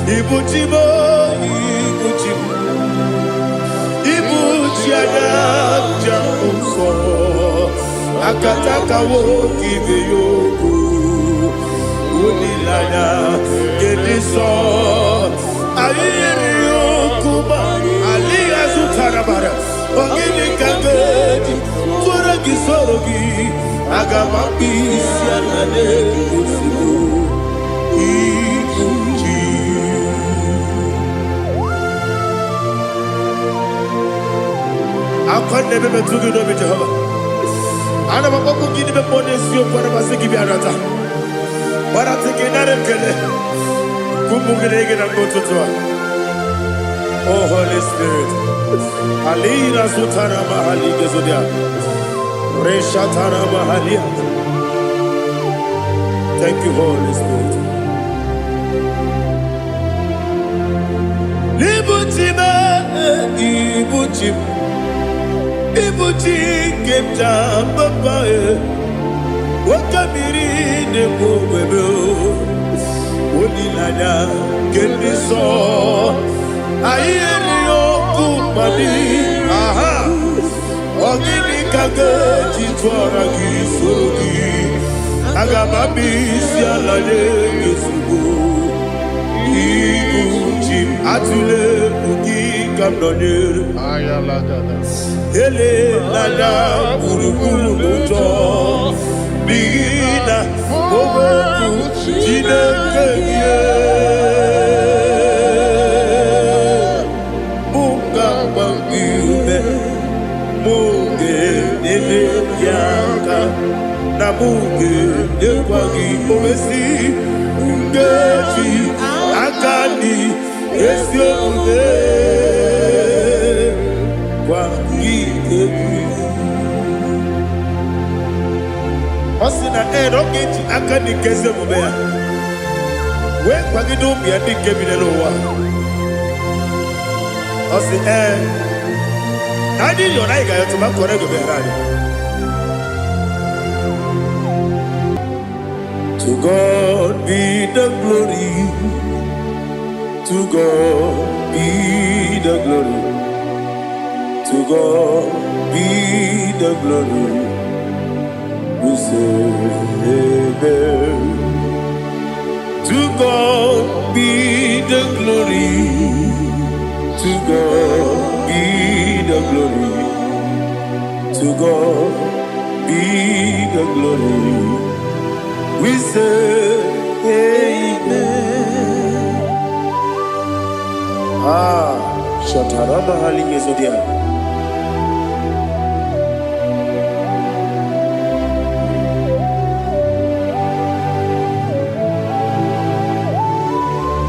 Ibu chi m, ibu chi m, ibu chi anya nja nsọ. Akataka nwoke ibe ya okwu. Olileanya nke ndị nsọ. Anyị yiri okwu ma alịghị azụtara bara. Ọ gịnị ka m ga-eji tụọrọ gị soro gị? Aga m akpụ isi ala n'egosi ibu chi. Akwa na-ebe metụ gị n'obi Jehova. Ana m akpọkwu gị n'ime mmụọ n'eziokwu, ana m asị gị bịa nata. Gbarata gị nara ekele. Ka ụmụ gị na-ege na mgbe ụtụtụ a. Oh Holy Spirit. Alina zutara mahali gezodia. Reshatara mahalia. Thank you, Holy Spirit. Ibuchi m, ibuchi m, ibuchi nke m ji papa e. Oke mmiri na-ekwu ogbebe o. Olileanya nke ndị nsọ. Anyị erighị ọkụ mmadụ. Aha. Ọ gịnị ka ga-eji tụọra gị soro gị? Aga m abịa isi ala nye gị ozugbo. Ibu chi m, atụla egwu gị ka m nọnyere. Ayalagada. Elela gburugburu n'ụjọ n'ihi na okwu Chineke gị mụ ga-agba gị ume, mụ ga-enyere gị aka na mụ ga-enyekwa gị owesi nkeji aka dị ezi omume gwa gị egwu. Ọ sị na ee na ọ ga-eji aka dị nke ezi omume ya wee kwagide ụmụ ya ndị nke bi n'elu ụwa. Ọ sị ee na anyị yọrọ anyị ga-ayọtụ ma kọrọ ego bịara anyị. To God be the glory. To God be the glory. To God be the glory. We say amen. To God be the glory. To God be the glory. To God be the glory. We say amen. Ah, Shatarama Hali Yezodia.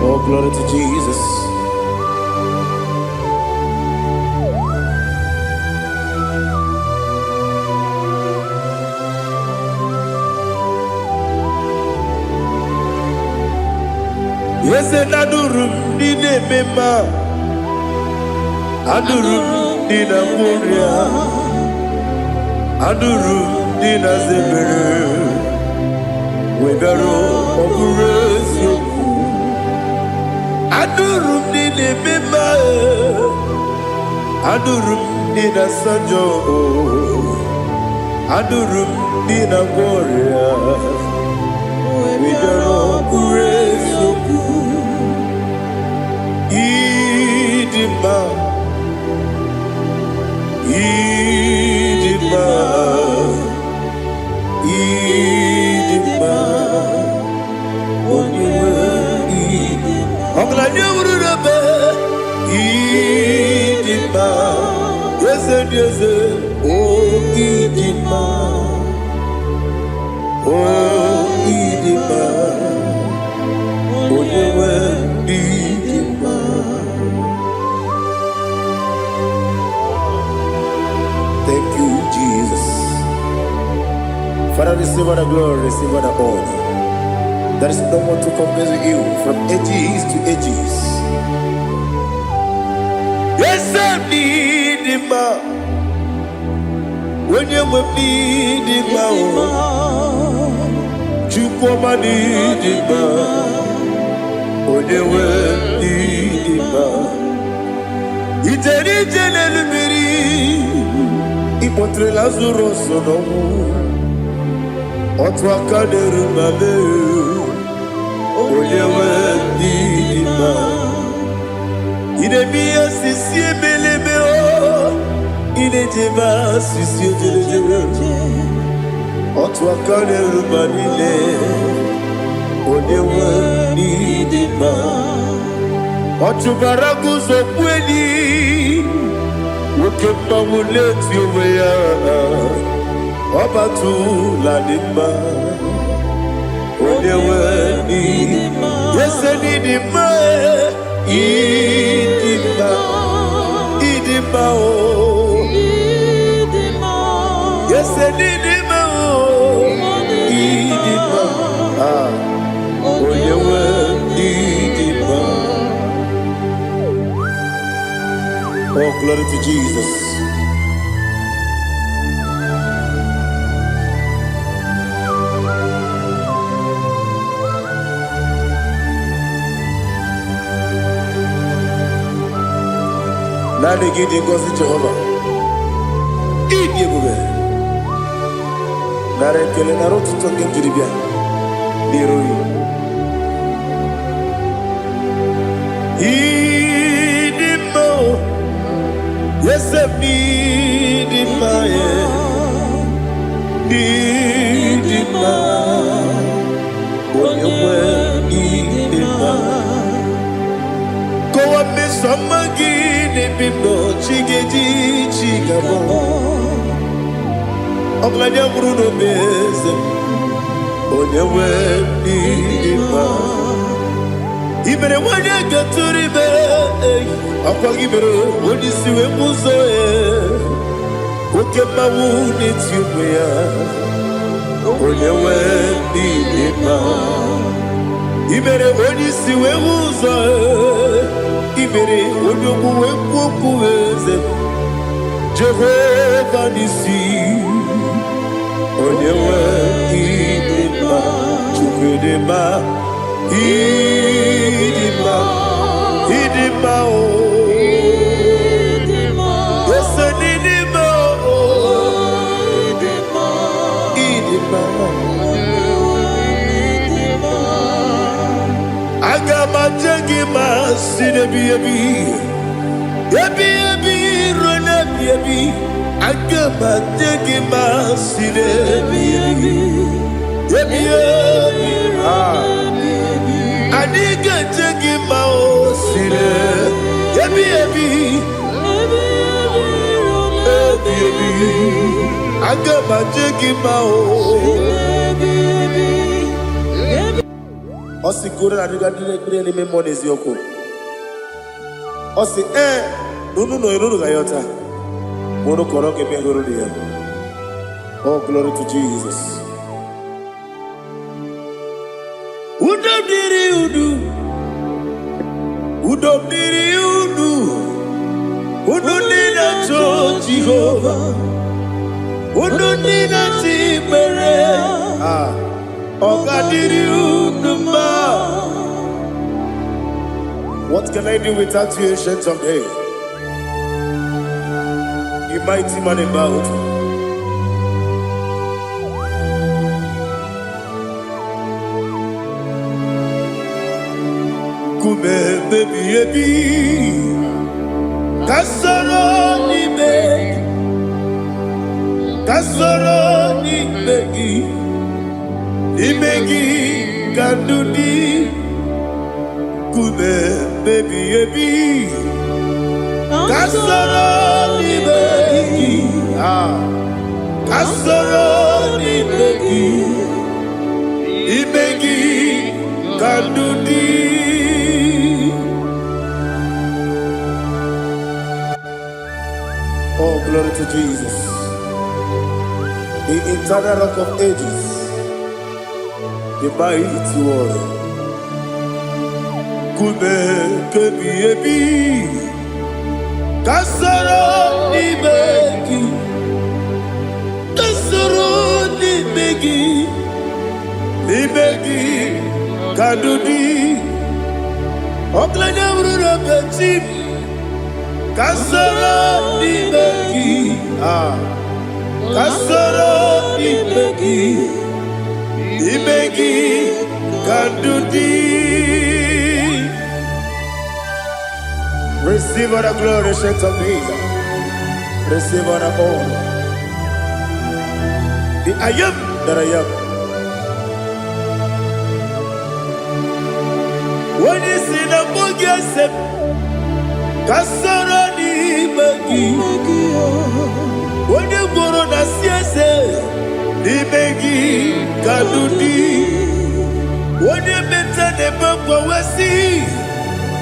Oh, glory to Jesus. Eze na-adụrụ m ndị na-eme mma, adụrụ m ndị na-agwọ ọrịa, adụrụ m ndị na-aza ebere, wee bịaruo ọ bụrụ eziokwu. Adụrụ m ndị na-eme mma, adụrụ m ndị na-asa njọ, adụrụ m ndị na-agwọ ọrịa, wee bịaruo ọ bụrụ eziokwu. Ịdị mma, ịdị mma, ịdị mma, onye nwe ịdị. Ọgaranya wuru n'ebe ịdị mma, eze dị eze, o ịdị mma, o ịdị mma, onye nwe ịdị mma. Thank you, Jesus. Father, receive all the glory, receive all the honor. There is no one to compare with you from ages to ages. Eze m n'ịdị mma, onye nwe m n'ịdị mma o, Chukwu ọma n'ịdị mma, onye nwe Ije n'elu mmiri, ịkpọtere Lazarus n'ọnwụ. Otu aka na-eru ma mee, onye nwe ndị dị mma. Ị na-eme ihe osisi ebelebe o, ị na-ejebe asịsị ejelejele. Otu aka na-eru ma niile, onye nwe ndị dị mma. Ọ chụbara guzo kweli, nwoke mmanwụ na-eti onwe ya. Ọ batụla dị mma, onye nwe ndị ese n'ịdị mma, ịdị mma, ịdị mma o. Ese n'ịdị mma o, ịdị mma. Ah, onye nwe ịdị mma. Oh, glory to Jesus. Naanị gị dị ngọzi, Jehova. Ịdị ebube. Nara ekele, nara otuto nke m jiri bịa n'iru gị. Ịdị mma o, eze m, ịdị mma e, ịdị mma, onye nwe ịdị mma. Kọwa mmeso ọma gị n'ebe m nọ, chi ga-eji chi ga-abọ. Ọgaranya nwụrụ n'obe, eze m, onye nwe ịdị mma. I mere nwanyị gatụrụ ime, ọkwa gị mere onye isi wee bụ ụzọ ya. Oke mmanwụ na-eti onwe ya, onye nwe ịdị mma. I mere onye isi wee hụ ụzọ, i mere onye okwu wee kwuo okwu, eze m. Jehova n'isi, onye nwe ịdị mma. Chukwu dị mma, ịdị mma, ịdị mma o. Ese n'ịdị mma o, ịdị mma. Aga m aje gị ma si n'ebi ebi ebi ebi ruo n'ebi ebi. Aga m aje gị ma si n'ebi ebi ebi ebi. Ah. Anyị ga-eje gị ma o si n'ebi ebi ebi ebi. Aga m aje gị ma o. Ọ sị goro na adịga ndị na-ekpere n'ime mmụọ n'eziokwu. Ọ sị ee, na unu nọ unu ga-ayọta ma unu kọrọ ga-eme hụrụ ya. Oh, glory to Jesus. Udo dịrị unu, udo dịrị unu, unu ndị na-achọ Jehova, unu ndị na-achọ ikpere. Ah, ọ ga-adịrị unu mma. What can I do without you, Ancient of Days? The mighty man in battle. Nkume ebi ebi, ka soro n'ime gị, ka soro n'ime gị, n'ime gị ka ndụ dị. Nkume ebi ebi, ka soro n'ime gị, ah, ka soro n'ime gị, ime gị ka ndụ dị. Oh, glory to Jesus. The eternal Rock of Ages, the mighty warrior. Nkume kebi ebi, ka soro n'ime gị, ka soro n'ime gị, n'ime gị ka ndụ dị. Ọgaranya bụrụ na chi m. Ka soro n'ime gị. Ah, ka soro n'ime gị, n'ime gị ka ndụ dị. Receive all the glory, Saint of Days. Receive all the honor. The I am that I am. Onye si na mbụ gị ese m, ka soro n'ime gị. Onye gworo na si eze, n'ime gị ka ndụ dị. Onye meta na-ebe mgbanwesị,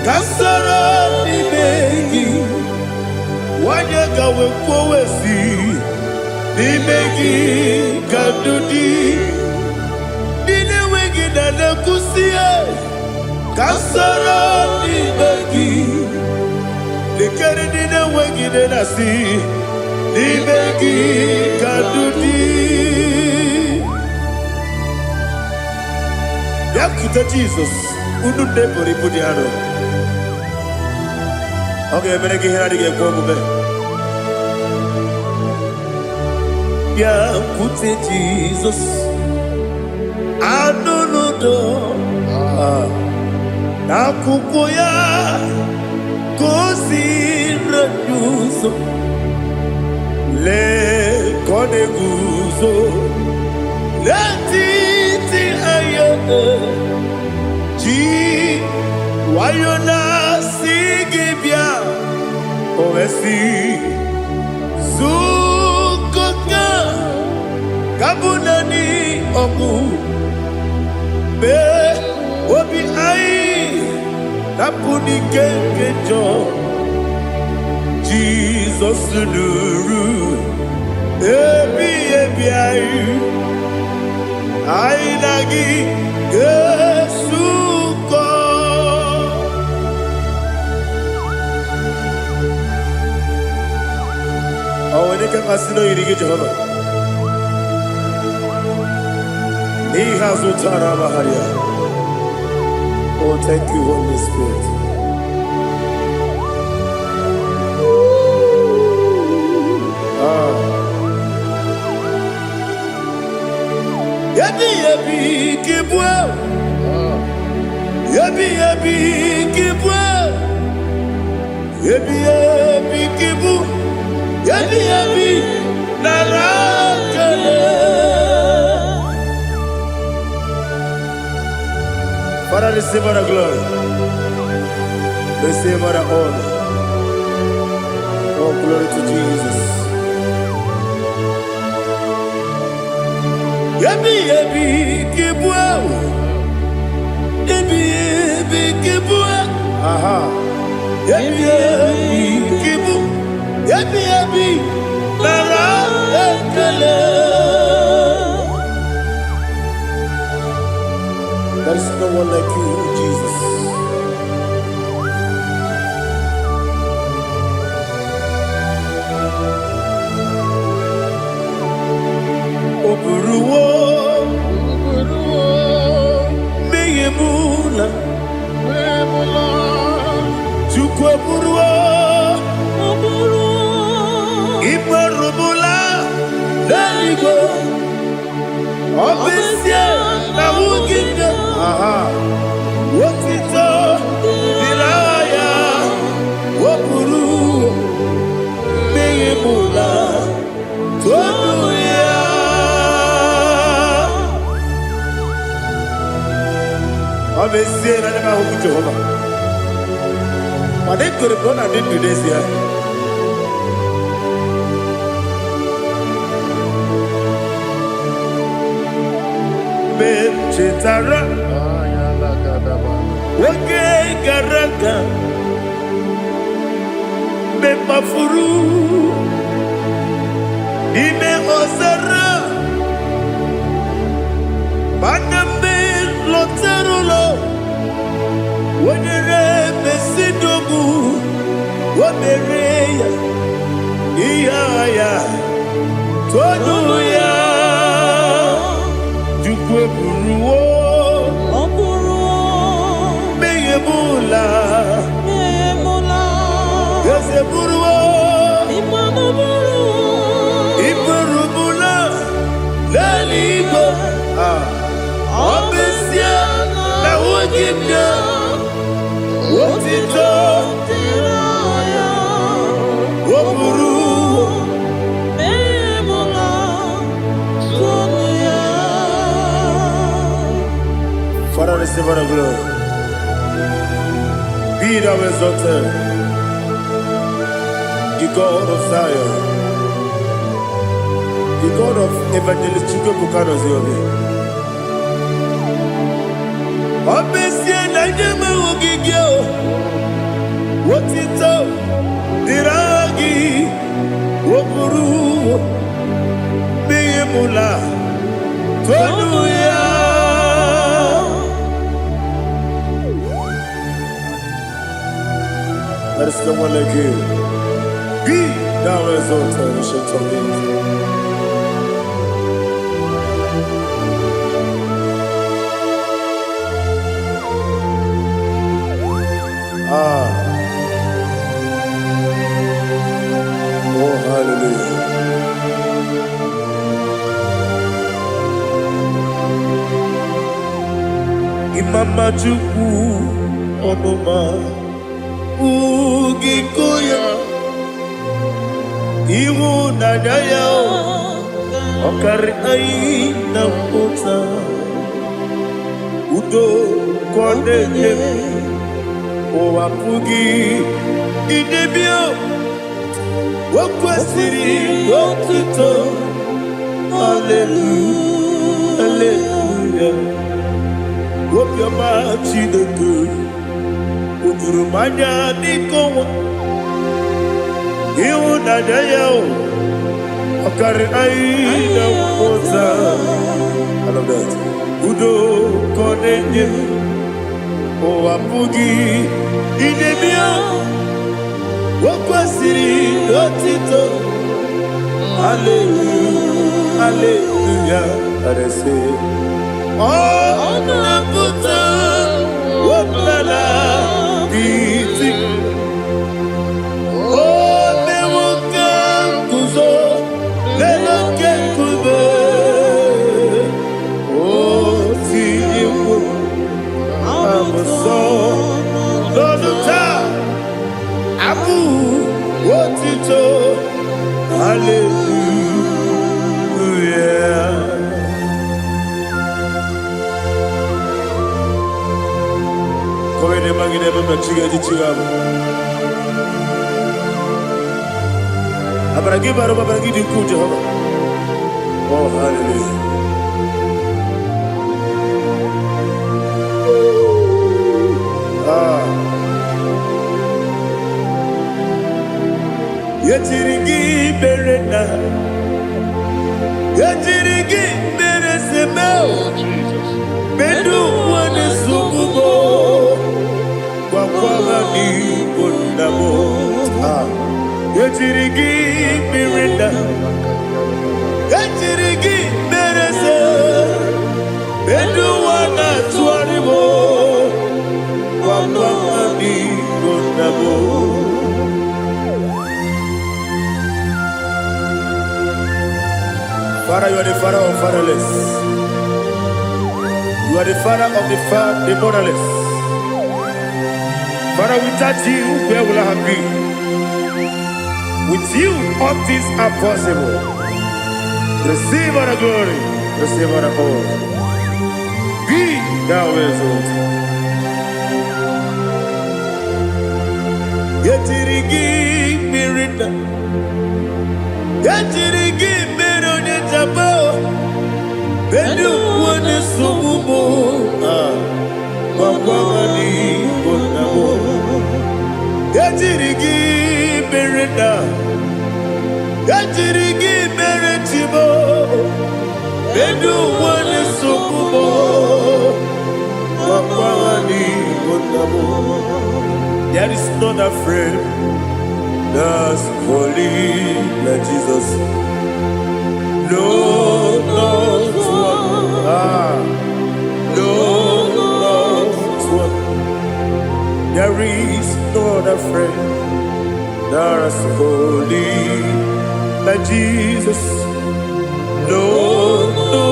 ka soro n'ime gị. Nwanyị ka wee kwuo si, n'ime gị ka ndụ dị. Ndị na-enweghị na na-ekwusi, ka soro n'ime gị. Lekere ndị na-enweghị nne na-asị, n'ime gị ka ndụ dị. Bịakwute Jizọs, unu nne pụrụ ibu dị arọ. Ọ ga-emere gị ihe na-adịghị ekwe omume. Bịakwute Jizọs, anụ n'udo n'akwụkwọ ya ka o si anyị ụzọ. Lee ka ọ na-eguzo n'etiti anyị, ji nwayọ na-asị gị bịa. O wee sị, zukọta ka bụ naanị ọgwụ mee obi anyị napụ n'ike nke njọ. Jizọs nụrụ ebi ebi anyị, anyị na gị ga-esukọ. Ọ nwere ike mmasị na oyiri gị, Jehova, n'ihe azụ tara amagharịa. Oh, thank you, Holy Spirit. Ah. Ebi ebi kibue, ebi ebi kibue, ebi ebi kibu, ebi ebi nara kele. Father, receive all the glory. Receive all the honor. Oh, glory to Jesus. Ebi ebi kibue, ebi ebi kibue, aha. Ebi ebi kibu, ebi ebi nara ekele. There is no one like you, Jesus. O buruwo mmehie m na Chukwu eburuwo ikperumula n'eluigwe. Ọ bụ ezie na nwunye nne, aha, otito dịrị aha ya. O buru mmehie m na tonu ya. Ọ bụ ezie na ndị m ahụghị Jehova, mana ekwere m na ọ na-adị ndụ n'ezie. Mgbe m chetara oge gara aga, mgbe m kpafuru n'ime ọzara, mana mgbe m lọtara ụlọ, wonyere mesidogbu, o mere ya ihe agha ya, tonu ya. Chukwu eburuwo Ọ bụrụ mmehie m ụla. mmehie m Eze. Eburuwo. Iburubula n'eluigwe. Ah. Ọ bụ ezie na ahụghị m ya, otito o buru. Memula tonu ya. Father, receive all the glory. Be thou exalted, the God of Zion, the God of Evangelist Chukwuebuka Obi. Ọ bụ ezie na nye m ahụghị gị o, otito dịrị aha gị, o buru n'ihi mụla tonu ya. There is no one like you. Be thou exalted, ancient of days. Ah, oh hallelujah. Imama Chukwu ọnụma ugiko ya, ịhụnanya ya ọkarị anyị na mpụta, udo ka ọ na-enye m, ụwa pụghị idebe. O kwesịrị otuto, haleluya, haleluya. Obiọma Chineke o juru m anya dịka ọnwa, ịhụnanya ya o ọkarị anyị na mmụta. I love that. Udo ka ọ na-enye m, ụwa pụghị idebe ya. O kwesịrị otito, haleluya, haleluya. Arese ọ na-apụta ọbụla iti o mewo ka nguzo n'elu oke nkume, o tinyewo abụsọ n'ọnụ taa abụ otito, haleluya. Kowene magine mama chiga chiga. Amara gị bara ụba, amara gị dị ukwuu, Jehova. Oh, hallelujah. Ah. Ejiri gị mere na ejiri gị mere seme. Oh, Jesus. Medu ụwa na-esogbu m, gwakwa ha n'igbo nna m. Ah. Ejiri gị mere na ejiri gị mere se medu ụwa na-atụgharị m, gwakwa ha n'igbo nna m. Father, you are the father of fatherless. You are the father of the motherless. Father, without you, where will I have been? With you, all things are possible. Receive all the glory, receive all the honor. Be thou exalted. Ejiri gị mmiri na ejiri gị mere onye jaba elu ụwa na-esogbu m. Ah, gwakwa ha n'igbo nna m. Ejiri gị mere na ejiri gị mere chibo elu ụwa na-esogbu m, gwakwa ha n'igbo nna m. There is not a friend that's holy like Jesus. No, not one. Ah, no, not one. There is no other friend There is holy like Jesus. No, no,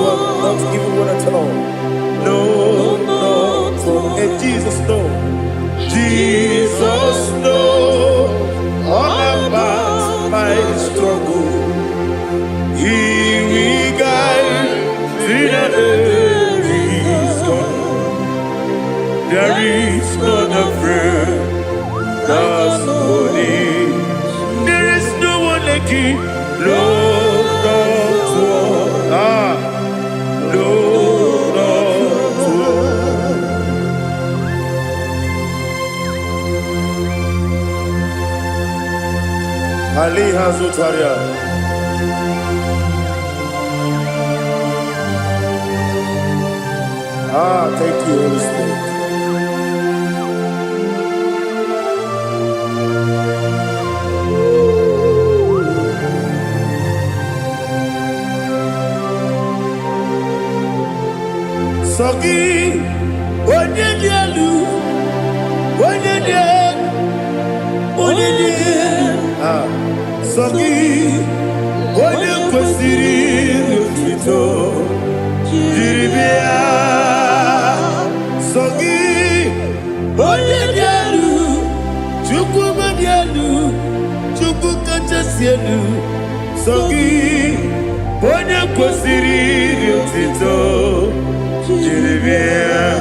one, not even one at all. No, not one. And Jesus, no. Jesus, no. All about my struggle. He will guide till the day is gone. There is none afraid. That's holy. There is no one like you. No, not one. Ah, no, not one. Ali Hazutaria. Ah, thank you, Holy Spirit. Sọ gị, onye dị elu, onye dị elu, onye dị elu. Ah, sọ gị, onye kwesịrị otuto jiri bịa. Sọ gị, onye dị elu, Chukwu dị elu, Chukwu kachasị elu. Sọ gị, onye kwesịrị otuto jiri bịa.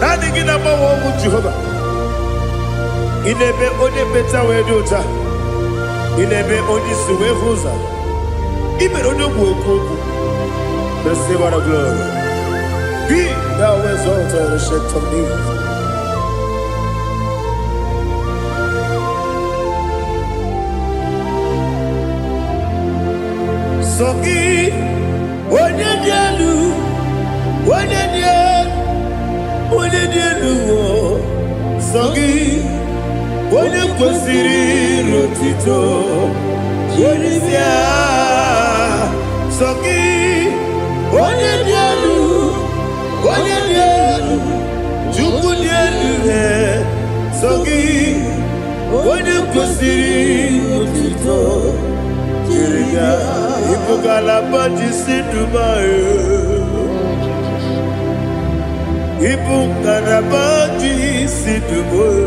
Naanị gị na-agbanwe ọnwụ Jehova. Ị na-eme onye mmecha wee dị ụcha. Ị na-eme onye isi wee hụ ụzọ. Ị mere onye ogbu okwu okwu. Receive all the glory. Be thou exalted, ancient of days. Sọ gị, onye dị elu, onye dị elu, onye dị elu, o. Sọ gị, onye kwesịrị otito, onye si agha. Sọ gị, onye dị elu, onye dị elu, Chukwu dị elu, eh. Sọ gị, onye kwesịrị otito, jiri ya, ịbụ ngalaba ji si Dubai. Ịbụ ngalaba ji si Dubai.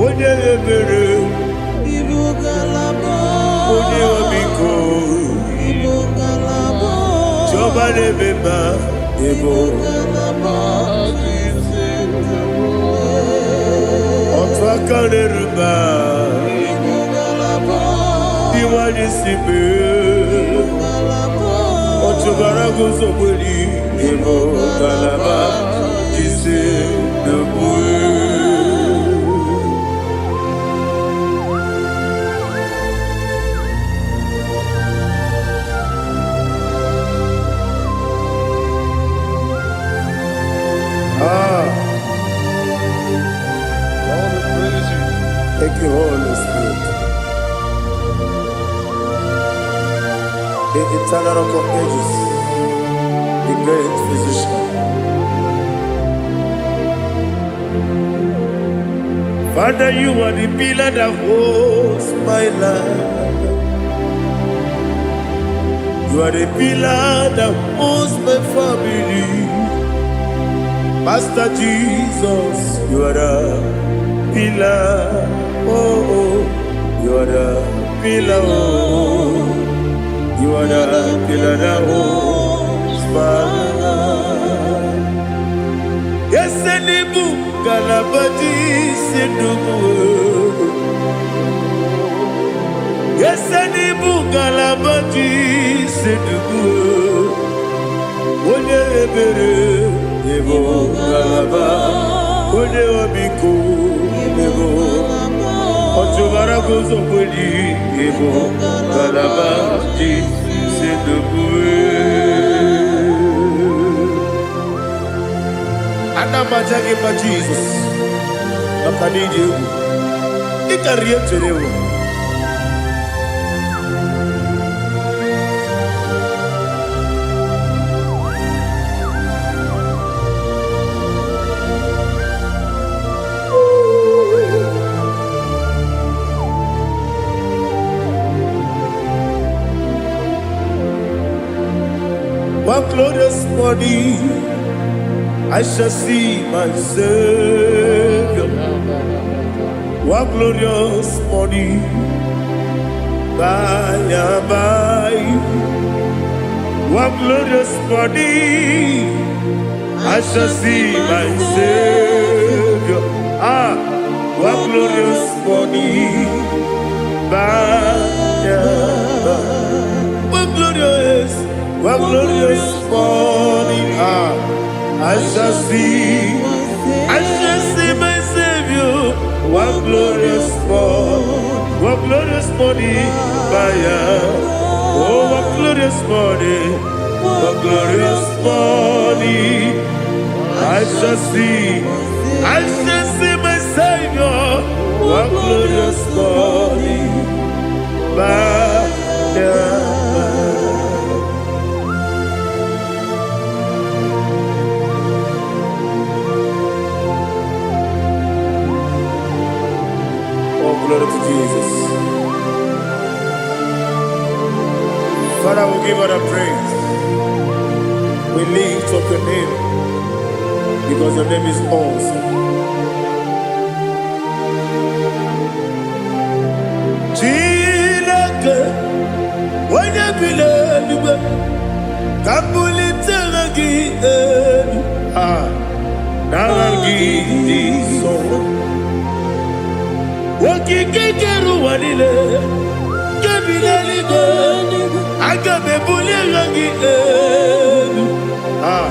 Onye ebere, Ibu ngalaba, onye ọmịiko, ibu ngalaba, Chiọma na-eme mma, ịbụ ngalaba otu aka na-eru mba, ibu ngalaba, iwanye si mee. ngalaba, Ọchụbara guzo gberi, ịbụ ngalaba ji si Dubai. Ah, Lord, we praise you. Thank you, Holy Spirit. The eternal rock of ages, the great physician. Father, you are the pillar that holds my life. You are the pillar that holds my family. Master Jesus, you are the pillar. Oh, oh, you are the pillar. Oh, you are the pillar that holds my life. Esenibu galabati sedubu. Esenibu galabati sedubu. Onye ebere ebo galaba. Onye obiko ebo. Ọchụbara guzo kweli ebo galaba ji sedubu. Ana m aja gị mma Jizọs maka na ịdị egwu. Ị karịrị ihe m chere ewu. Glorious morning I shall see my Savior. What glorious morning, by and by. What glorious morning I shall see my Savior. Ah, what glorious morning, by and by. What glorious morning. Ah, I shall see my Savior. What glorious morning, what glorious morning, by and. Oh, what glorious morning, what glorious morning. I shall see my Savior. What glorious morning, by and by. Oh, glory to Jesus. Father, we give all the praise. We lift up your name because your name is awesome. Chineke, onye bi n'eluigwe, ka m bulite aha gị elu. Ah, n'aha gị dị nsọ. Okike kere ụwa niile, nke bi n'eluigwe, aga m ebuli aha gị elu. Ah,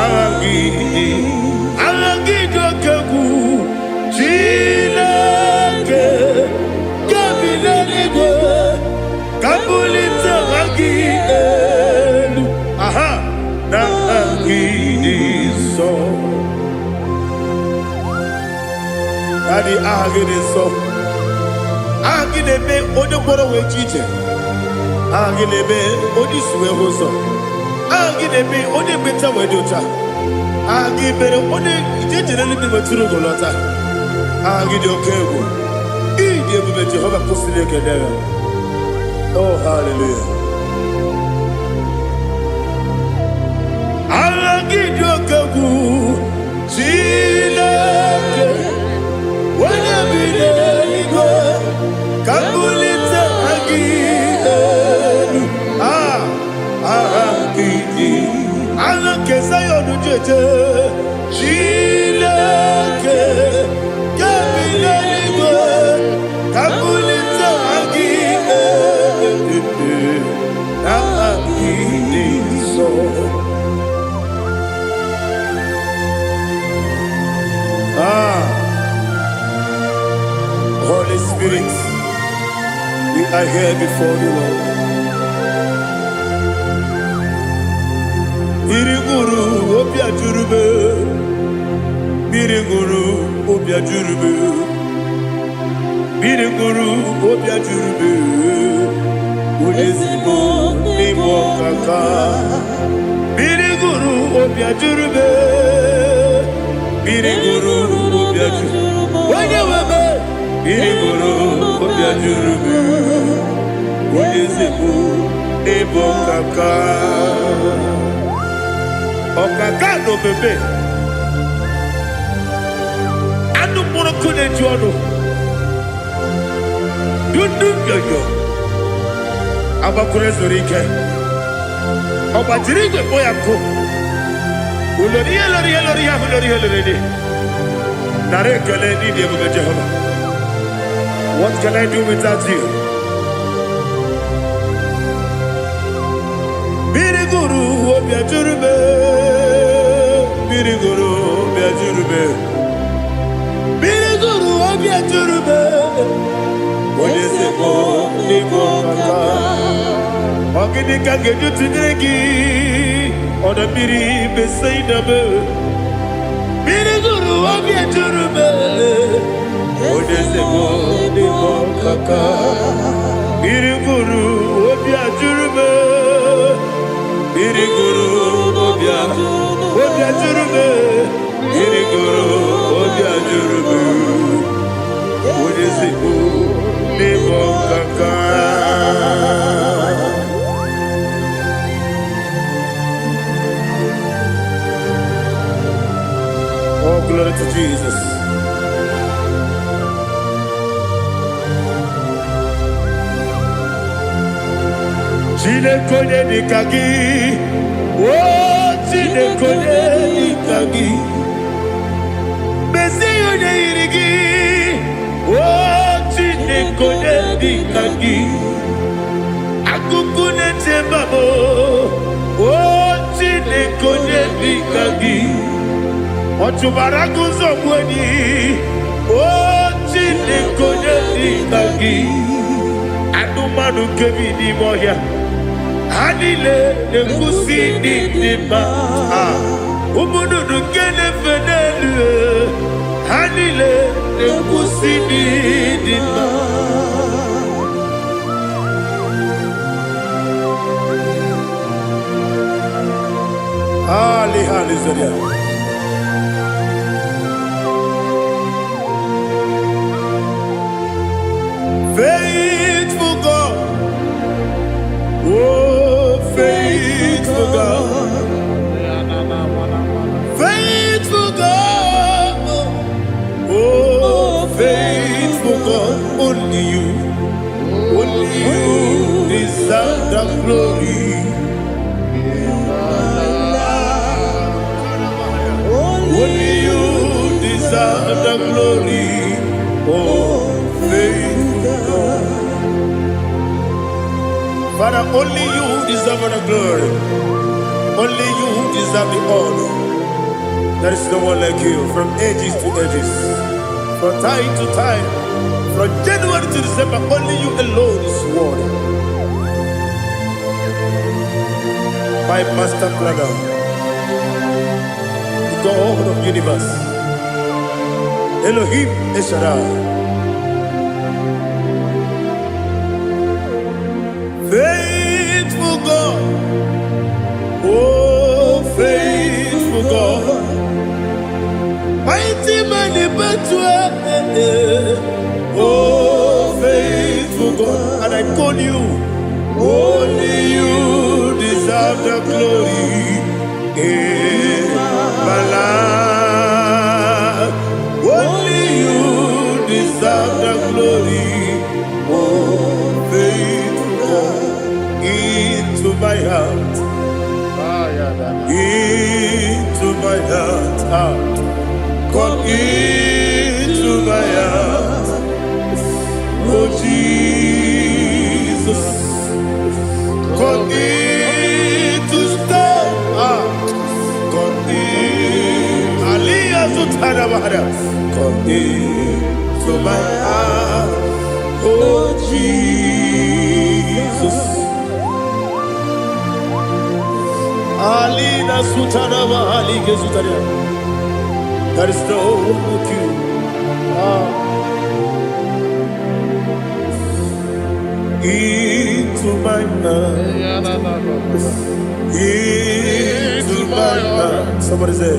aha gị dị, aha gị dị oke egwu. Chineke, nke bi n'eluigwe, ka m bulite aha gị elu. Aha, n'aha gị dị nsọ. Daddy, aha gị dị nsọ. Aha gị na-eme onye mkpọrọ wee ji ije. Aha gị na-eme onye isi wee hụ ụzọ. Aha gị na-eme onye mmecha wee dị ụcha. Aha gị mere onye ije jere eluigwe wetụrụ ugo lọta. Aha gị dị oke egwu. Ịdị ebube Jehova kwụsịrị ekele ya. Oh, hallelujah. Aha gị dị oke egwu. Chineke, onye bi n'eluigwe, ka m bulite aha gị elu. Ah, aha gị dị. Aha nke Zion jeje. Chineke, nke bi n'eluigwe, ka m bulite aha gị elu. Aha gị dị nsọ. Ah, Holy Spirit, we are here before you, Lord. Mmiri ṅụrụ obi ajụrụ m. Mmiri ṅụrụ obi ajụrụ m. Mmiri ṅụrụ obi ajụrụ m. Onye ezigbo n'ịbụ ọkaka. Mmiri ṅụrụ obi ajụrụ m. Mmiri ṅụrụ obi ajụrụ. Onye nwe m. Mmiri ṅụrụ obi ajụrụ m. Onye ezigbo n'ịbụ ọkaka. Ọkaka na omeme. Anụ mkpụrụ nkụ na-eju ọnụ. Dundu nyonyo. Agbakwuru ezuru ike. Ọ gbajiri igwe kpọ ya nkụ. Ulori ihe lori ihe lori ihe ahụ lori ihe lori dị. Nara ekele n'ịdị ebube Jehova. What can I do without you? Mmiri gụrụ obi ajụrụ m. Mmiri gụrụ obi ajụrụ m. Mmiri gụrụ obi ajụrụ m. Onye ezigbo n'ịbụ ọkaka. Ọ gịnị ka m ga-eji tụnyere gị? Ọdọ mmiri Besaida m. Mmiri gụrụ obi ejuru m. Onye ezigbo n'ịbụ ọkaka. Mmiri gụrụ obi ajụrụ m. Mmiri gụrụ obi ajụrụ m. Mmiri gụrụ obi ajụrụ m. Onye ezigbo n'ịbụ ọkaka. Oh, glory to Jesus. Chineke onye dịka gị, o Chineke onye dịka gị, mezie ya onye yiri gị, o Chineke onye dịka gị, akụkụ na-eche mba m, o Chineke onye dịka gị, ọ chụbara agụzọ gbu enyi, o Chineke onye dịka gị, anụmanụ nke bi n'ime ọhịa, ha niile na-ekwusi ndị dị mma. Ah, ụmụ nnụnụ nke na-efe n'elu, ha niile na-ekwusi ndị dị mma. Ali, hallelujah. Faithful God, oh faithful God, faithful God, oh faithful God, only you deserve the glory. Only you deserve the glory, oh faithful God. Father, only you deserve the glory. Only you deserve the honor. There is no one like you from ages to ages, from time to time, from January to December. Only you alone is worthy. My master planner, the God of universe, Elohim El Shaddai. Faithful God, oh faithful God, mighty man in battle, oh faithful God, and I call you, only you deserve the glory in my life. Only you deserve the glory, oh faithful God, into my heart, into my heart, ah. Come into my heart, oh Jesus. Come in to stay. Ah, come in. Aliyah Zutara Bahara. Come in to my heart, oh Jesus. Alina Sutara Bahali Gezutaria. There is no one like you. Ah, into my heart. Into my heart. Somebody say,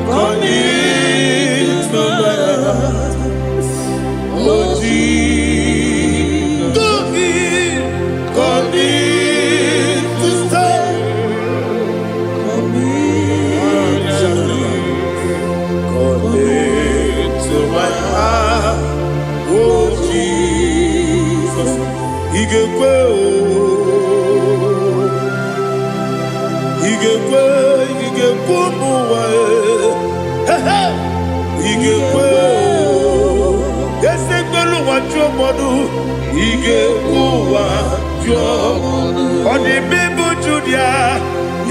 come into my heart. Oh Jesus. Come in to stay. Come into my heart. Oh Jesus. Igekwe o. Igekwe, igekwe ụmụ ụwa e. He he. Igekwe o. Esegbelu ụwa jụọ mmadụ. Igekwe ụwa jụọ. Ọ dị mmebu Judia.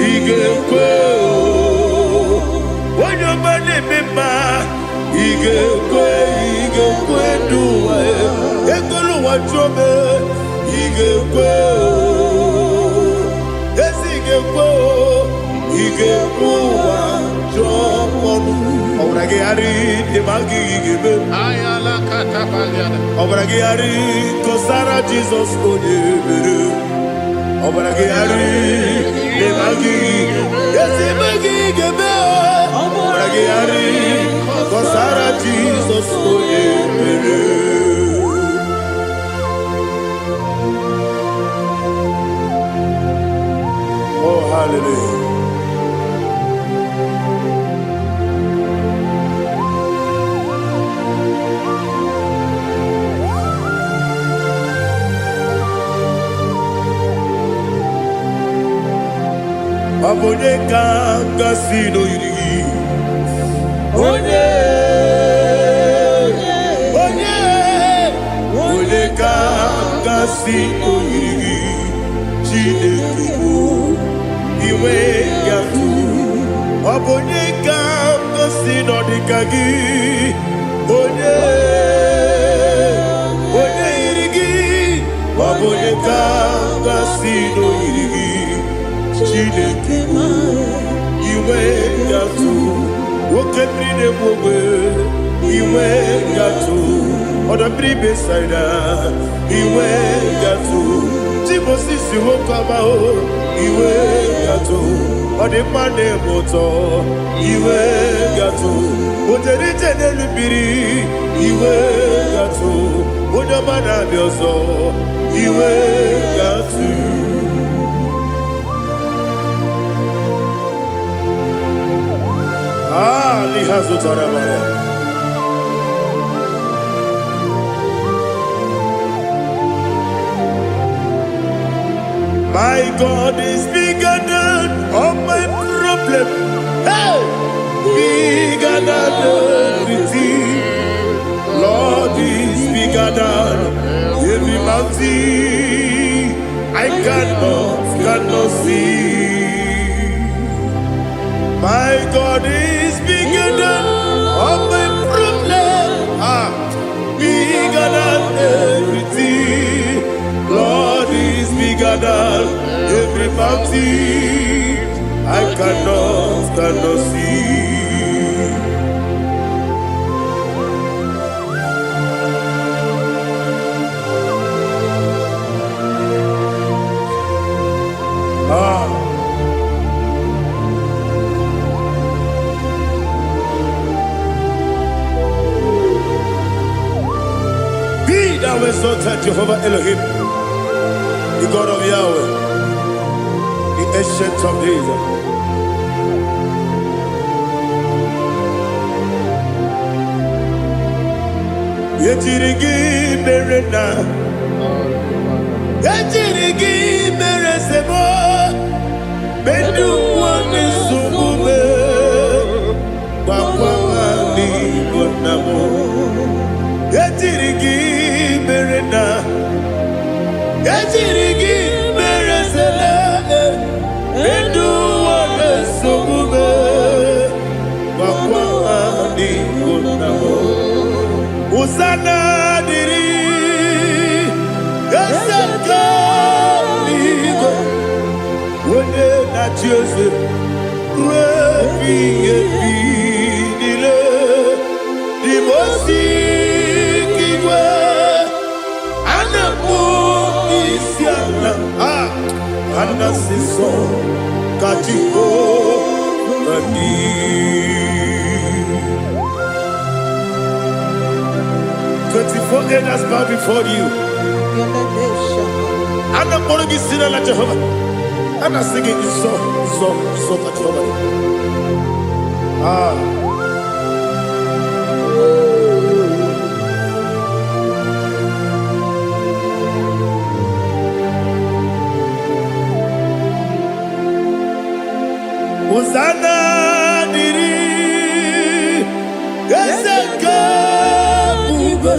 Igekwe o. Onye ọma na-eme mma. Igekwe, igekwe ndụ ụwa e. Ekwelu ụwa jụọ m e. Igekwe o. Ezi ga-ekwe o, ị ga-ekwe ụwa jụọ ọnụ. Ọbara gị gharị dị ma gị ga-eme. Ọbara gị gharị kọsara Jizọs onye mere. Ọbara gị gharị dị ma gị ezi ma gị ga-eme. Ọbara gị gharị kọsara Jizọs onye mere. Oh, hallelujah. Onye ka gasị n'oyiri gị? Onye, onye, onye ka gasị n'oyiri gị? Chineke bụ iwe gatụ. Ọ bụ onye ka gasị n'ọdịka gị? Onye, onye yiri gị? Ọ bụ onye ka gasị n'oyiri gị? Chineke bụ iwe gatụ. Oke mmiri na-egbu ogbe, iwe gatụ. Ọdọ mmiri Besaida, iwe gatụ. Timosisi nwoke ọma o, iwe gatụ. Ọ dị mma na-eme ụtọ, iwe gatụ. O jere ije n'elu mmiri, iwe gatụ. Onye ọma na-abịa ọzọ, iwe gatụ. Ah, liha zụtara mara. My God is bigger than all my problem. Hey! Bigger than everything. Lord is bigger than every mountain. I cannot see. My God is bigger than all my problem. Ah, bigger than everything. Lord is bigger than every mountain. I cannot see. Ah. Be thou exalted, Jehovah Elohim, the God of Yahweh, the Ancient of Days. Ejiri gị mere na ejiri gị mere sebo mendu nwanne nsogbu me gbakwa n'igbo nna m. Ejiri gị mere na ejiri gị mere sele mendu nwanne nsogbu me gbakwa n'igbo nna m. Hosanna dịrị eze nke eluigwe, onye na-achị eze ruo ebighị ebi niile. Dị osi igwe a na-akpọ isi ala, a na-asị nsọ ka Jehova dị. 24 elders bow before you. A na-akpọrọ gị si n'ala Jehova. A na-asị gị nsọ, nsọ, nsọ ka Jehova dị. Ah. Hosanna dịrị eze nke ebube,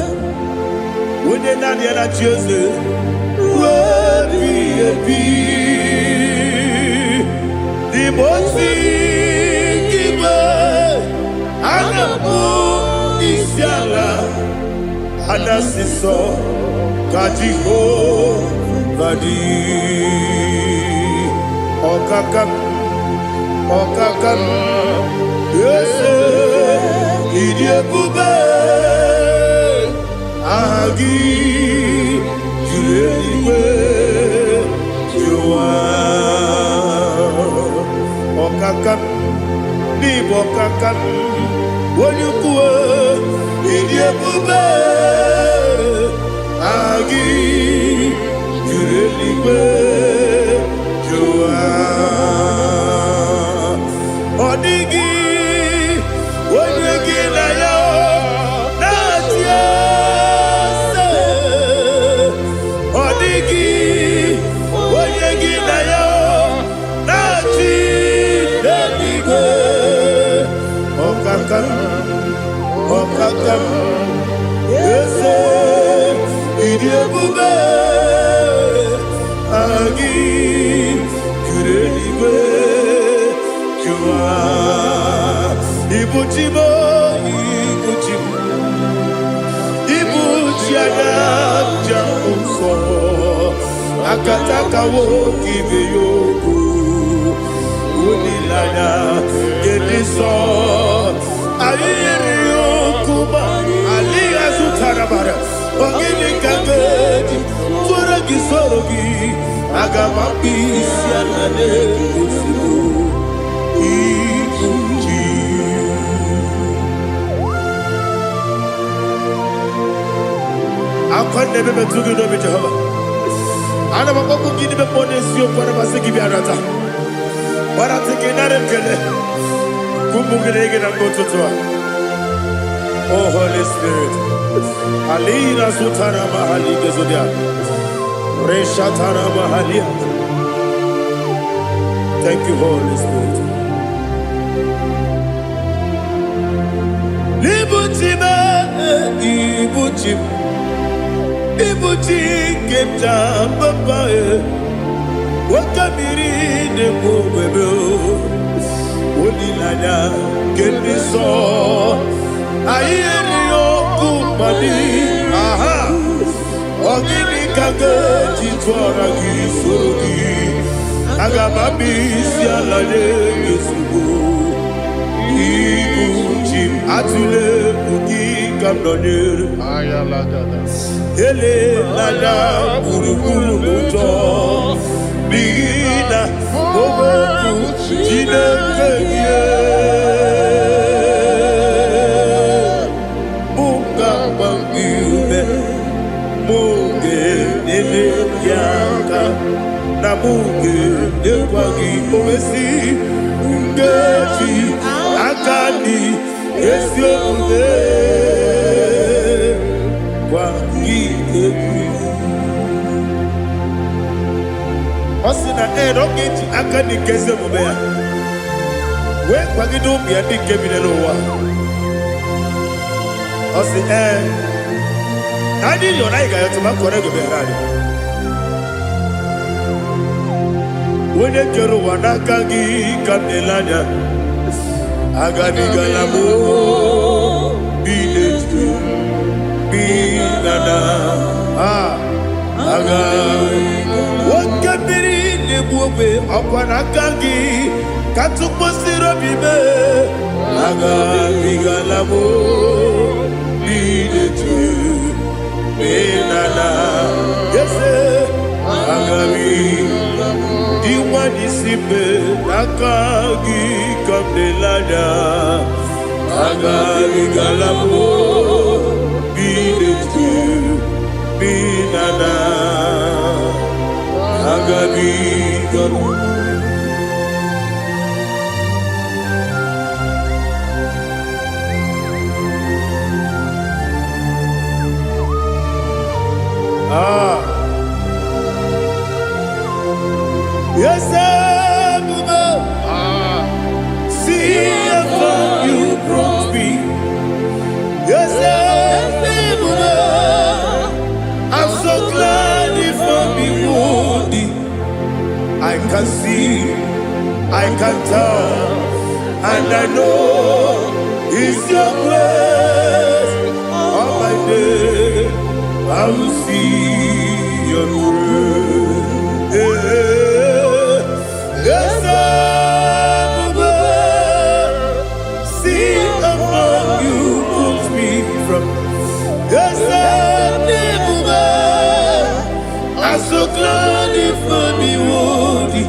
onye naanị ya na-achị eze ruo ebighị ebi. N'ime ozi igwe a na-akpọ isi ala, a na-asị nsọ ka Jehova dị. Ọkaka m, ọkaka m, eze, ịdị ebube, aha gị juru eluigwe juru ụwa. Ọkaka m, n'ịbụ ọkaka m, onye ukwu, ịdị ebube, aha gị juru eluigwe juru ụwa. Ọ dịghị onye gị na ya na-achị eze. Ọ dịghị onye gị na ya na-achị. Ọkaka m, eze, ịdị ebube, aha gị juru eluigwe jụwa. Ibuchi m, ibuchi m, ibuchi anya nja nsọ, akatakawo ibe ya okwu, olileanya nke dị nsọ. Anyị yiri okwu ma alịghị azụtara bara. Ọ gịnị ka m ga-eji tụọrọ gị, soro gị? Aga m akpụ isi ala na-egosigo ibuchi. Akwa na-ebe metụ gị n'obi, Jehova. Ana m akpọkwu gị n'ime mmụọ n'eziokwu. Ana m asị gị bịa nata gbarata gị, nara ekele kwụmụ gị na gị na mgbe ụtụtụ a. O Holy Spirit, alina zutara mahali gezodia reshatara mahalia. Thank you, Holy Spirit. Ibuchi m, ibuchi m, ibuchi nke m ji papa e, nwoke mmiri na-ekwu ogbebe, olileanya nke ndị nsọ. Anyị erighị ọkụ mmadụ. Aha, ọ gịnị ka m ga-eji tụọra gị, soro gị? Aga m abịa isi ala nye gị ozugbo. Ibu chi m, atụle egwu, gị ka m nọnyere. Elela gburugburu n'ụjọ, n'ihi na okwu Chineke gị mụ ga-agba gị ume, mụ ga-enyere gị aka, na mụ ga-enyekwa gị owesi nkeji aka dị ezi omume gwa gị egwu. Ọ sị na ee, na ọ ga-eji aka dị nke ezi omume ya wee kwagide ụmụ ya ndị nke bi n'ụwa. Ọ sị ee, na anyị yọrọ, anyị ga-ayọtụ ma kọrọ ego bịara anyị. Onye kere ụwa, n'aka gị ka m na-ele anya. Agabigala m bi n'etu bi na na a aga. Oke mmiri na-egbu ogbe, ọkwa n'aka gị ka tụkpọsiri obi mee. Agabigala m bi n'etu bi na na ese agabi dị nwanyị si mbe, n'aka gị ka m na-ele anya. Agabigala m bi n'etu bi na na agabigala. Ah. Yes, Ebube, see how far you brought me. Yes, Ebube, I'm so glad you found me worthy. I can see, I can tell, and I know it's your grace. All my day, I will see your grace. Yes, Ebube, see how far you brought me from. Yes, Ebube, I'm so glad you found me worthy.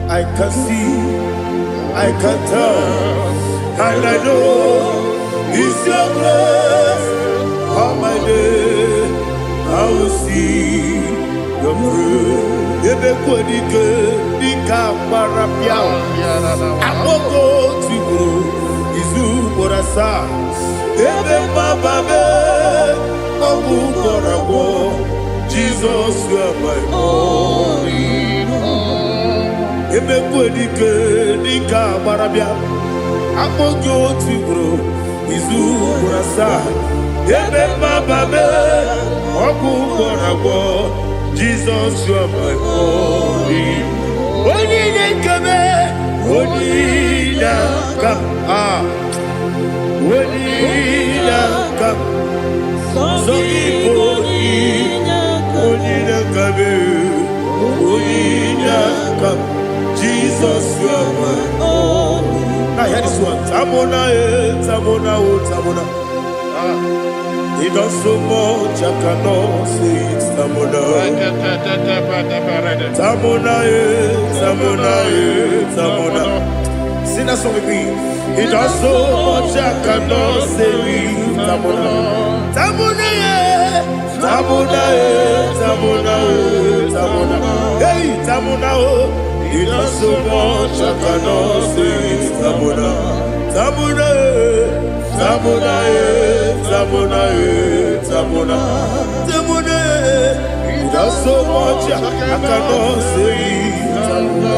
I can see, I can tell, and I know it's your grace. All my day, I will see your grace. Ebe kwadike dịka agbara bịa, akpọkọ tigburu izu ugboro asaa, ebe mgbaba be ọgwụ gwọrọ agwọ. Jizọs, you are my all. Emekwe dike dịka agbara bịa, Akpọ gị otu ugboro, izu ugboro asaa. Ebe mmaba mee, ọgwụ gwọrọ agwọ. Jesus, you are my only. Onye na-ekeme, onye na-aka. Ah, onye na-aka. Sọ gị bụ onye aka. Onye na-aka mee, onye na-aka. Jesus, you are my. Only. Now hear this one. Tamona, eh, Tamona, oh, Tamona. He does so much, I cannot say it. Tamona. Tamona, eh, Tamona, eh, Tamona. Sing that song with me. He does so much, I cannot say it. Tamona. Tamona, eh, Tamona, eh, Tamona, eh, Tamona. Hey, Tamona, oh. He does so much, I cannot say it. Tamona. Tamona, eh, Tamona, eh, Tamona, eh, Tamona. Tamona, eh. He does so much, I cannot say it. Tamona.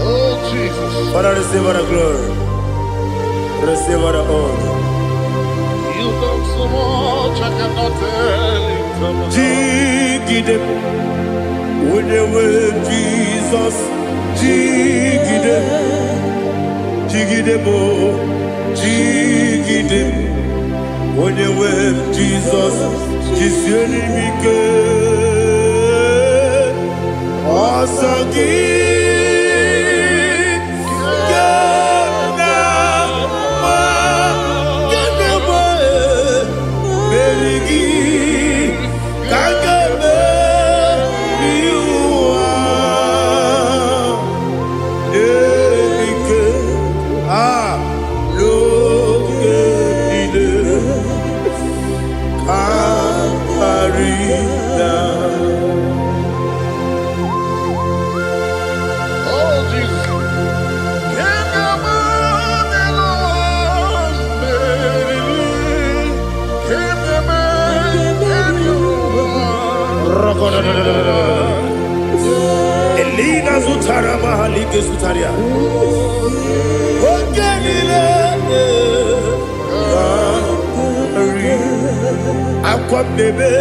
Oh, Jesus. Father, receive all the glory. Receive all the honor. You've done so much, I cannot tell it. Jigide, onye Jesus, jigide, jigide mo, jigide, onye nwe Jesus, jisie m ike, ọsọ gị ga na-agba, ga na-agba, meri gị ka a ga-emeri ụwa ike a n'oge niile ka karịa. Oh, Jesus. Can you imagine? Can you imagine? Elina zutara mahalike zutaria. Oge niile karị akwa m na-ebe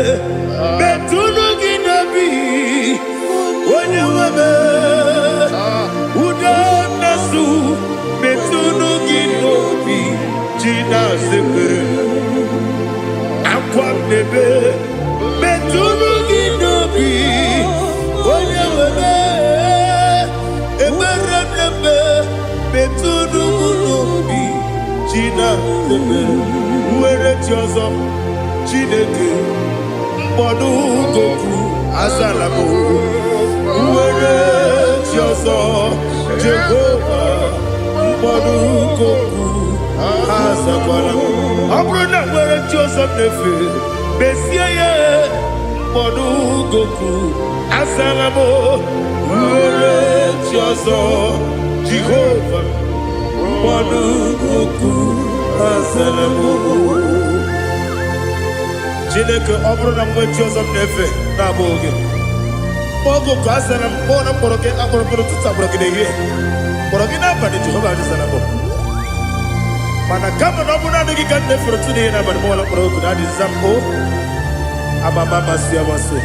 metụnụ gị n'obi onye nwe m udo na-asụ metụnụ gị n'obi ji na-azepere akwa m na-ebe metụnụ gị n'obi onye nwe m ekpere m na-ebe metụnụ m n'obi ji na-azepere nwere chi ọzọ Chineke mkpọdụ goku azala m nwere chi ọzọ Jehova mkpọdụ goku azakwala m ọ bụrụ na nwere chi ọzọ m na-efe mezie ya mkpọdụ goku azala m nwere chi ọzọ Jehova mkpọdụ goku azala m. Chineke, ọ bụrụ na mgbe chi ọzọ m na-efe na-abụghị gị oge ka a sara m kpọọ na mkpọrọ gị akpọrọ mkpọrọ ụtụtụ akpọrọ gị n'ehihie kpọrọ gị n'abalị Jehova adịzara m mana kama na ọ bụrụ naanị gị ka m na-efere ụtụ n'ihe n'abalị mọla mkpọrọ oku na adịza m o amama amasị amasị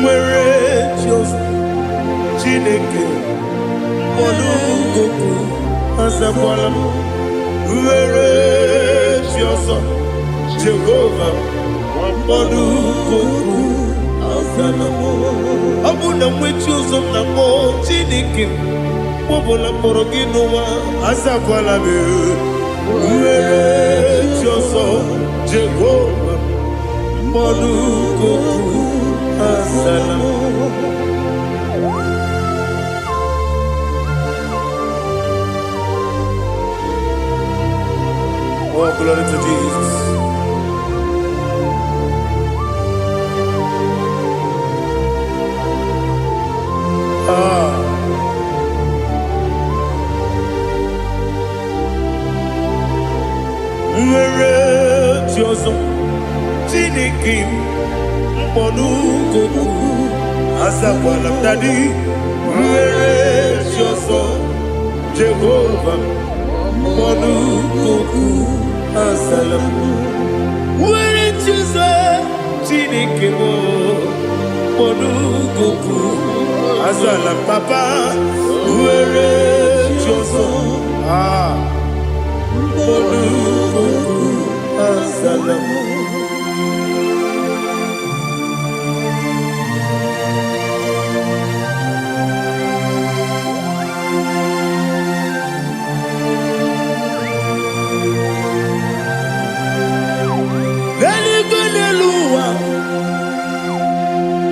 nwere chi ọzọ Chineke mkpọrọ goku azakwala m nwere chi ọzọ Jehova mkpọrọ goku azala m ọ bụ na nwe chi ọzọ m na-akpọ Chineke mkpọbụla mkpọrọ gị n'ụwa azakwala m nwere chi ọzọ Jehova mkpọrọ goku azala m. Oh, glory to Jesus. Ah, chi ọzọ. Chineke m, mkpọnukokwu azakwala m. Daddy, nwere chi ọzọ. Jehova, mkpọnukokwu azala m. Nwere chi ọzọ. Chineke m, mkpọnukokwu azala m. Papa, nwere chi ọzọ. Ah, mkpọnukokwu azala m. N'eluigwe, n'elu ụwa,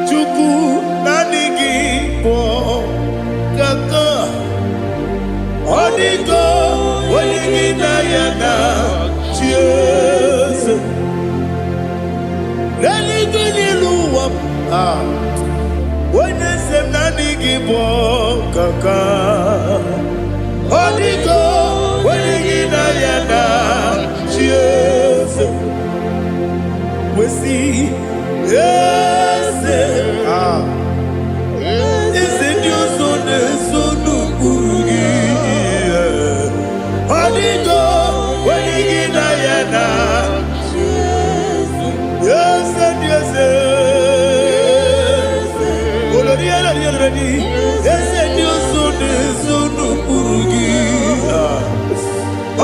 Chukwu, naanị gị bụ kaka. Ọ dịgo onye gị na ya na chi eze. N'eluigwe, n'elu ụwa, ah, onye eze m, naanị gị bụ kaka. Ọ dịgo onye gị na ya na chi eze. Wesi eze, ah, eze ndị ọzọ na-eso n'ụkpụrụ gị. Ọ dịgo onye gị na ya na eze ndị eze. Olori elori elori, eze ndị ọzọ na-eso n'ụkpụrụ gị.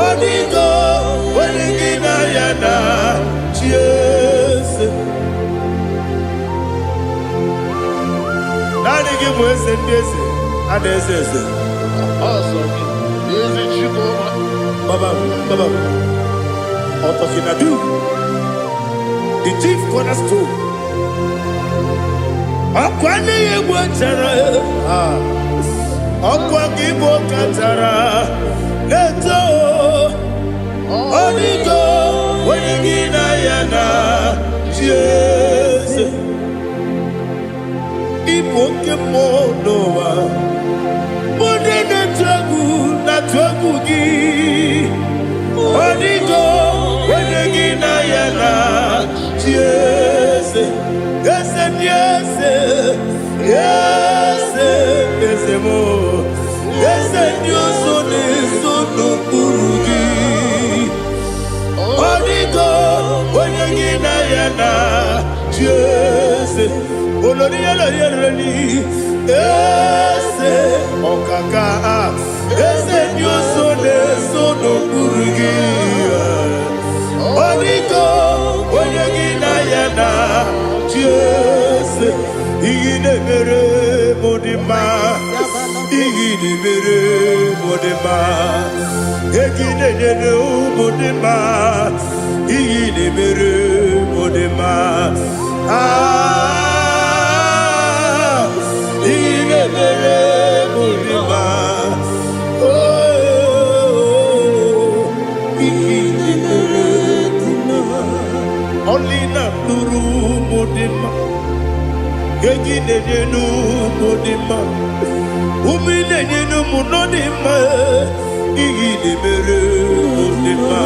Ọ dịgo onye gị na ya na chi eze. Naanị gị bụ eze ndị eze, a na-eze eze. Ọsọ gị, ezi Chukwu. Baba, Baba, Otokinadu, the chief cornerstone. Ọkwa anaghị egbu chara, ọkwa gị bụ kachara na-eto. Ọdịgo onye gị na ya na chi eze. Ịbụ oke mmụọ n'ụwa, ndị na-atụ egwu na-atụ egwu gị. Ọdịgo onye gị na ya na chi eze. Eze ndị eze, eze, eze m, eze ndị ọzọ na-eso n'okpuru gị. Ọdịgo onye gị na ya na chi eze. Olori elori elori, eze ọkaka, eze ndị ọzọ na-eso n'okpuru gị. Ọdịgo onye gị na ya na chi eze. Ihe na-emere m dị mma, ihe na-emere m dị mma, ego ị na-enyere ụmụ dị mma, ihe na-emere m dị mma. Ah, ihe na-emere m dị mma. Oh, ihe na-emere dị mma. Ọlị na-atụrụ ụmụ dị mma, ego ị na-enye n'ụmụ dị mma, ume ị na-enye n'ụmụ nọ dị mma. Ihe ị na-emere mụ dị mma,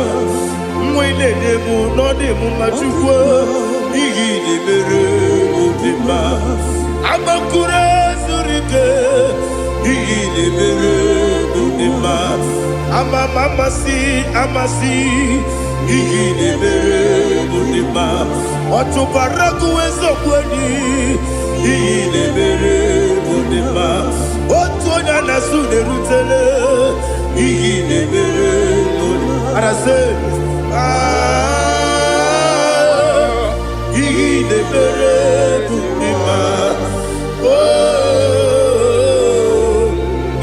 nwa ị na-enye m nọ dị m mma. Chukwu, ihe ị na-emere mụ dị mma. Agbakụrụ zuru ike, ihe ị na-emere mụ dị mma. Ama ama, amasị amasị, ihe ị na-emere mụ dị mma. Ọchụbara gụwa eziokwu enyi, ihe ị na-emere mụ dị mma. Otu onye a na-asụ na-erutele, ihe ị na-emere mụ dị mma. Arasị, ah, ihe ị na-emere mụ dị mma. Oh,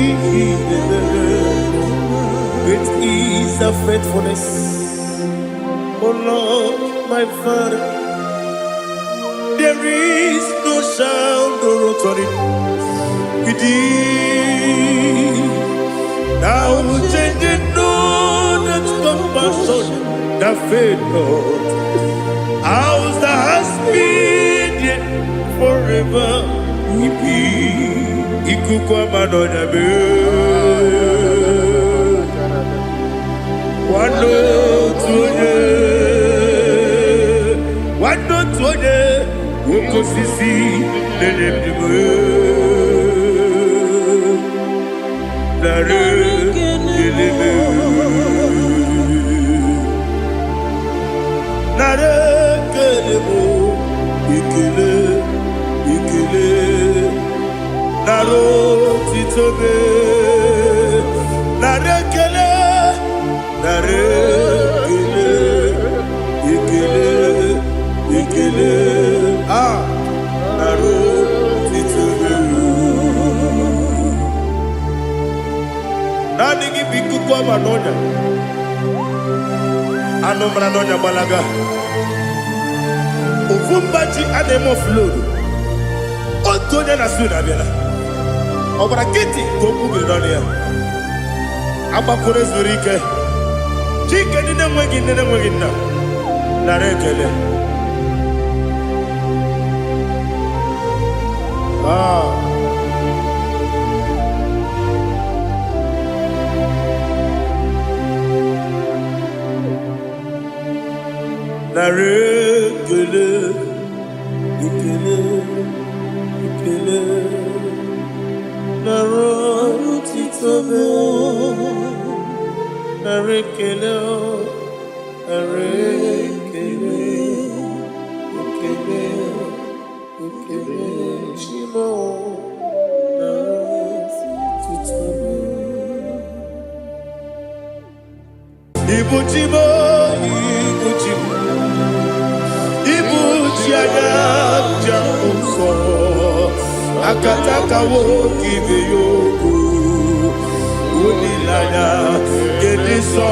ihe ị na-emere. Great is the faithfulness, oh Lord, my Father. There is no shadow of turning with thee. Thou changest not thy compassions, they fail not. As thou hast been, yet forever we be. Ikuku ama n'ọnya mee. Nwanne otu onye. Oke osisi na-enye ndụ nara ekele m. Nara ekele m, ekele, ekele, nara otito m, nara ekele, nara ekele, ekele, ekele, ah, nara otito m. Naanị gị bụ ikuku ọma n'ọnya, anụ mara n'ọnya gbalaga. Ofu mba ji a na-eme oflodu, otu onye na su na-abịala. Ọ gbara nkịtị ka okwu gị n'ọnụ ya. Agbakwuru zuru ike. Chike ndị na-enweghị nne na-enweghị nna, nara ekele. Ah. Nara ekele, ekele, ekele, nara otito m, nara ekele, nara ekele, ekele, ekele, Chimo, nara otito m. Ibuchi m, ibuchi m, ibuchi anya nja nsọ, akatakawo kibe yoko, olileanya nke nsọ,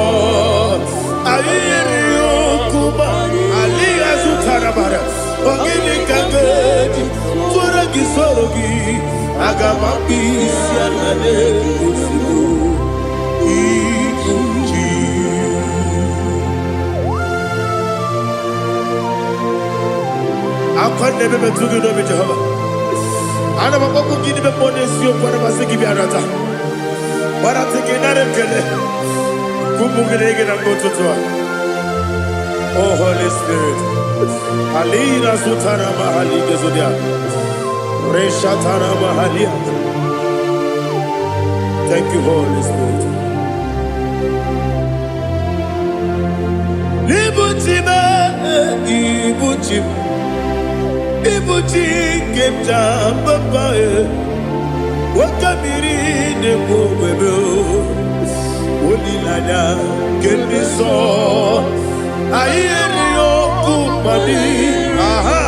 ahịrị okwu ma alịghị azụtara mara, ọ gịnị ka m ga-eji tụọrọ gị soro gị, aga m akpụ isi ala n'ozugbo ibuchi. Akwa na-ebe metụ gị n'obi Jehova. Ana m akpọkwu gị n'ime mmụọ n'eziokwu, ana m asị gị bịa nata. Gbarata gị nara ekele. Ka ụmụ gị na-ege na mgbe ụtụtụ a. Oh Holy Spirit. Alina zutara mahali gezodia. Reshatara mahalia. Thank you, Holy Spirit. Ibuchi m, ibuchi m, ibuchi nke m ji papa e. Nwoke mmiri na-ekwu ogbebe o. Olileanya nke ndị nsọ. Anyị erighị ọkụ mmadụ. Aha!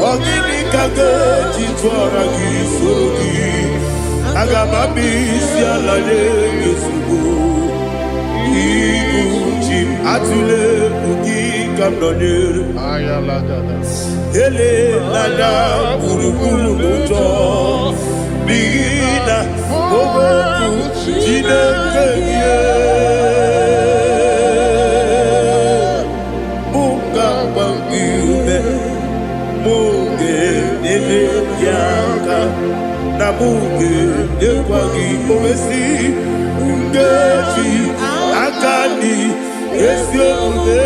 Ọ gịnị ka m ga-eji tụọra gị soro gị? Aga m abịa isi ala nye gị ozugbo. Ibu chi m, atụla egwu gị ka m nọnyere. Elela anya gburugburu n'ụjọ, n'ihi na okwu Chineke gị mụ ga-agba gị ume, mụ ga-enyere gị aka, na mụ ga-enyekwa gị owesi nkeji aka dị ezi omume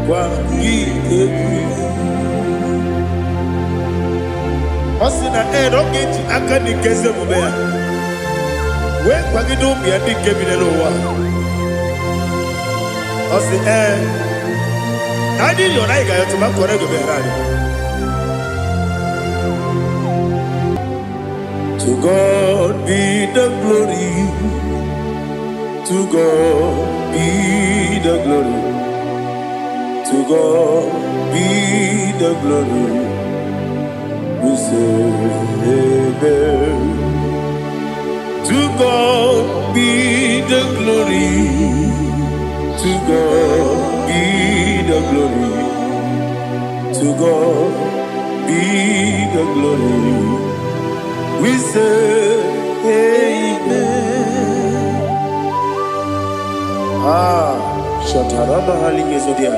gwa gị egwu. Ọ sị na ee, na ọ ga-eji aka dị nke ezi omume ya wee kwagide ụmụ ya ndị nke bi n'ụwa. Ọ sị ee, na anyị yọrọ anyị ga-ayọtụ ma kọrọ ego meghere anyị. To God be the glory, to God be the glory, to God be the glory. We say amen. To God be the glory, to God be the glory, to God be the glory. We say amen. Ah, Shatarama Hali Yezodia.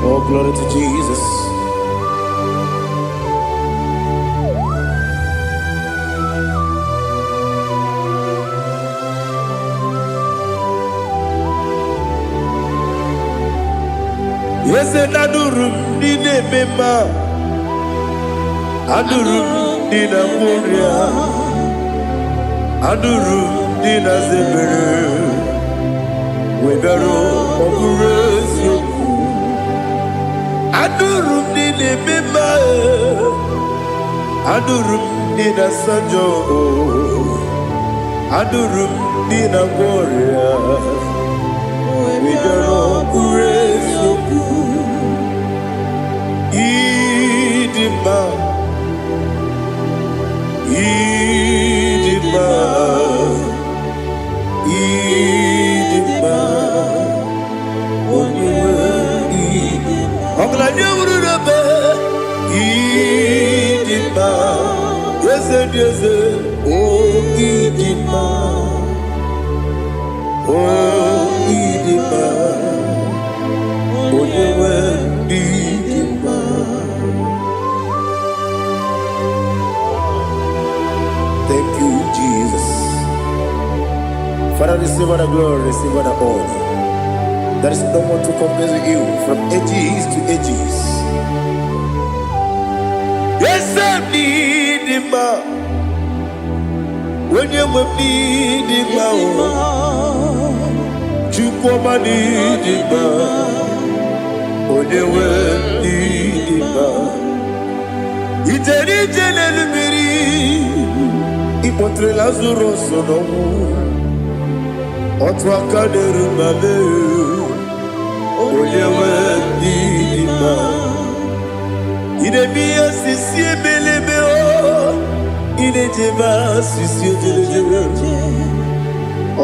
Oh, glory to Jesus. Eze na anụrụ m ndị na-eme mma, anụrụ m ndị na-agwọ ọrịa, anụrụ m ndị na-aza ebere, wee bịaruo ọ bụrụ eziokwu. Anụrụ m ndị na-eme mma, anụrụ m ndị na-asa njọ, anụrụ m ndị na-agwọ ọrịa, wee bịaruo ọ bụrụ eziokwu. Ịdị mma, ịdị mma, ịdị mma, onye nwe ịdị. Ọgaranya wuru n'ebe ịdị mma, eze dị eze, o ịdị mma, o ịdị mma, onye nwe ịdị mma. Thank you, Jesus. Father, receive all the glory, receive all the honor. There is no one to compare with you from ages to ages. Yes, I need him. Onye nwe m n'ịdị mma o, Chukwu ọma n'ịdị mma, onye nwe m n'ịdị mma. Ijere ije n'elu mmiri, ịkpọtere Lazarus n'ọnwụ, otu aka na-eru ma mee, onye nwe m n'ịdị mma. Ị na-eme ihe sisi emeleme o, ị na-ejebe asịsị ojelejele,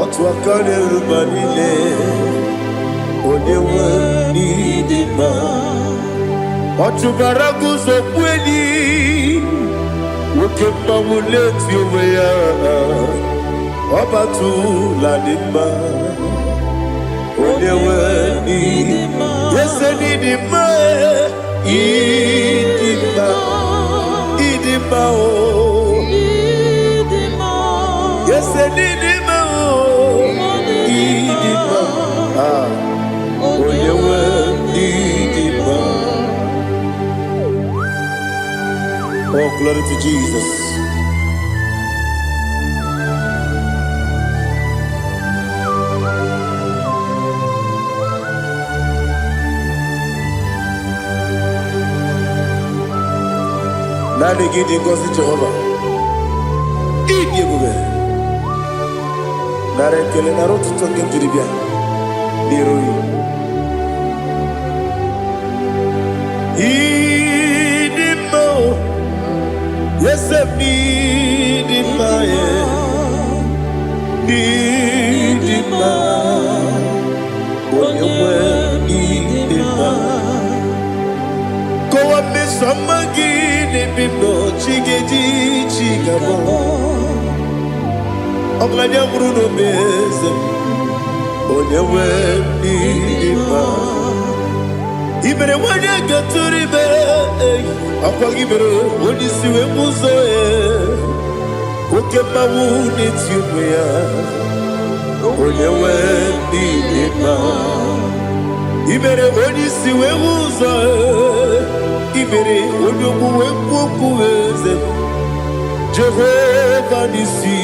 otu aka na-eru ma niile, onye nwe m n'ịdị mma. Ọ chụbara guzo enyi, nwoke mmanwụ na-eti onwe ya, ọ batụla dị mma, onye nwe n'ịdị eze n'ịdị mma, ịdị mma, ịdị mma o, eze n'ịdị mma o, ịdị mma, ah, onye nwe n'ịdị mma. Oh, glory to Jesus. Naanị gị dị ngọzi Jehova. Ịdị ebube. Nara ekele, nara otuto nke m jiri bịa n'iru gị. Ịdị mma o, eze m n'ịdị mma ya, n'ịdị mma, onye nwe ịdị mma. Kọwa mmeso ọma gị n'ebe m nọ, chi ga-eji chi ga-abọ. Ọgaranya nwụrụ n'obe eze m, onye nwe ịdị mma. I mere nwanyị gatụrụ ime, ọkwa gị mere onye isi wee bụ ụzọ ya, oke mmanwụ na-eti ụmụ ya, onye nwe ịdị mma. I mere onye isi wee hụ ụzọ, i mere onye ogbu wee kwuo okwu, eze Jehova n'isi,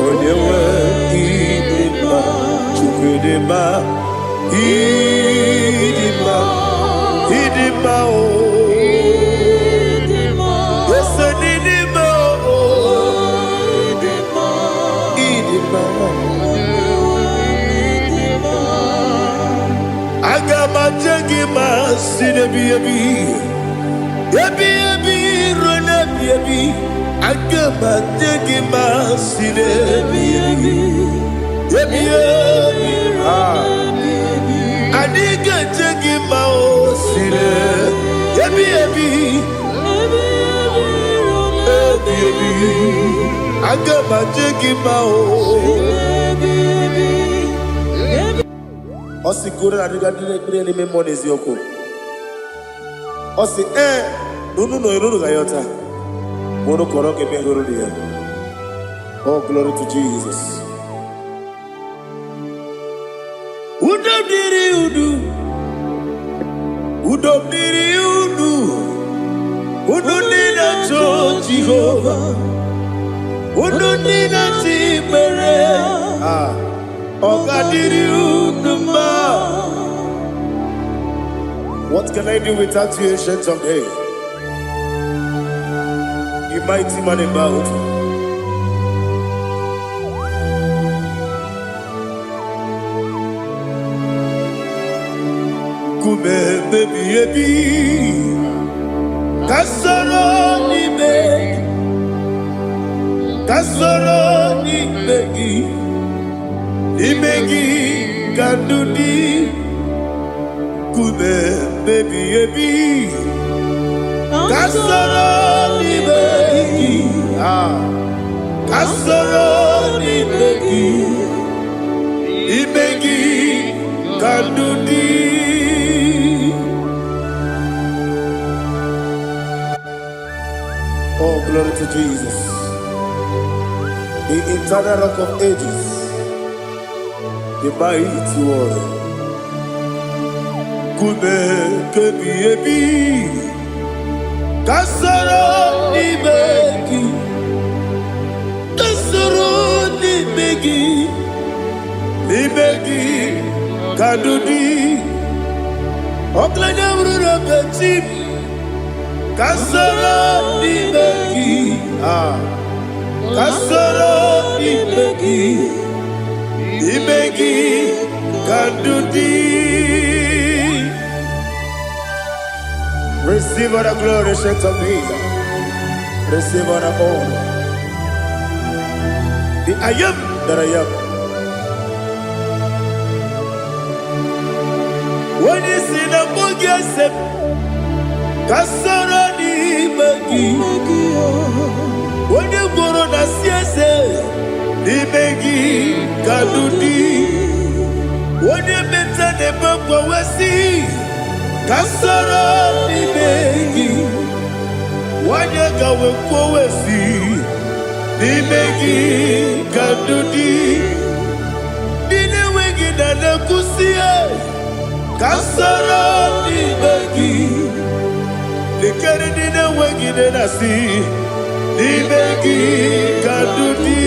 onye nwe ịdị mma. Chukwu ịdị mma, ịdị mma, ịdị mma o, ese n'ịdị mma o, ịdị mma. Aga m aje gị ma si n'ebi ebi ebi ebi ruo n'ebi ebi, aga m aje gị ma si n'ebi ebi ebi ebi, ah. Anyị ga-eje gị ma o si n'ebi ebi ebi ebi, aga m aje gị ma o. Ọ sị ka unu na-adịga ndị na-ekpere n'ime mmụọ na eziokwu. Ọ sị ee na unu nọ unu ga-ayọta ma unu kọrọ ga-eme hụrụ ya. Oh, glory to Jesus. Udo dịrị unu. Unu ndị na-achọ Jehova, unu ndị na-achọ ikpere, ah, ọ ga-adịrị unu mma. What can I do without you, Ancient of Days? You mighty man in battle. Nkume ebighị ebi ka soro n'ime gị, ka soro n'ime gị, n'ime gị ka ndụ dị. Nkume ebighị ebi ka soro n'ime gị, ah, ka soro n'ime gị, n'ime gị ka ndụ dị. Oh, glory to Jesus, the eternal Rock of Ages, the mighty one. Nkume ebighị ebi ka soro n'ime gị, ka soro n'ime gị, n'ime gị ka ndụ dị. Ọgaranya bụrụ na chi m ka soro n'ime gị, ah, ka soro n'ime gị, n'ime gị ka ndụ dị. Receive all the glory, Ancient of Days. Receive all the honor. The I Am that I Am. Onye si na mbụ gị ese m, ka soro n'ime gị. Onye gwọrọ na si eze, n'ime gị ka ndụ dị. Onye meta na-eme mgbanwe si, ka soro n'ime gị. Nwanyị gawe kwuo si, n'ime gị ka ndụ dị. Ndị na-enweghị na na-ekwusi, ka soro n'ime gị. Lekere ndị na-enweghị nne na-asị, n'ime gị ka ndụ dị.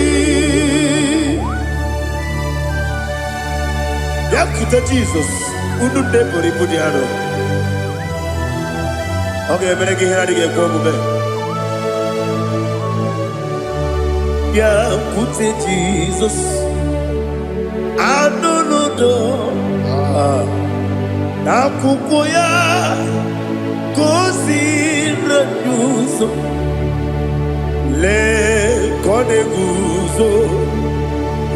Bịakwute Jizọs, unu nne buru ibu dị arọ. Ọ ga-emere gị ihe na-adịghị ekwe omume. Bịakwute Jizọs, anụ n'udo n'akwụkwọ ya ka o ziri ụzọ. Lee ka ọ na-eguzo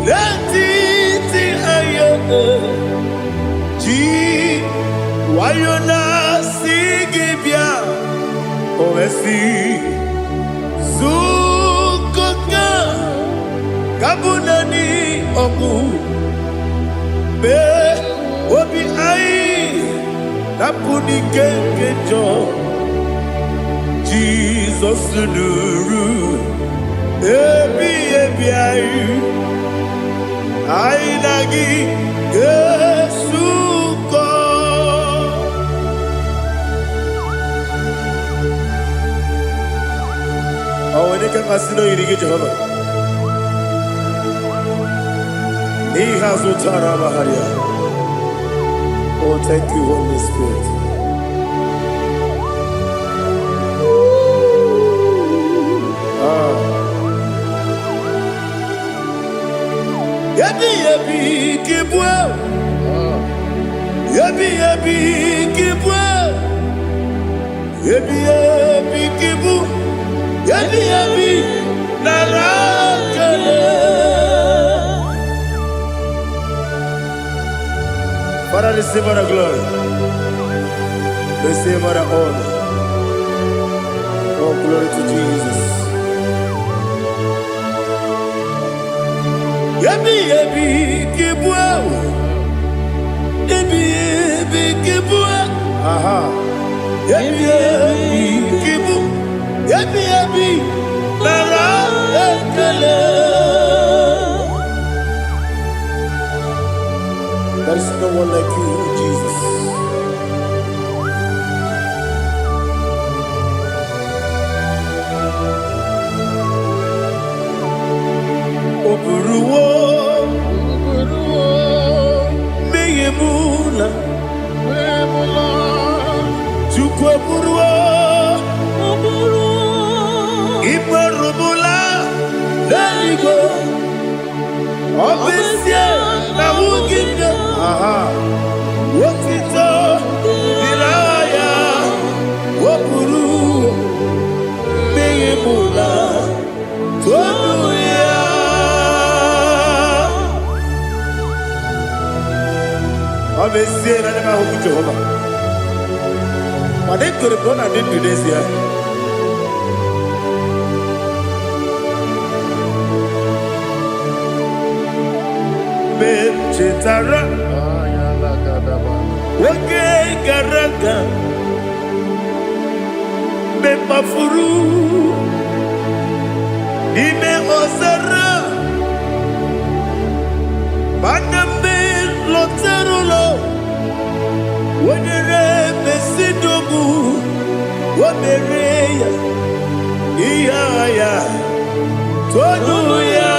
n'etiti anya, ji nwayọ na-asị gị bịa. O wee sị, zukọta ka bụ naanị ọgwụ mee obi anyị napụ n'ike nke njọ. Jizọs nụrụ ebi ebi anyị, anyị na gị ga-esukọ. Ọ nwere ike mmasị na oyiri gị, Jehova, n'ihe azụ tara amagharị. Oh, thank you, Holy Spirit. Ah. Ebi ebi kibwe, ebi ebi kibwe, ebi ebi kibu, ebi ebi nara kele. Father, receive all the glory. Receive all the honor. Oh, glory to Jesus. Ebi ebi kibwe, ebi ebi kibwe, aha. Ebi ebi kibu, ebi ebi nara ekele. There is no one like you, Jesus. N'eluigwe, ọ bụ ezie na ahụghị m ya, aha, otito dịrị aha ya, o buru mmehie m ụla, tonu ya. Ọ bụ ezie na anya m ahụghị Jehova, mana ekwere m na ọ na-adị ndụ n'ezie. Mgbe m chetara oge gara aga, mgbe m kpafuru n'ime ọzara, mana mgbe lọtara ụlọ, o nyere m ezinụlọ, o mere ya ihe agha ya, tonu ya.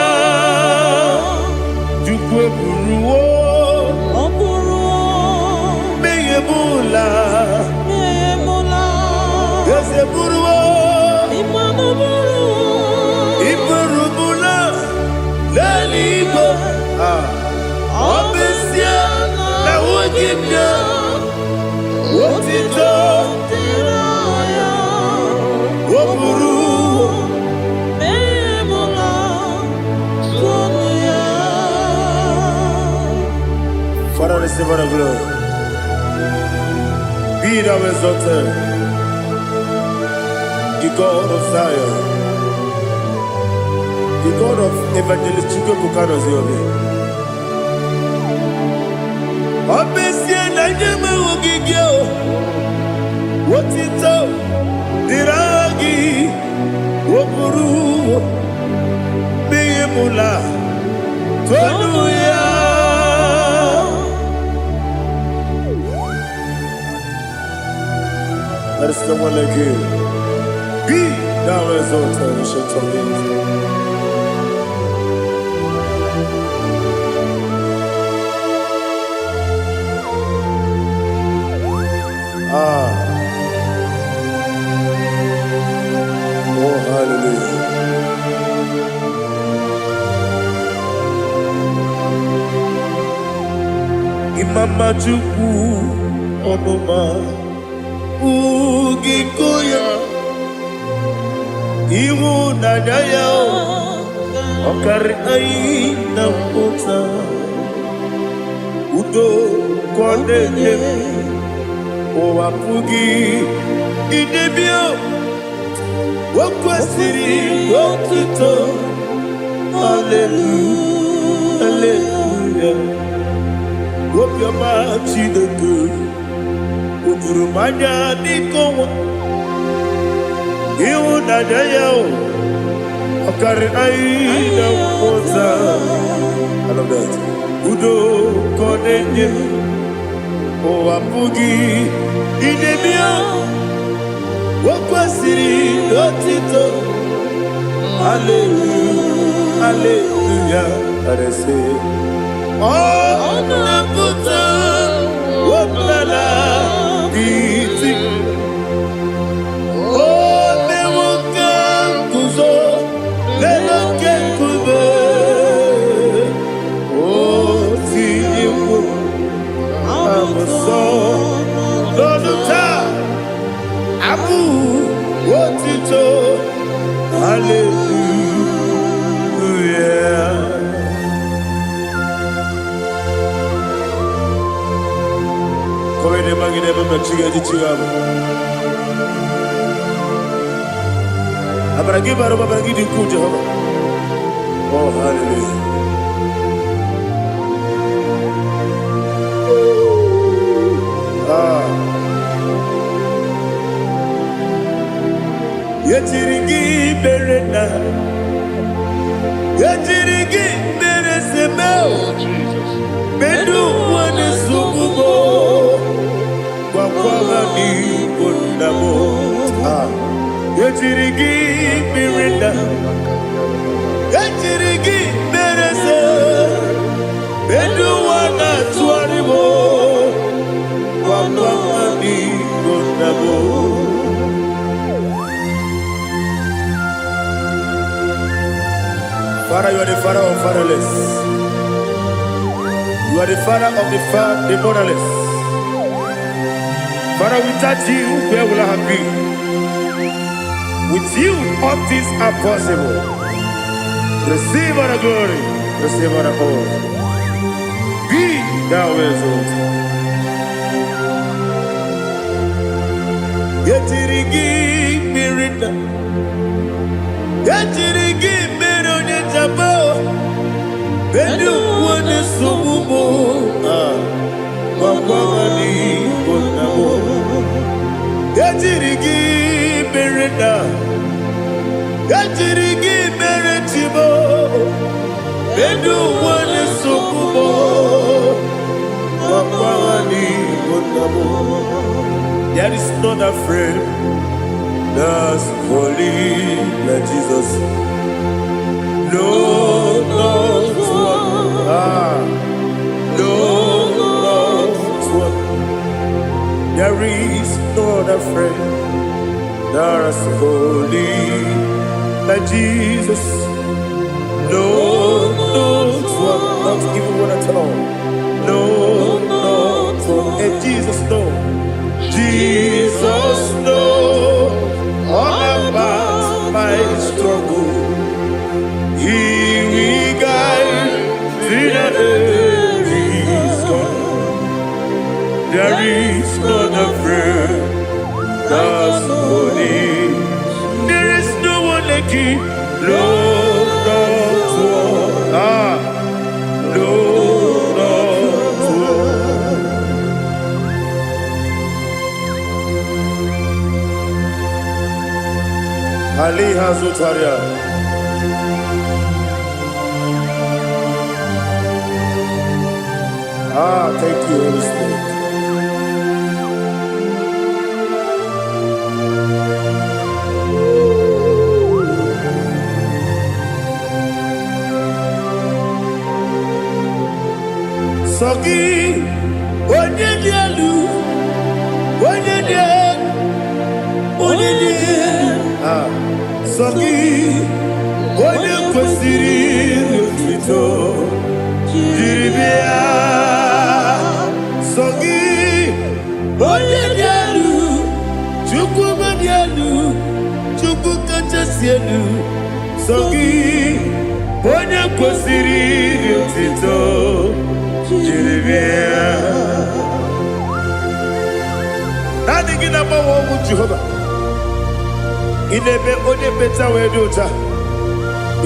Chukwu eburuwo Ọ bụrụ mmehie m ụla, emula, eze buruwo ịmanụ bụrụ iburu m ụla n'eluigwe. Ah, ọ bụ ezie na ahụghị m ya, otito dịrị ya, o buru emula, tonu ya. Father, receive all the glory. Be thou exalted, the God of Zion, the God of Evangelist Chukwuebuka Ozioma. Ọ bụ ezie na nye m ahụghị gị o, otito dịrị aha gị, o buru mmehie m ụla, tonu ya. There is no one like you. Be thou exalted, ancient of days. Ah, oh hallelujah. Imama Chukwu ọnụma ugiko ya, ịhụnanya ya ọ karị anyị na mpụta, udo ka ọ na-enye m, ụwa pụghị idebe o, o kwesịrị otuto. Hallelujah, hallelujah. Obiọma Chineke o juru m anya n'ike ọnwa, ịhụnanya ya o, ọ karị anyị na mpụta. I love that. Udo ka ọ na-enye m, ụwa pụghị idebe o, o kwesịrị otito. Hallelujah, hallelujah. Arese. Ọ na-apụta ọbụla iti. O mewo ka nguzo n'elu oke nkume. O tinyewo abụsọ n'ọnụ taa, abụ otito. Hallelujah. Kowene magine mama chiga ji chiga bụ. Amara gị bara ụba, amara gị dị ukwuu, Jehova. Oh, hallelujah. Ah. Ejiri gị mere na, ejiri gị mere seme o, Oh, Jesus. medu ụwa na-esogbu m o, gwakwa ha n'igbo nna m o. Ah. Ejiri gị mere na, ejiri gị mere se, medu ụwa na-atụgharị m o, gwakwa ha n'igbo nna m o. Father, you are the father of fatherless. You are the father of the motherless. Father, without you, where will I have been? With you, all things are possible. Receive our glory. Receive our honor. Be thou exalted. Ejiri gị mmiri nna. Ejiri gị mmiri onye jaba. Ndị ukwu na-esogbu m. Ah, gwakwa ha n'igbo nna m. Ejiri gị mmiri nna. Ejiri gị mere chi m. Ndị ukwu na-esogbu m. Gwakwa ha n'igbo nna m. There is not a friend that's holy like Jesus. No, not one. Ah, no, not one. There is no other friend that's holy like Jesus. No, not one. Not even one at all. No, not one. And Jesus, no. Jesus, no. All about my struggle. He will guide till the day is gone. There is none afraid that's holy. There is no one like you. No, not one. Ah, no, not one. Ali Hazutaria. Ah, thank you, Holy Spirit. Sọ gị, onye dị elu, onye dị elu, onye dị elu. Ah, sọ gị, onye kwesịrị otuto jiri bịa. Sọ gị, onye dị elu, Chukwu dị elu, Chukwu kachasị elu. Sọ gị, onye kwesịrị otuto jiri bịa. Naanị gị na-agbanwe ọnwụ Jehova. Ị na-eme onye mkpeta wee dị ụcha.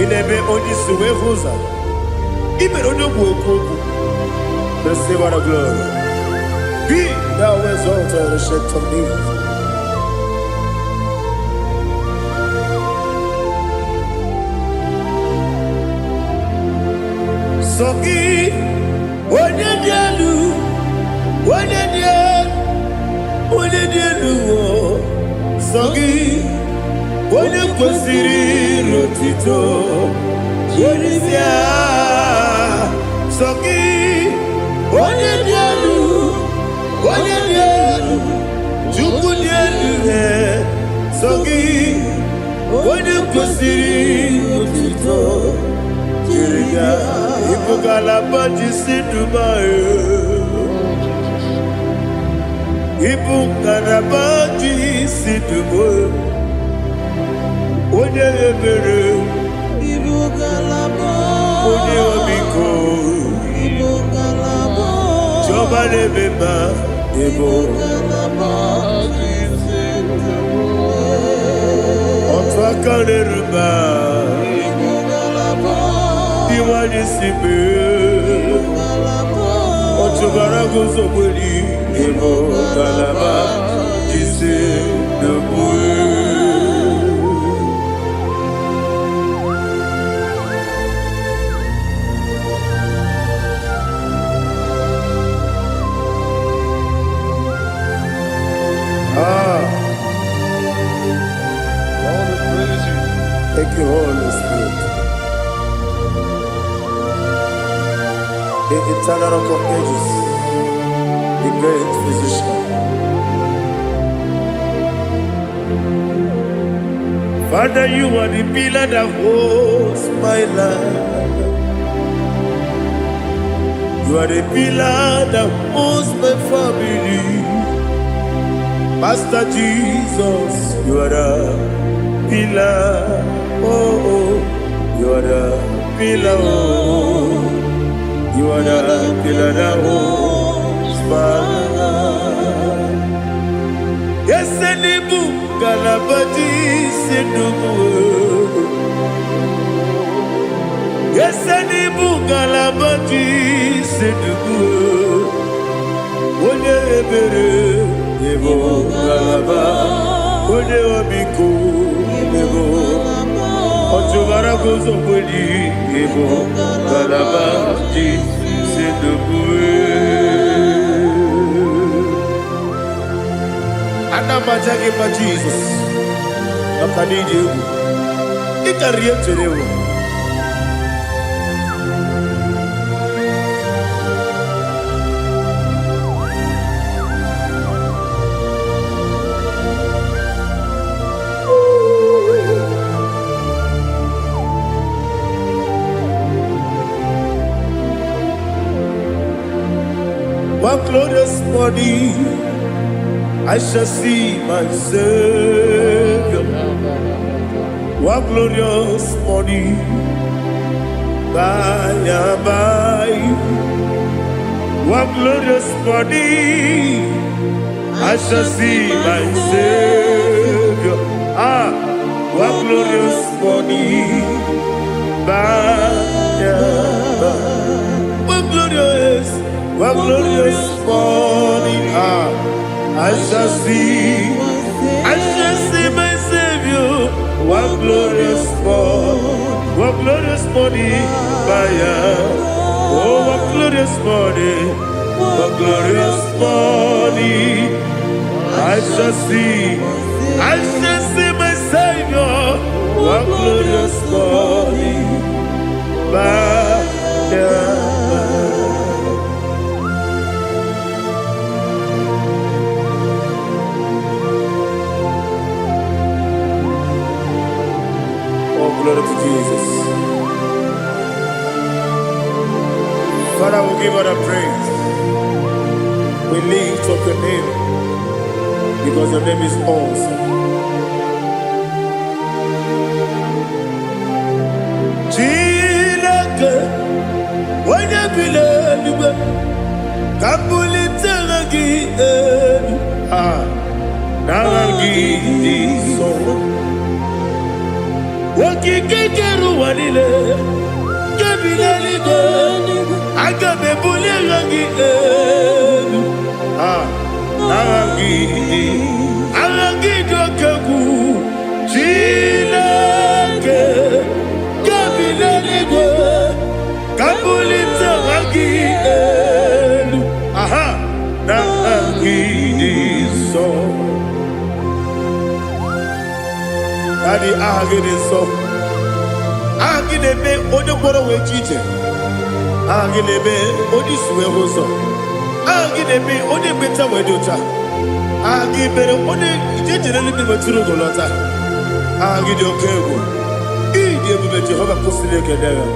Ị na-eme onye isi wee hụ ụzọ. Ị mere onye ogbu okwu okwu. Receive all the glory. Be thou exalted, ancient of days. Sọ gị, onye dị elu, onye dị elu, onye dị elu, o. Sọ gị, onye kwesịrị otito jiri bịa. Sọ gị, onye dị elu, onye dị elu, Chukwu dị elu, eh. Sọ gị, onye kwesịrị otito jiri bịa. Ịbụ ngalaba ji si Dubai. Oh, Jesus. Ịbụ ngalaba ji si Dubai. Onye ebere, Ibu ngalaba. Onye ọmịiko, Ibu ngalaba. Chiọma na-eme mma, ịbụ Ibu ngalaba. otu aka na-eru mba, Ibu ngalaba. iwanye si mee. Ngalaba. Ọchụbara guzogbeli, ịbụ ngalaba ji si Dubai. Ah, Lord, we praise you. Thank you, Holy Spirit. The eternal rock of ages, the great physician. Father, you are the pillar that holds my life. You are the pillar that holds my family. Master Jesus, you are the pillar. Oh, oh, you are the pillar. Oh, you are the pillar that holds my life. Yes, Nibu, Galabati, Sindubu. Yes, Nibu, Galabati, Sindubu. Onye ebere, Ibu Galaba. Onye obiko, Ibu. Ọchụbara guzo kweli, Ibu Galaba, Sindubu. Ana m aja gị mma Jizọs maka na ịdị egwu ị karịrị ihe m chere ewu. One glorious morning I shall see my Savior. One glorious morning, by and by. One glorious morning, I shall see my Savior. Ah, one glorious morning, by and by. One glorious, one glorious morning. Ah, I shall see, I shall see my Savior. One glorious morning, one glorious morning, by and oh, one glorious morning, one glorious morning. I shall see, I shall see my Savior. One glorious morning, by and by. Oh, glory to Jesus. Father, we give all the praise. We lift up your name because your name is awesome. Chineke, onye bi n'eluigwe, ka m bulite aha gị elu. Ah, n'aha gị dị nsọ. Okike kere ụwa niile, nke bi n'eluigwe, aga m ebuli aha gị elu. Ah, n'aha gị dị, aha gị dị oke egwu. Chineke, nke bi n'eluigwe, ka m bulite aha gị elu. Aha, n'aha gị dị nsọ. Daddy, aha gị dị nsọ. Aha gị na-eme onye mkpọrọ wee ji ije. Aha gị na-eme onye isi wee hụ ụzọ. Aha gị na-eme onye mmecha wee dị ụcha. Aha gị mere onye ije jere eluigwe metụrụ ugo lọta. Aha gị dị oke egwu. Ị dị ebube Jehova kwụsịrị ekele ya.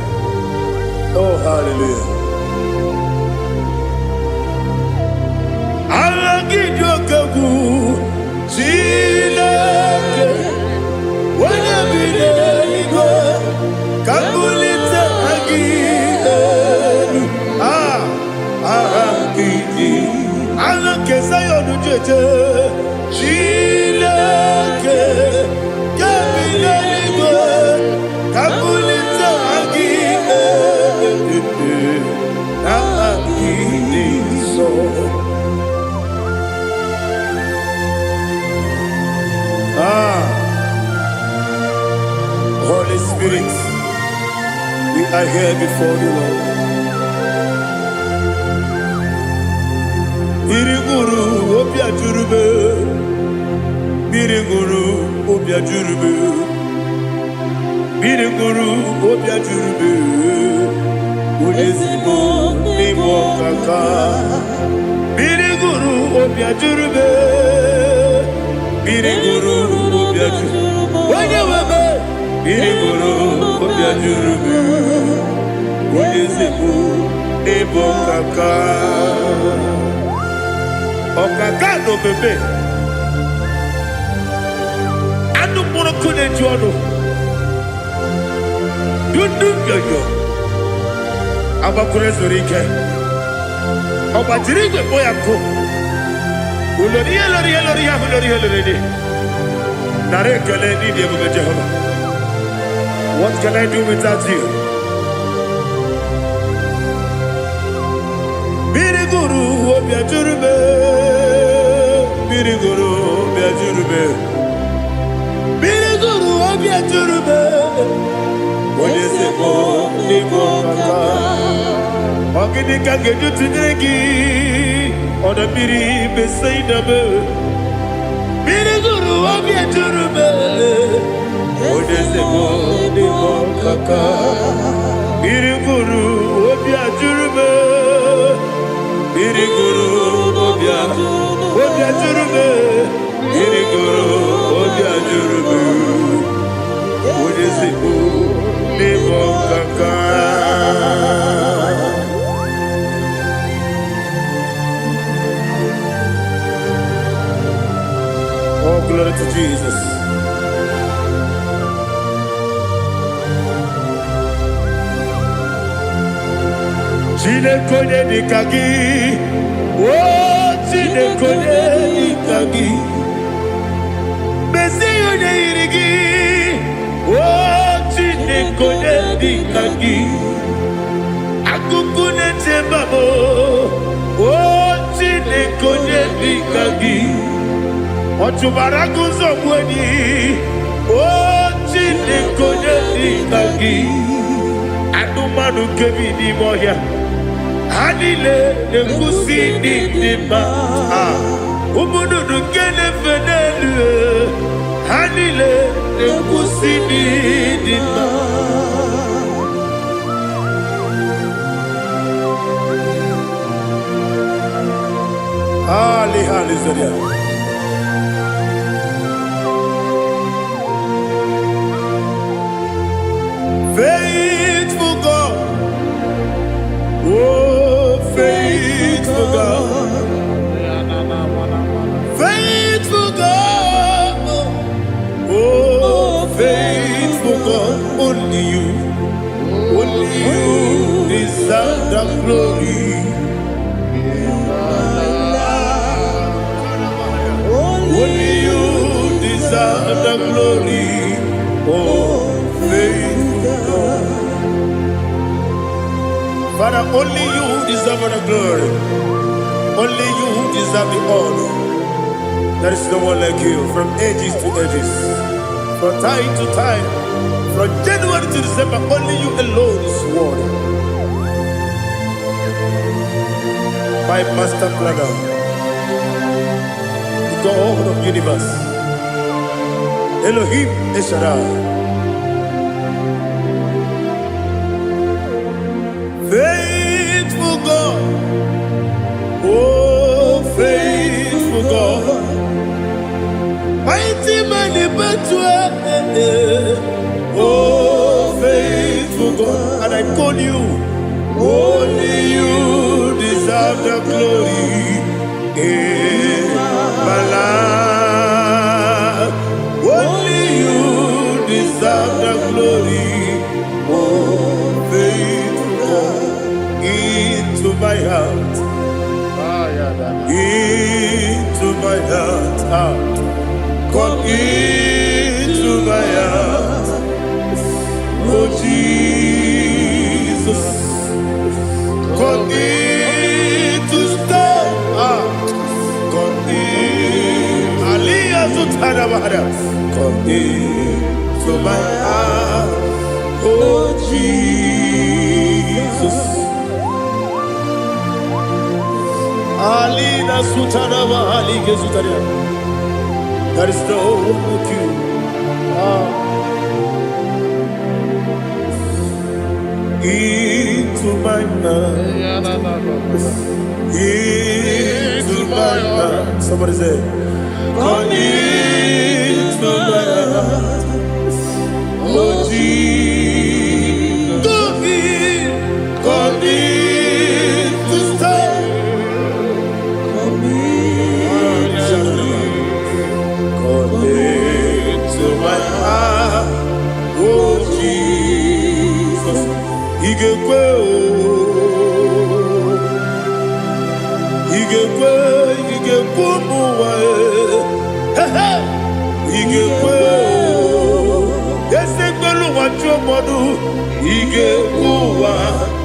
Oh, hallelujah. Aha gị dị oke egwu. Chineke, onye bi n'eluigwe, ka m bulite aha gị elu. Ah, aha gị dị. Aha nke Zayọn jeje. Chineke, nke bi n'eluigwe, ka m bulite aha gị elu. Aha gị dị nsọ. Ah, Holy Spirit, we are here before you, Lord. Mmiri ṅụrụ obi ajụrụ m. Mmiri ṅụrụ obi ajụrụ m. Mmiri ṅụrụ obi ajụrụ m. Onye ezigbo n'ime ọkaka. Mmiri ṅụrụ obi ajụrụ m. Mmiri ṅụrụ obi ajụrụ. Onye nwe m. Mmiri gụrụ obi ajụrụ m. Onye eze m, ịbụ ọkaka. Ọkaka na omeme. Anụ mkpụrụ nkụ na-eju ọnụ. Dundu nyonyo. Agbakwuru zuru ike. Ọ gbajiri igwe kpọ ya nkụ. Ulori ihe lori ihe lori ihe ahụ lori ihe lori dị. Nara ekele n'ịdị ebube Jehova. What can I do without you? Mmiri gụrụ obi ajụrụ m. Mmiri gụrụ obi ajụrụ m. Mmiri gụrụ obi ajụrụ m. Onye eze m, n'ịbụ ọkaka. Ọ gịnị ka m ga-eji tụnyere gị? Ọdọ mmiri Besaida m. Mmiri gụrụ obi ajụrụ m. Onye eze m, n'ịbụ ọkaka. Mmiri gụrụ obi ajụrụ m. Mmiri gụrụ obi ajụrụ m. Mmiri gụrụ obi ajụrụ m. Onye eze m, n'ịbụ ọkaka. Oh, glory to Jesus. Chineke onye dịka gị, o Chineke onye dịka gị, mezie onye yiri gị, o Chineke onye dịka gị, akụkụ na-eche mba m, o Chineke onye dịka gị, ọ chụbara gị ụzọ gbuo enyi, o Chineke onye dịka gị, anụmanụ nke bi n'ime ọhịa, ha niile na-ekwusi ndị dị mma. Ah, ụmụ nnụnụ nke na-efe n'elu, ha niile na-ekwusi ndị dị mma. Ali, hallelujah. Faithful God, oh, faithful God, faithful God, oh, faithful God, only you deserve the glory. Only you deserve the glory. Oh, faithful God. Father, only you deserve the glory. Only you deserve the honor. There is no one like you from ages to ages, from time to time, from January to December. Only you alone is worthy. My master planner, the God of universe, Elohim El Shaddai. Faithful God, oh faithful God, mighty man in battle, oh faithful God, and I call you, only you deserve the glory in my life. Only you deserve the glory, oh faithful God, into my heart, into my heart, ah. Come into my heart, oh Jesus. Come in to stay, ah. Come in, Aliyah Zutana Bahara. Come into my heart, oh Jesus. Alina Sutana Bahali Gezutaria. There is no one like you. Ah. Into my heart, into my heart. Somebody say, come into my heart, oh ga-ekwe o? Ị ga-ekwe, ị ga-ekwe ụmụ ụwa e? He he! Ị ga-ekwe o? Eze mgbelu ụwa jụọ mmadụ, ị ga-ekwe ụwa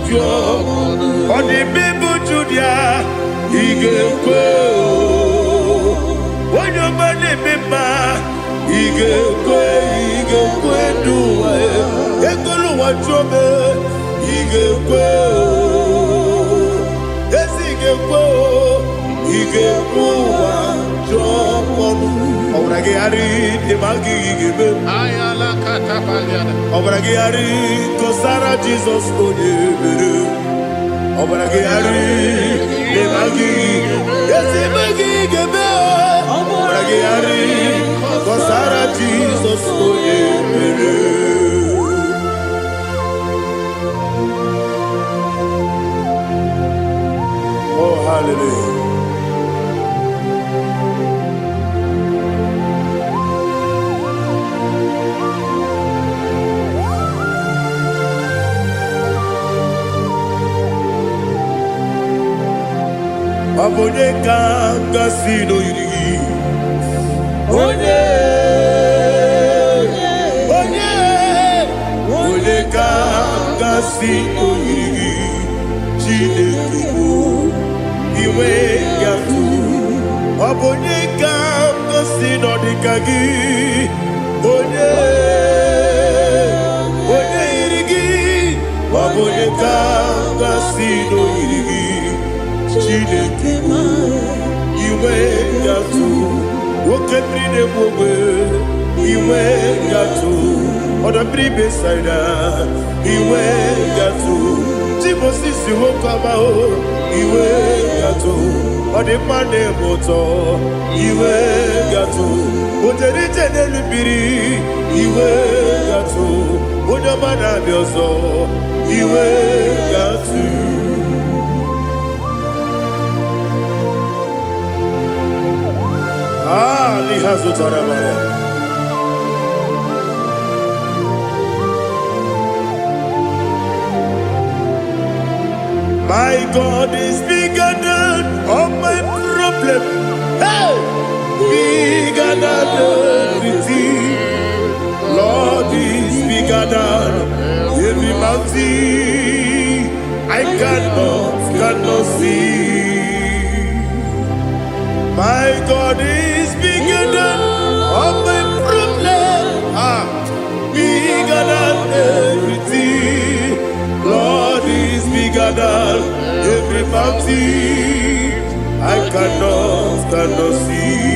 jụọ. Ọ dị mbe Judia, ị ga-ekwe o? Onye ọma na-eme mma, ị ga-ekwe, ị ga-ekwe ndụ ụwa e? Ekwela ụwa jụọ m, ị ga-ekwe o? Ezi ị ga-ekwe o? Ị ga-ekwe ụwa jụọ ọnụ. Ọbara gị gharị dị ma gị ga-eme. Ayala katapaliana. Ọbara gị gharị kọsara Jizọs onye mere. Ọbara gị gharị dị ma gị ezi eme gị ga-eme o. Ọbara gị gharị kọsara Jizọs onye mere. Oh, hallelujah. Ọ bụ onye ka m gasị n'oyiri gị? Onye, onye, onye ka m gasị n'oyiri gị? Chineke bụ inwe ya tụ. Ọ bụ onye ka m gasị n'ọdịka gị? Onye, onye yiri gị? Ọ bụ onye ka m gasị n'oyiri gị? Chineke bụ inwe gatụ, nwoke mmiri na-egbu ogbe, inwe gatụ, ọdọ mmiri Besaida, inwe gatụ, Timosisi nwoke ọma o, inwe gatụ, ọ dị mma na-eme ụtọ, inwe gatụ, o jere ije n'elu mmiri, inwe gatụ, onye ọma na-abịa ọzọ, inwe gatụ. Ah, liha zụtara mara. My God is bigger than all my problem. Hey! Bigger than everything. Lord is bigger than every mountain. I cannot see. My God is bigger than all my problem. Ah, bigger than everything. Lord is bigger than every mountain. I cannot see.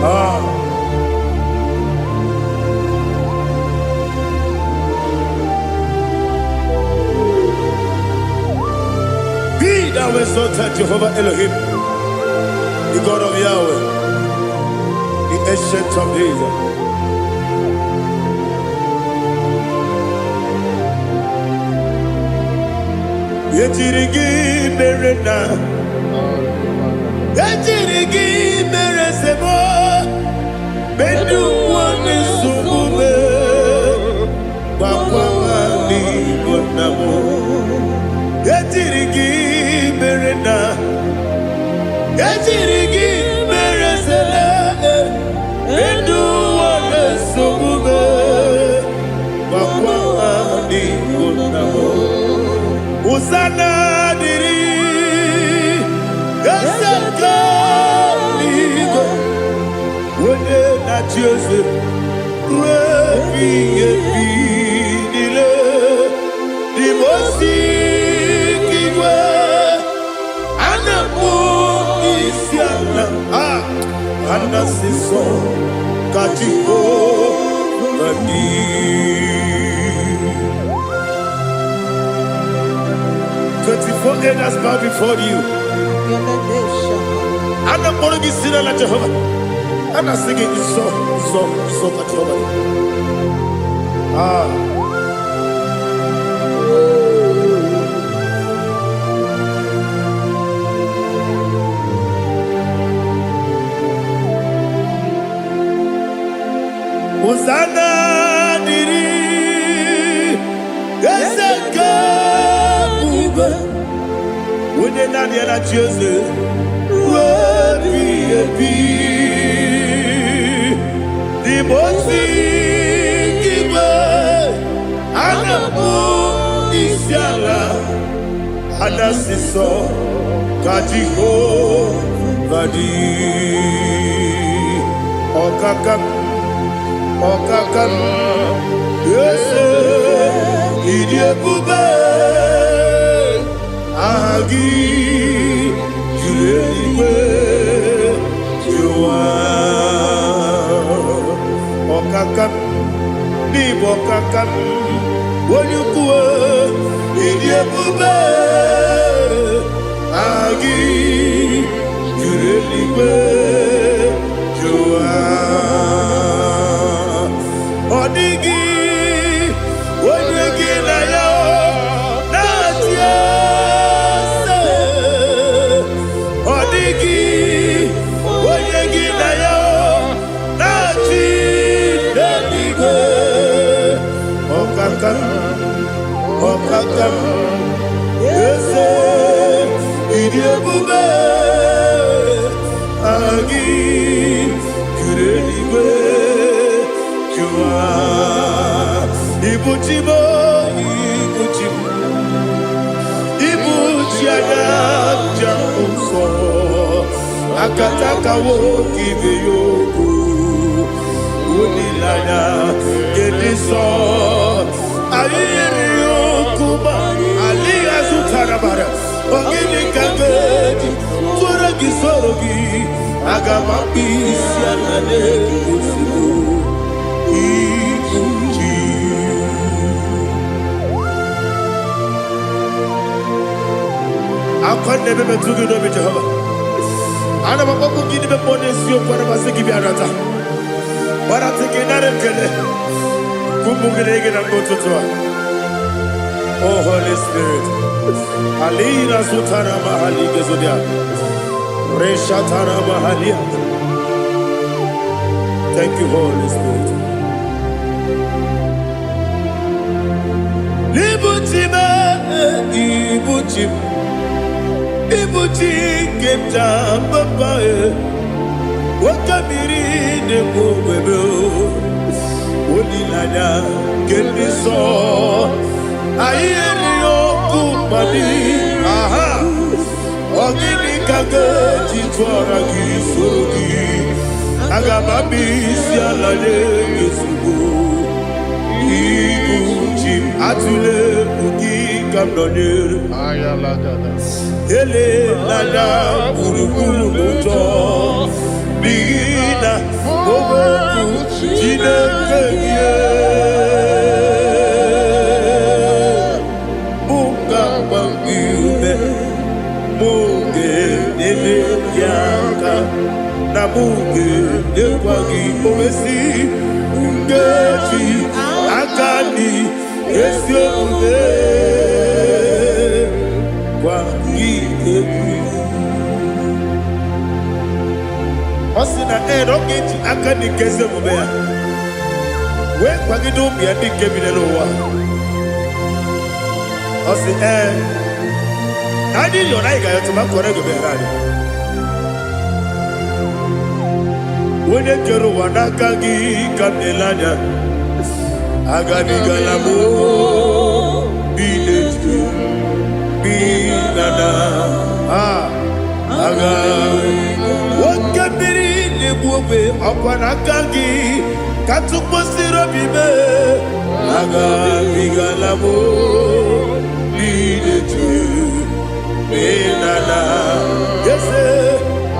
Ah. Be thou exalted, Jehovah Elohim, the God of Yahweh, the Ancient of Days. Ejiri gị mere na ejiri gị mere sebo medu nwanne nsogbu me gbakwa n'igbo nna m. Ejiri gị mere na ejiri gị mere sele medu nwanne nsogbu me gbakwa n'igbo nna m. Hosanna dịrị eze nke eluigwe, onye na-achị eze ruo ebighị ebi niile. Dị m ozi nke igwe, a na-akpọ isi ala, a a na-asị nsọ ka Jehova dị. 24 elders bow before you. A na-akpọrọ gị si n'ala Jehova. A na-asị gị nsọ, nsọ, nsọ ka Jehova dị. Ah. ebube, onye naanị ya na-achị eze ruo ebighị ebi. N'ime ozi nke igwe a na-akpọ isi ala, a na-asị sọ ka Jehova dị. Ọkaka m, ọkaka m, eze, ịdị ebube, aha gị juru eluigwe juru ụwa. Ọkaka m, n'ịbụ ọkaka m, onye ukwu, ịdị ebube, aha gị juru eluigwe juru ụwa. Ọ dịghị onye gị na ya na-achị eze. Ọ dịghị onye gị na ya na-achị n'eluigwe. Ọkaka m, ọkaka m, eze, ịdị ebube, aha gị juru eluigwe juru ụwa. Ibuchi m, ibuchi m, ibuchi anya njem nsọ, akataka nwoke ibe ya okwu, olileanya nke ndị nsọ. Anyị yiri okwu ma alịghị azụtara mara. Ọ gịnị ka m ga-eji tụrụ gị, soro gị? Aga m akpụ isi ala na-egosigo ibuchi. Akwa na-ebe metụ gị n'obi Jehova, ana m akpọkpụ gị n'ime mmụọ n'eziokwu. Ana m asị gị bịa nata gbarata gị, nara ekele ka ụmụ gị na gị na mgbe ụtụtụ a. Oh Holy Spirit, alina zutara mahali gezodia reshatara mahalia. Thank you, Holy Spirit. Ibuchi m, ibuchi m, ibuchi nke m ji papa e, oke mmiri na-ekwu ogbebe, olileanya nke ndị nsọ. Anyị erighị ọkụ mmadụ aha. Ọ gịnị ka ga-eji tụọra gị, soro gị? Aga m abịa isi ala nye gị ozugbo. Ibu chi m, atụle egwu, gị ka m nọnyere. Elela gburugburu n'ụjọ, n'ihi na okwu Chineke gị mụ ga-agba gị ume, mụ ga-enyere gị aka, na mụ ga-enyekwa gị owesi nkeji aka dị ezi omume gwa gị egwu. Ọ sị na ee, na ọ ga-eji aka dị nke ezi omume ya wee kwagide ụmụ ya ndị nke bi n'ụwa. Ọ sị ee, na anyị yọrọ, anyị ga-ayọtụ ma kọrọ ego bịara anyị. Onye kere ụwa, n'aka gị ka m na-ele anya. Agabigala m bi n'eju bi na na a aga. Oke mmiri na-egbu ogbe, ọkwa n'aka gị ka tụkpọsiri obi mee. Agabigala m bi n'eju bi na na eze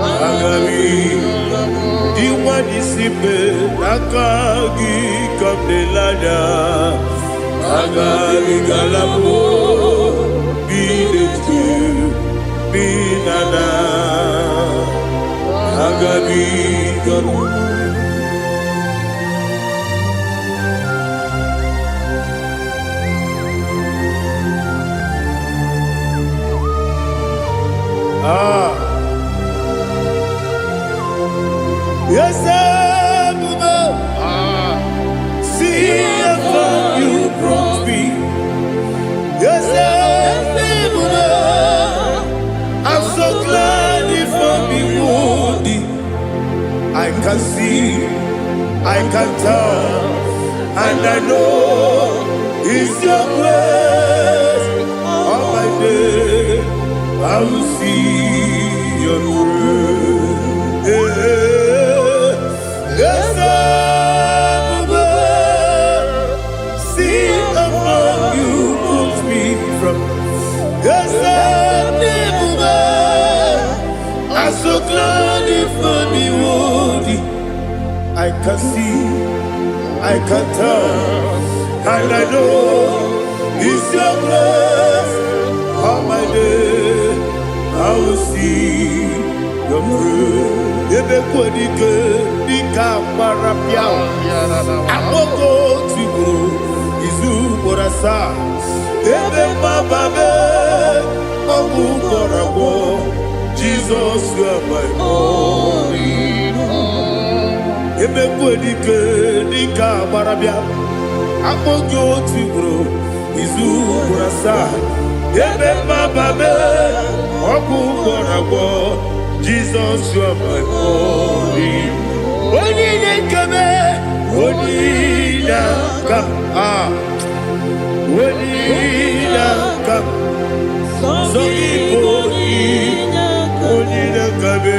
agabi dị nwa n'isi mbe, n'aka gị ka m na-ele anya. Agabigala m bi n'eju bi na na agabigala. Ah, yes, ebube, see how far you brought me. Yes, ebube, can see, I can tell, and I know it's your grace. All my day, I will see your grace. Yes, see among you put me from. Yes, I'm so glad if me worthy. I can see, I can tell, and I know it's your grace. All my day, I will see your grace. Ebe kwadike dịka agbara bịa akpọgo otu ugboro izu ugboro asaa ebe mgbaba be ọgwụ gwọrọ agwọ. Jizọs, you are my all. Emekwe dike dịka agbara bịa akpọ gị otu ugboro izu ugboro asaa ebe mgbaba be ọgwụ gwọrọ agwọ. Jizọs, you are my all. Onye na-ekebe, onye na-aka a, onye na-aka sọ gị bụ onye na-akabe,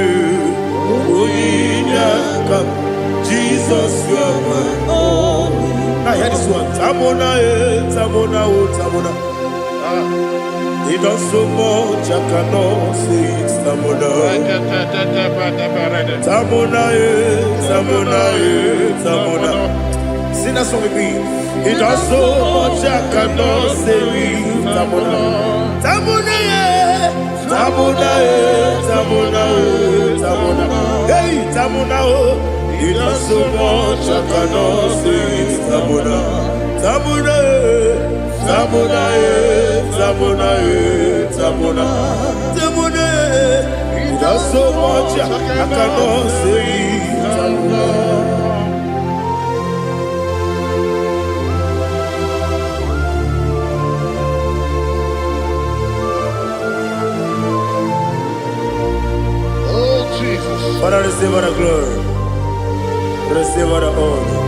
onye na-aka. Jesus, you are my. Now hear this one. Tamona, eh, Tamona, oh, Tamona. He does so much, I cannot say it. Tamona. Tamona, eh, Tamona, eh, Tamona. Sing that song with me. He does so much, I cannot say it. Tamona. Tamona, eh, Tamona, eh, Tamona, eh, Tamona. Hey, Tamona, oh. He does so much, I cannot say it. Tamona. Tamona, eh, Tamona, eh, Tamona, eh, Tamona. Tamona, eh. He does so much, I cannot say it. Tamona. Oh, Jesus. Father, receive all the glory. Receive all the honor.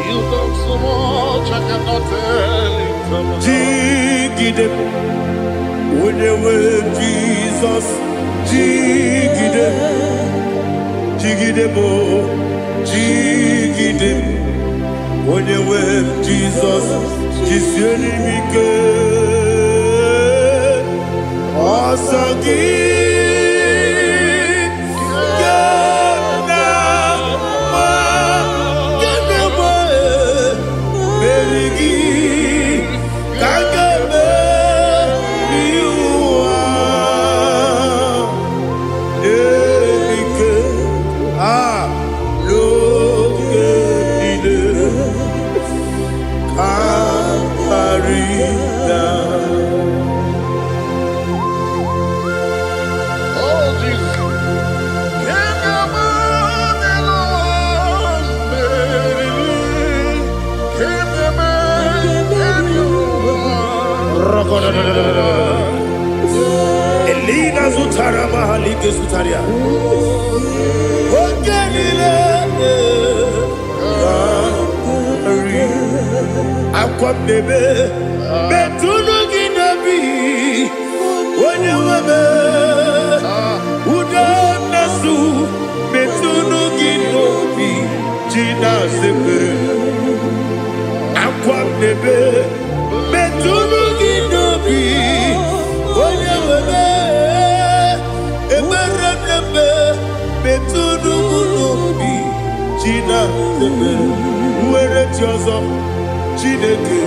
You've done so much, I cannot tell it. Jigide, onye nwe Jizọs, jigide, jigide m, jigide, onye nwe Jizọs, jisie m ike. Ọsọ gị ga na-agba, ga na-agba, meri gị ka m ga-emeri ụwa. Ike a n'oge niile ka karịa. Oh, Jesus. Can you Can you man Elina zutara mahalike zutaria. Oge niile karị. Akwa m na-ebe metụnụ gị n'obi, onye nwe m. Udo na-asụ metụnụ gị n'obi ji na-asepere. Akwa m na-ebe metụnụ gị n'obi, onye nwe m. Ekpere m na-eme metụnụ m n'obi ji na-asepere. Nwere chi ọzọ, Chineke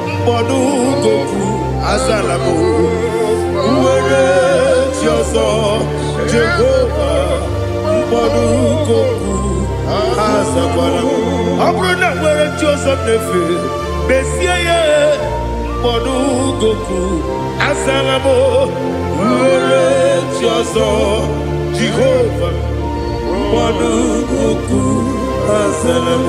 mkpọdụ goku azala m. Nwere chi ọzọ, Jehova mkpọdụ goku azakwala m. Ọ bụrụ na nwere chi ọzọ m na-efe, mezie ya mkpọdụ goku azala m. Nwere chi ọzọ, Jehova mkpọdụ goku azala m.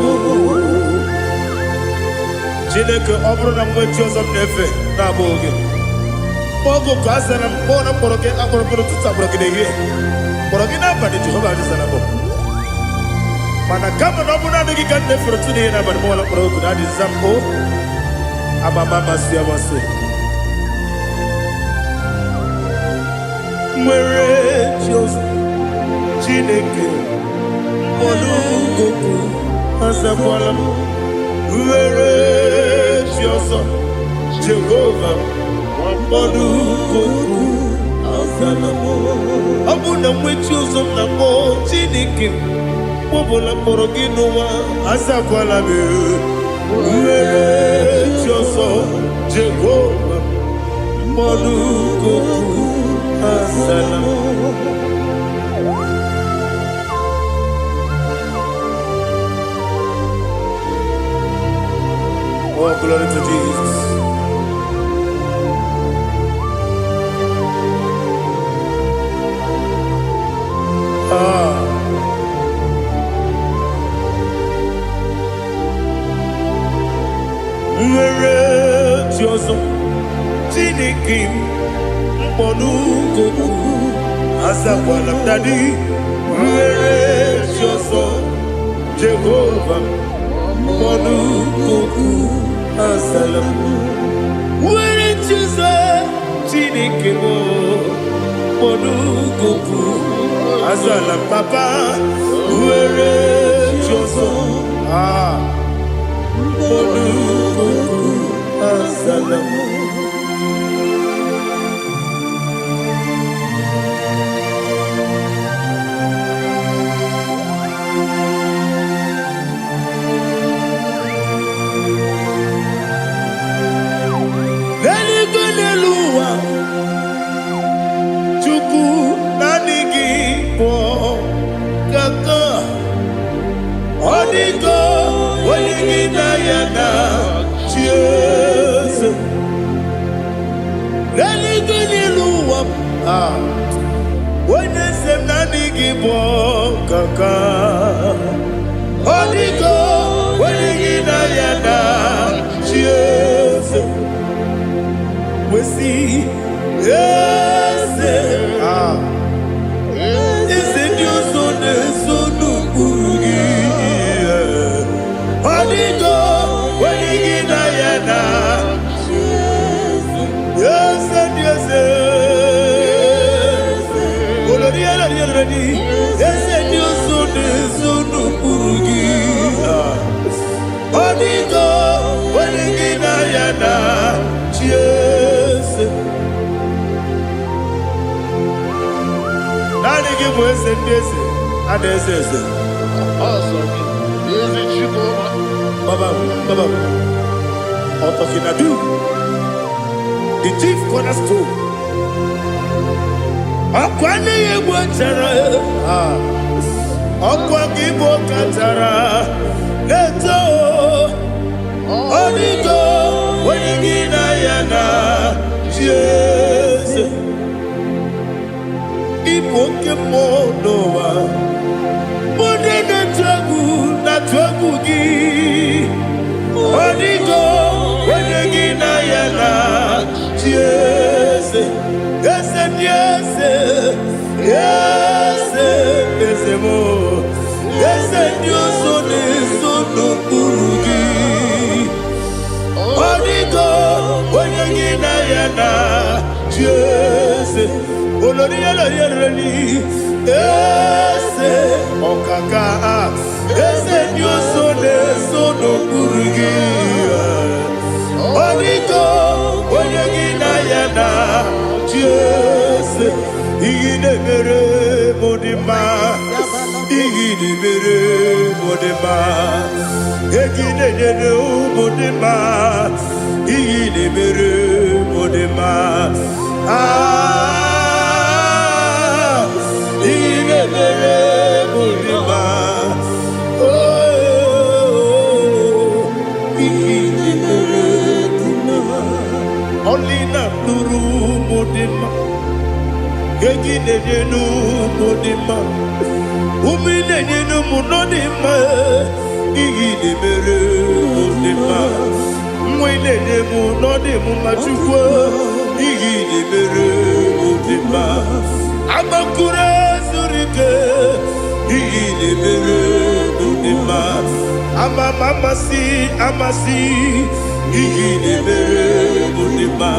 Chineke, ọ bụrụ na m nwee chi ọzọ m na-efe na-abụghị gị, oge oku azara m. Kpọọ na mkpọrọ gị akpọrọ gị n'ụtụtụ, akpọrọ gị n'ehihie, kpọrọ gị n'abalị, Jehova azara m. Mana kama na ọ bụ naanị gị ka m na-efere otu n'ihe n'abalị m ọla kpọrọ oku na adịza m o amama amasị amasị nwere chi ọzọ Chineke mkpọrọ azakwala m nwere chi ọzọ Jehova mkpọrọ azala m. Ọ bụ na nwe chi ọzọ m na-akpọ Chineke m ọbụla mkpọrọ gị n'ụwa azakwala m. Nwere chi ọzọ Jehova mkpọrọ azala m. Oh, glory to Jesus. Ah. Nwere chi ọzọ Chineke m mkpọnụkokwu azakwala m. Daddy, nwere chi ọzọ Jehova mkpọnụkokwu azala m. Nwere chi ọzọ Chineke m mkpọnụkokwu azala m. Papa, nwere chi ọzọ, ah, mkpọnụkokwu azala m. N'eluigwe, n'elu ụwa, Chukwu, naanị gị bụ kaka. Ọ dịgo onye gị na ya na chi eze. N'eluigwe, n'elu ụwa, ah, onye eze m, naanị gị bụ kaka. Ọ dịgo onye gị na ya na chi eze. Wesi eze, ah, eze ndị ọzọ na-eso n'ụkpụrụ gị. Ọ dịgo onye gị na ya na eze ndị eze. Olori elori elori, eze ndị ọzọ na-eso n'ụkpụrụ gị. Ah. Ọ dịgo onye gị na ya na chi eze. Naanị gị bụ eze ndị eze a na-eze eze. Ọsọ gị, ezi Chukwu. Baba, Baba, Otokinadu, the chief cornerstone. Ọkwa n'ihe egwu chara, ah, ọkwa gị bụ kachara na-eto. Ọdịgo onye gị na ya na chi eze. Ịbụ oke mmụọ n'ụwa, onye na-atụ egwu na-atụ egwu gị. Ọdịgo onye gị na ya na chi eze. Eze ndị eze, eze eze m, eze ndị ọzọ na-eso n'okpuru gị. Ọdịgo onye gị na ya na chi eze. Olori olori olori, eze ọkaka, eze ndị ọzọ na-eso n'okpuru gị. Ọdịgo onye gị na ya na chi eze. Ihe na-emere m dị mma, ihe na-emere m dị mma, ego na-enyere ụmụ dị mma, ihe na-emere m dị mma. Ah, ihe na-emere m dị mma. Oh, ihe na-emere dị mma. Ọlị na-atụrụ ụmụ dị mma, ego na-enye n'ụmụ dị mma, ụmụ ị na-enye n'ụmụ nọ dị mma. Ihe na-emere m dị mma, nwa ị na-enye m nọ dị m mma. Chukwu, ihe na-emere m dị mma. Agbakụrụ zuru ike, ihe na-emere m. Ama m amasị amasị ihe ị na-emere bụ dị mma.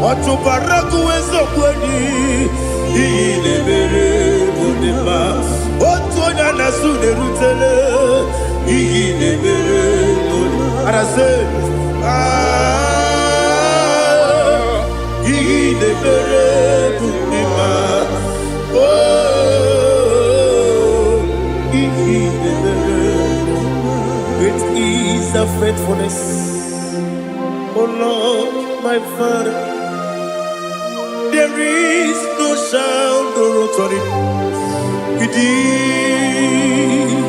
Ọ chụbara gụ eziokwu enyi, ihe ị na-emere bụ dị mma. Otu onye a na-asụ na-erutele, ihe ị na-emere bụ dị mma. Arasị, ah, ihe ị na-emere bụ dị mma. Oh, ihe ị na-emere. Great is the faithfulness, O Lord, my Father. There is no sound or authority. Indeed,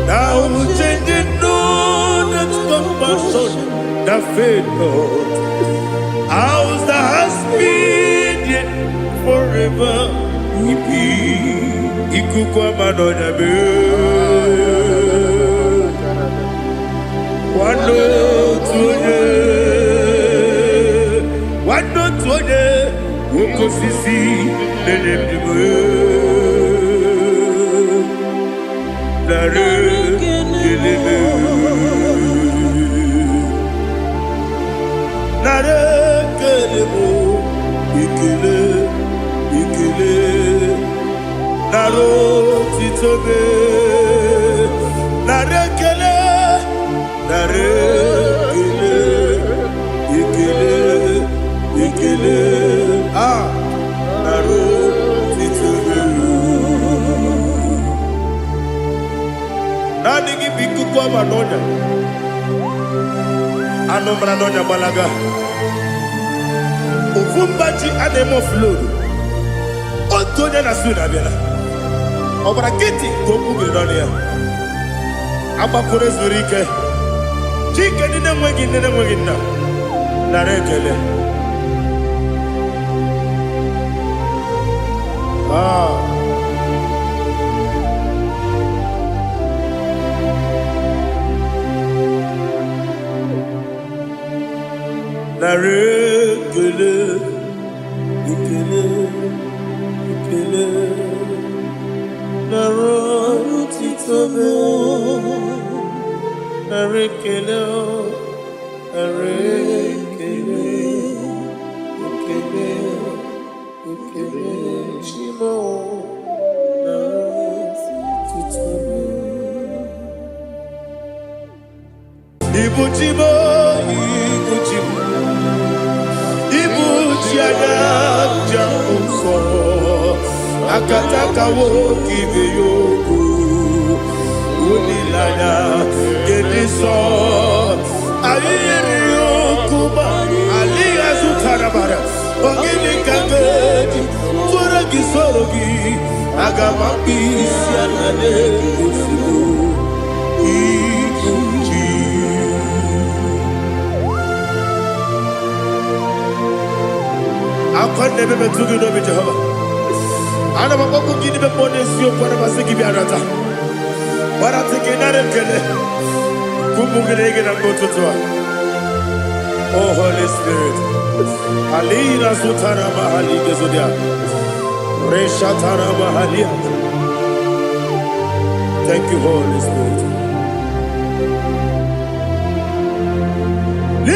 thou changest not that compassion that fail not. House that has been there forever will be. Ikuku ama n'ọnya mee. Nwanne otu onye, nwanne otu onye, oke osisi na-enye ndụ. Nara ekele m. Nara ekele m, ekele, ekele. Nara otito m. Nara ekele, nara ekele, ekele, ekele. Ah, nara otito m. Naanị gị bụ ikuku ọma n'ọnya. Anụ mara n'ọnya gbalaga. Ofu mba ji a na-eme offload. Otu onye na-asụ na abịala. Ọ gbara nkịtị ka okwu gị n'ọnụ ya. Agbakwuru zuru ike. Chike ndị na-enweghị nne na-enweghị nna. Nara ekele. Ah. Nara ekele, ekele, ekele. Nara otito m. Nara ekele, nara ekele, ekele, ekele. Chimo, nara otito m. Ibu Chimo, Ibu Chimo, Ibu chi anya njem nsọ, akataka nwoke ibe ya okwu, olileanya nke nsọ. Anyị yiri okwu ma alịghị azụtara bara. Ọ gịnị ka m ga-eji tụrụ gị soro gị? Aga m akpụ isi ala n'ozugbo. Ibu chi. Akwa na-eme metụ gị n'obi Jehova. Ana m akpọkwu gị n'ime mmụọ n'eziokwu, ana m asị gị bịa rata. Gbarata gị nara ekele. Ka ụmụ gị na gị na mgbe ụtụtụ a. Oh Holy Spirit. Alina zutara mahali gezodia. Reshatara mahalia. Thank you, Holy Spirit.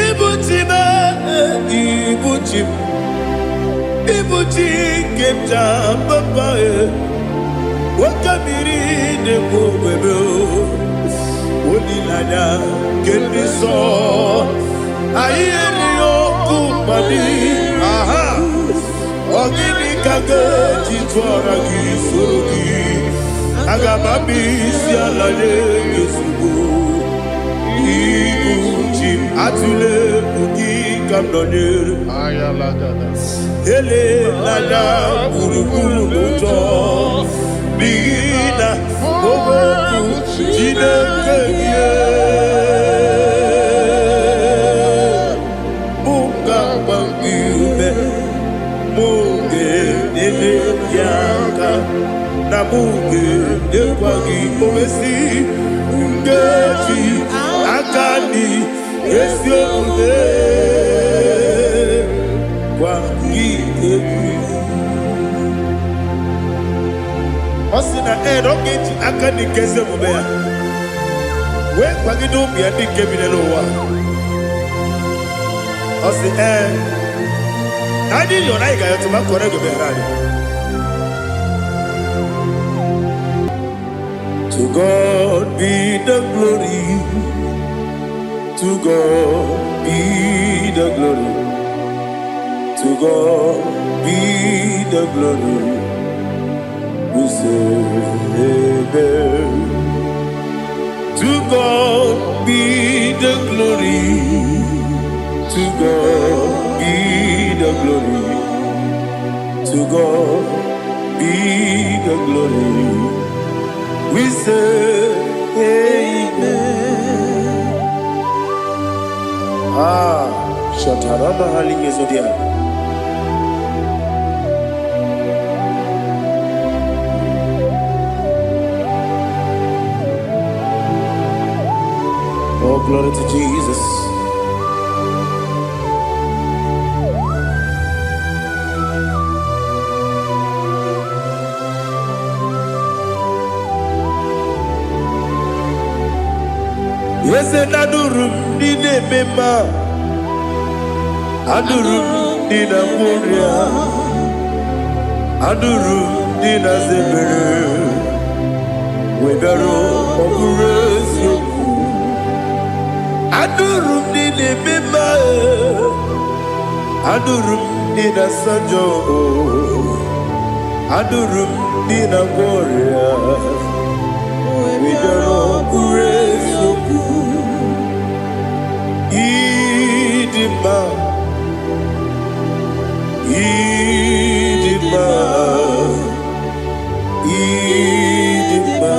Ibu chi m, ibu chi m, ibu chi nke m ji papa e. Oke mmiri na-ekwu ogbebe olileanya nke ndị nsọ. Anyị erighị ọkụ mmadụ. Aha, ọ gịnị ka ga-eji tụọra gị soro gị? Aga m abịa isi ala nye gị ozugbo. Ibu chi m, atụla egwu, gị ka m nọnyere. Elela gburugburu n'ụjọ, n'ihi na okwu Chineke gị mụ ga-agba gị ume, mụ ga-enyere gị aka, na mụ ga-enyekwa gị owesi nkeji aka n'i ezi omume gwa gị egwu. Ọ sị na ee, na ọ ga-eji aka n'ike ezi omume ya Wee kwagide ụmụ ya ndị nke bi n'ụwa. Ọ sị ee, na anyị yọrọ anyị ga-ayọtụ ma kọrọ ego bịara anyị. To God be the glory. To God be the glory. To God be the glory. We say amen. To God be the glory. To God be the glory. To God be the glory. We say amen. Ah, Shatarama Halingezodia. Oh, glory to Jesus. Eze na-adụrụ m ndị na-eme mma, adụrụ m ndị na-agwọ ọrịa, adụrụ m ndị na-aza ebere, webịara ọ bụrụ eziokwu. Adụrụ m ndị na-eme mma, adụrụ m ndị na-asa njọ, adụrụ m ndị na-agwọ ọrịa, webịara ọ bụrụ eziokwu. Ịdị mma, ịdị mma, ịdị mma,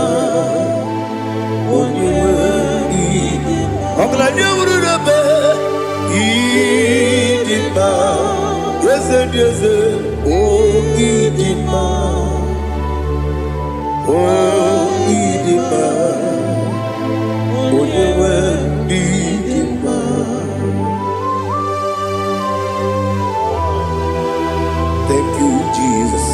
onye nwe ịdị. Ọgaranya wuru n'ebe ịdị mma, eze dị eze, o ịdị mma, o ịdị mma, onye nwe ịdị mma. Thank you, Jesus.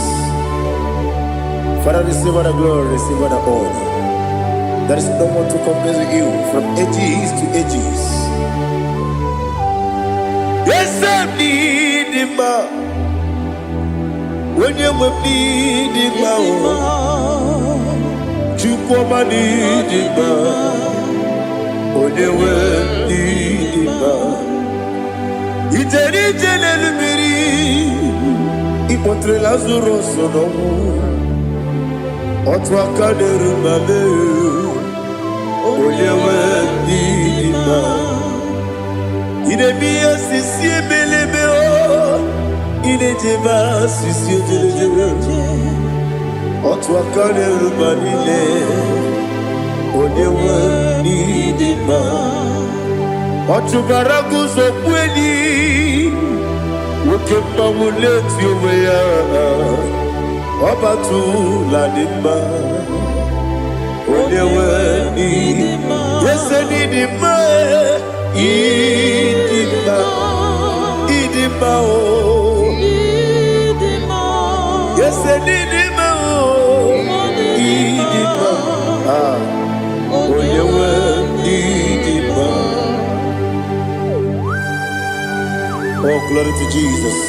Father, receive all the glory, receive all the honor. There is no one to compare with you from ages to ages. Yes, I need him. Onye nwe m n'ịdị mma o, Chukwuma n'ịdị mma, onye nwe m n'ịdị mma. Ijere ije n'elu mmiri, ịkpọtere Lazarus n'ọnwụ, otu aka na-eru ma mee, onye nwe m n'ịdị mma. Ị na-eme ihe sisi ebelebe o, ị na-ejebe asịsị ojelejele, otu aka na-eru ma niile, onye nwe m n'ịdị mma. Ọ chụbara gị ụzọ kwu enyi, nwoke mmanwụ na-eti onwe ya, ọbatụla dị mma, onye nwe n'ịdị ese n'ịdị mma, ịdị mma, ịdị mma o, ese n'ịdị mma o, ịdị mma, ah, onye nwe n'ịdị mma. Oh, glory to Jesus.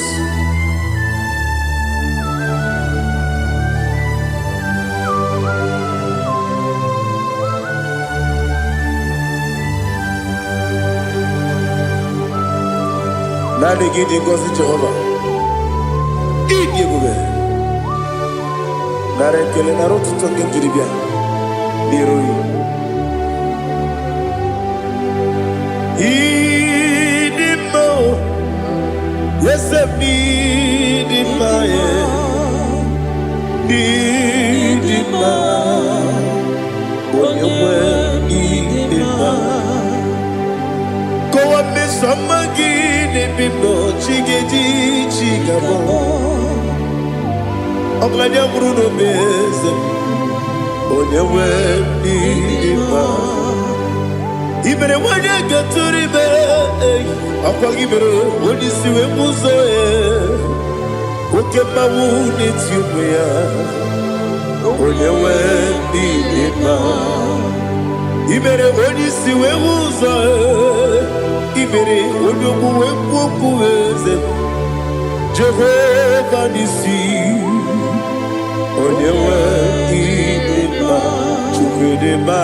Naanị gị dị ngọzi, Jehova. Ịdị ebube. Nara ekele, nara otuto nke m jiri bịa n'iru gị. Ịdị mma o, eze m ịdị mma, e. Ịdị mma, onye nwe ịdị mma. Kọwa mmeso ọma gị n'ebe m nọ, chi ga-eji chi ga-abọ. Ọgaranya nwụrụ n'obe, eze m, onye nwe ịdị mma. I mere nwanyị gatụrụ ime, ọkwa gị mere onye isi wee bụ ụzọ ya. Oke mmanwụ na-eti onwe ya, onye nwe ịdị mma. I mere onye isi wee hụ ụzọ. I mere onye ogbu wee kwuo okwu, eze Jehova n'isi. Onye nwe, ịdị mma. Chukwu dị mma,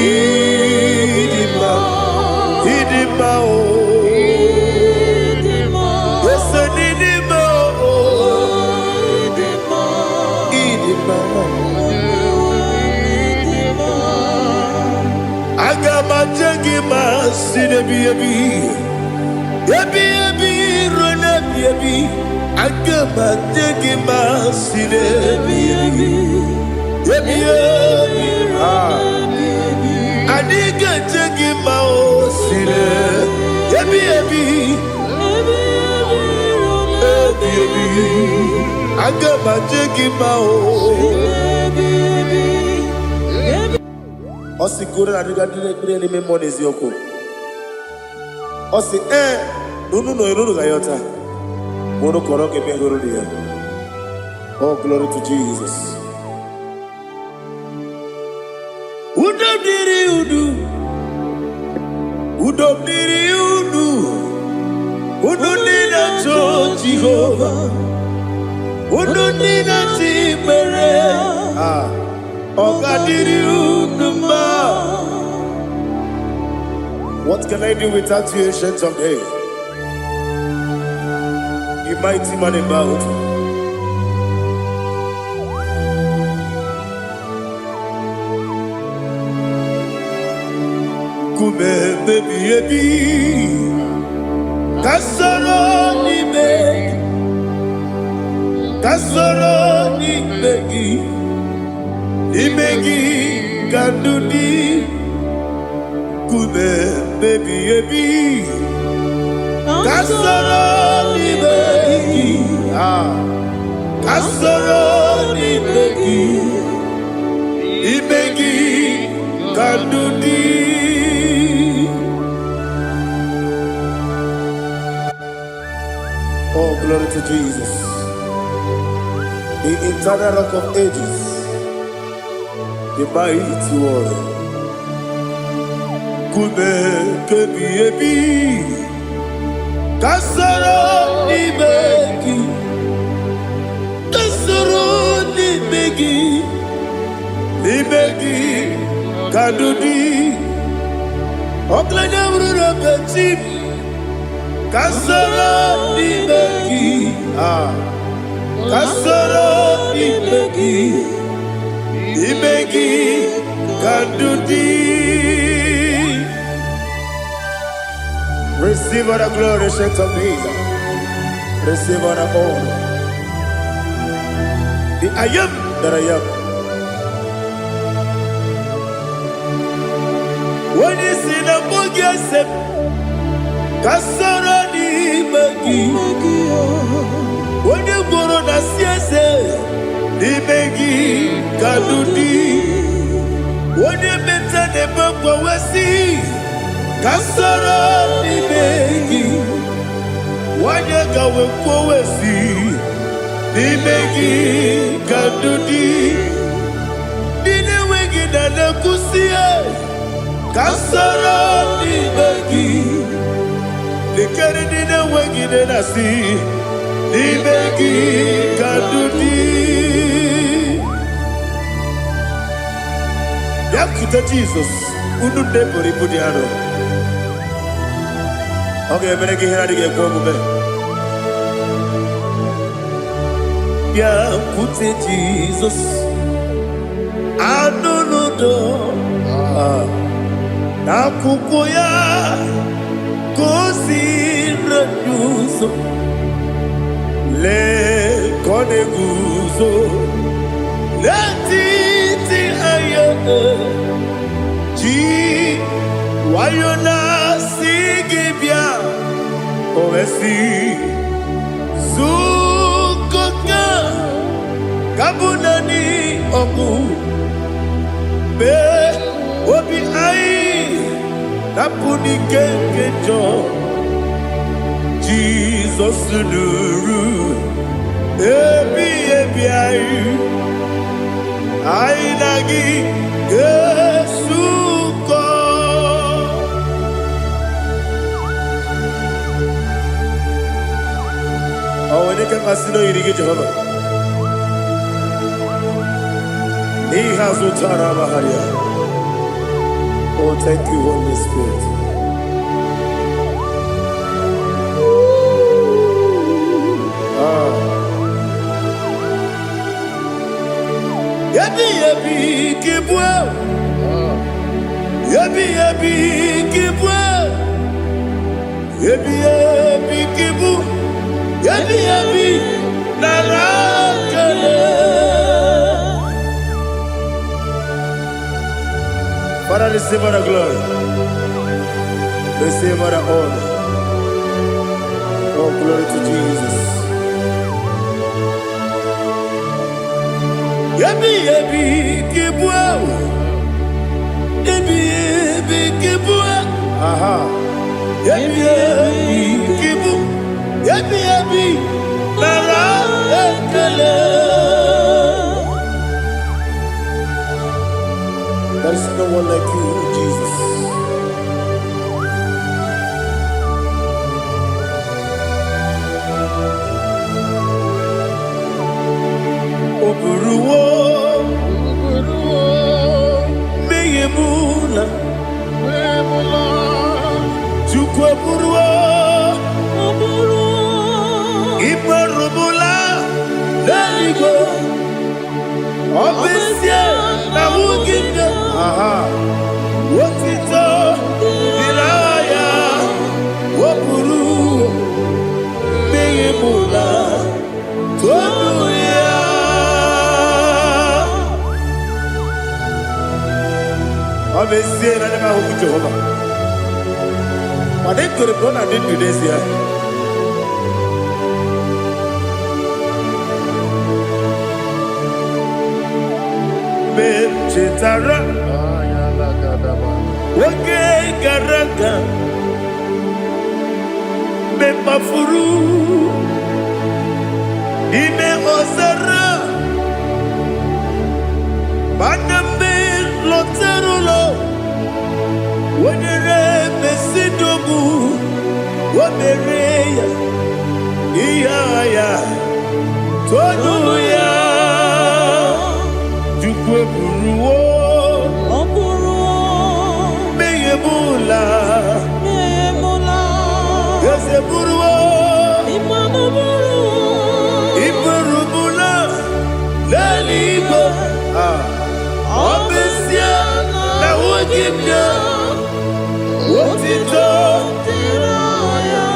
ịdị mma, ịdị mma o. Ese n'ịdị mma o, ịdị mma. Aga m aje gị ma si n'ebi ebi ebi ebi ruo n'ebi ebi. Aga m aje gị ma si n'ebi ebi ebi ebi. Ah. Anyị ga-eje gị ma o si n'ebi ebi ebi ebi. Aga m aje gị ma o. Ọ sị goro na adịga ndị na-ekpere n'ime mmụọ na eziokwu. Ọ sị ee na unu nọ unu ga-ayọta ma unu kọrọ ga-eme hụrụ ya. Oh, glory to Jesus. Udo dịrị unu, udo dịrị unu, unu ndị na-achọ Jehova, unu ndị na-achọ ikpere. Ah, ọ ga-adịrị unu mma. What can I do without you, Ancient of Days? You mighty man in battle. Nkume ebi ebi, ka soro n'ime gị, ka soro n'ime gị, n'ime gị ka ndụ dị. Nkume ebi ebi, ka soro n'ime gị, ah, ka soro n'ime gị, n'ime gị ka ndụ dị. Oh, glory to Jesus, the eternal Rock of Ages, the mighty one. Nkume kebi ebi, ka soro n'ime gị, ka soro n'ime gị, n'ime gị ka ndụ dị. Ọkụlanya bụrụ na bechi m, ka soro n'ime gị, ah, ka soro n'ime gị, n'ime gị ka ndụ dị. Receive all the glory, Ancient of Days. Receive all the honor. The I Am that I Am. Onye si na mbụ gị ese m, ka soro n'ime gị. Onye gworo na si eze, n'ime gị ka ndụ dị. Onye meta na-ebe mgbanwesị, ka soro n'ime gị. Nwanyị ka wee kwuo n'ime gị ka ndụ dị. Ndị na-enweghị na na-ekwusi ka soro n'ime gị. Lekere ndị na-enweghị nne na-asị n'ime gị ka ndụ dị. Bịakwute Jizọs, unu ndị buru ibu dị arọ. Ọ ga-emere gị ihe na-adịghị ekwe omume. Bịakwute Jizọs, anụ n'udo n'akwụkwọ ya ka o si ụzọ. Lee ka ọ na-eguzo n'etiti anya ji nwayọ na-asị gị bịa. O wee sị zukọta ka bụ naanị ọgwụ mee obi anyị napụ n'ike nke njọ. Jizọs nụrụ ebi ebi anyị, anyị na gị ga-esu. Ọ nwere ike mmasị na oyiri gị, Jehova. N'ihe azụ tara amagharị. Oh, thank you, Holy Spirit. Ah. Ebi ebi ka ịbụ. Ebi ebi ka ịbụ. Ebi ebi ka ịbụ. Ebi ebi nara ekele. Father, receive all the glory. Receive all the honor. Oh, glory to Jesus. Ebi ebi ka ịbụ. Ebi ebi ka ịbụ. Aha. Ebi ebi ka ịbụ. Ebi ebi nara ekele. There is no one like you, Jesus. O buruwo mmehie m na Chukwu eburuwo ikperubula n'eluigwe, ọ bụ ezie na nwunye. Aha. Otito dịrị aha ya. O buru mmehie m na tonu ya. Ọ bụ ezie na ndị m ahụghị Jehova, mana ekwere m na ọ na-adị ndụ n'ezie. Mgbe m chetara oge gara aga, mgbe m kpafuru n'ime ọzara, mana mgbe m lọtara ụlọ, o nyere m ezinụlọ, o mere ya ihe agha ya, tonu ya. Chukwu eburuwo Ọ bụrụ mmehie m ụla. emula. Eze buruwo Ịmanụ bụrụ iburubula n'eluigwe. Ah, ọ bụ ezie na nwunye m ya otito dịrị ya.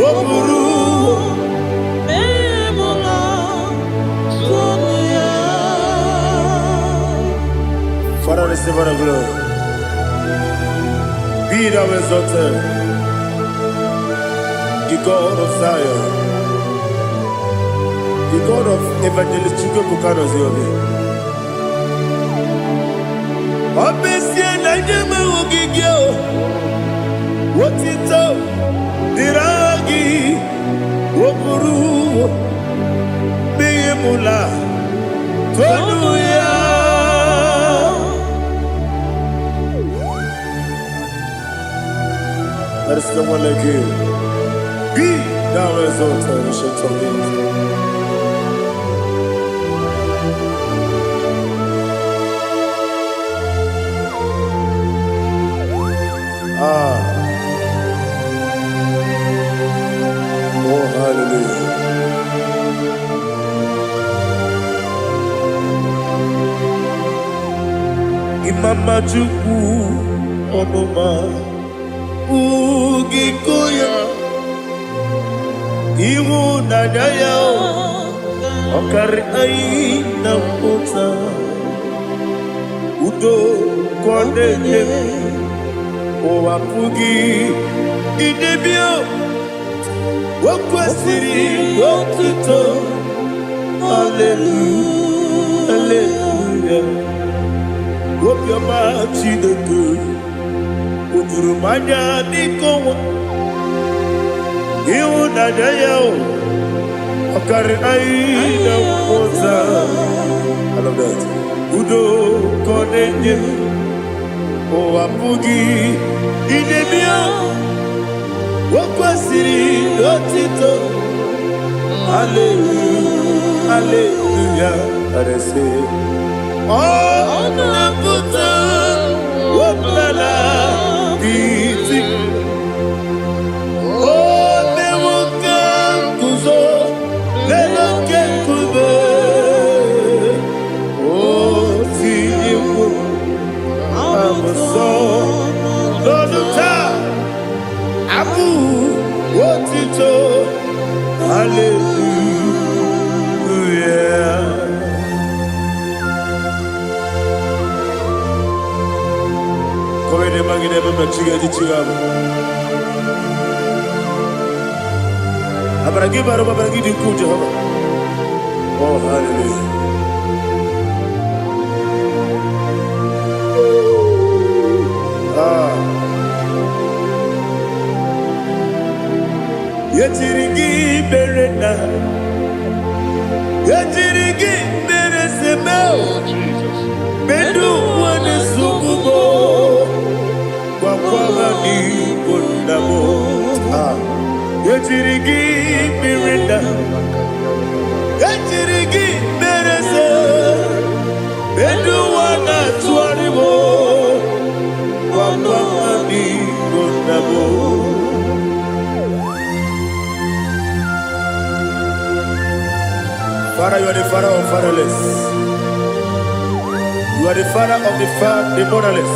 O buru Emula tonu ya. Father, receive all the glory. Be thou exalted, the God of Zion, the God of Evangelist Chukwuebuka Ziobi. Ọ bụ ezie na nye m ogige o, otito dịrị aha gị. O buru mmehie m la tonu ya. There is no one like you. Be thou exalted, Ancient of Days. Ah, oh, hallelujah. Imama Chukwu, ọmụma ugiko ya, ịhụnanya ya ọ karị anyị na mpụta, udo ka ọ na-enye m, ụwa pụghị idebe. O kwesịrị otuto. Hallelujah, hallelujah. Obiọma Chineke o juru m anya n'ike ọnwa, ịhụnanya ya o ọ karị anyị na mmụta. I love that. Udo ka ọ na-enye m, ụwa pụghị idebe. O kwesịrị otito. Hallelujah, hallelujah. And I say, ọ na-apụta ọbụla iti. O mewo ka m guzo n'elu oke nkume. O tinyewo abụsọ n'ọnụ taa abụ otito. Hallelujah. Kọwede magide ebe mmechi ga-eji chi ga abụ. Amara gị bara ụba, amara gị dị ukwuu, Jehova. Oh, hallelujah. Ah. Yetiri gị mere na yetiri gị mere seme. Oh, Jesus. Medu ụwa na-esogbu m, gwakwa ha n'igbo nna m. Ah. Yetiri gị mere na yetiri gị mere se medu ụwa na-atụgharị m, gwakwa ha n'igbo nna m. Father, you are the father of fatherless. You are the father of the motherless.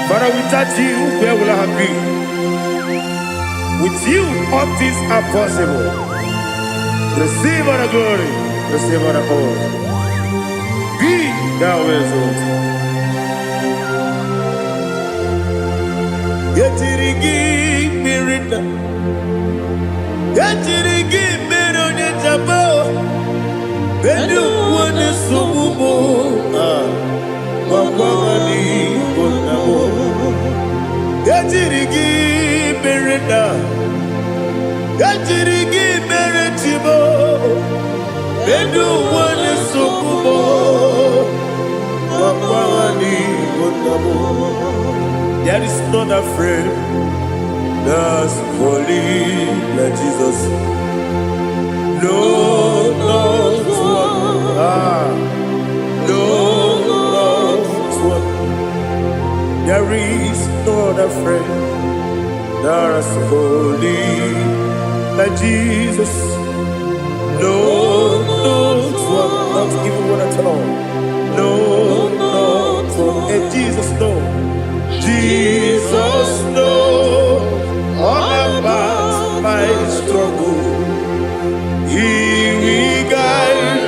Father, without you, where will I have been? With you, all things are possible. Receive all the glory, receive all the honor. Be thou exalted. Yetiri gị mmiri na yetiri gị mmiri onye jaba bedu ụwa na-esogbu m. Ah, gwakwa ha n'igbo nna m. Ejiri gị mere na ejiri gị mere chibo elu ụwa na-esogbu m, gwakwa ha n'igbo nna m. There is not a friend that's holy like Jesus. No, not one. Ah, no, not one. There is no other friend that's holy like Jesus. No, not one, not even one at all. No, not one. And Jesus, no. Jesus, no. All about my struggle. He will guide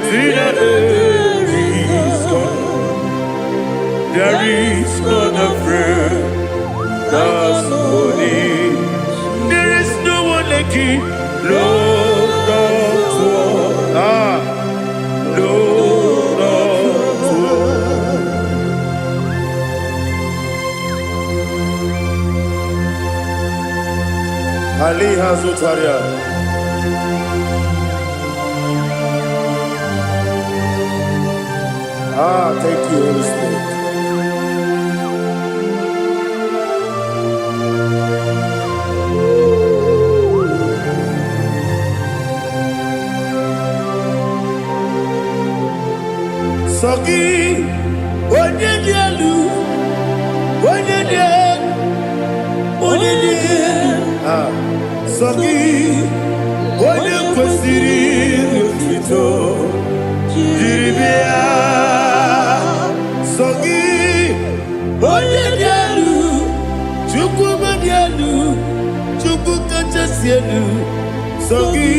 till the day is gone. There is no other friend that's holy. There is no one like you. No, not one. Ah, no, not one. Ali Hazutaria. Ah, thank you, Holy Spirit. Sọ gị, onye dị elu, onye dị elu, onye dị elu. Ah, sọ gị, onye kwesịrị otuto jiri bịa. Sọ gị, onye dị elu, Chukwu dị elu, Chukwu kachasị elu. Sọ gị,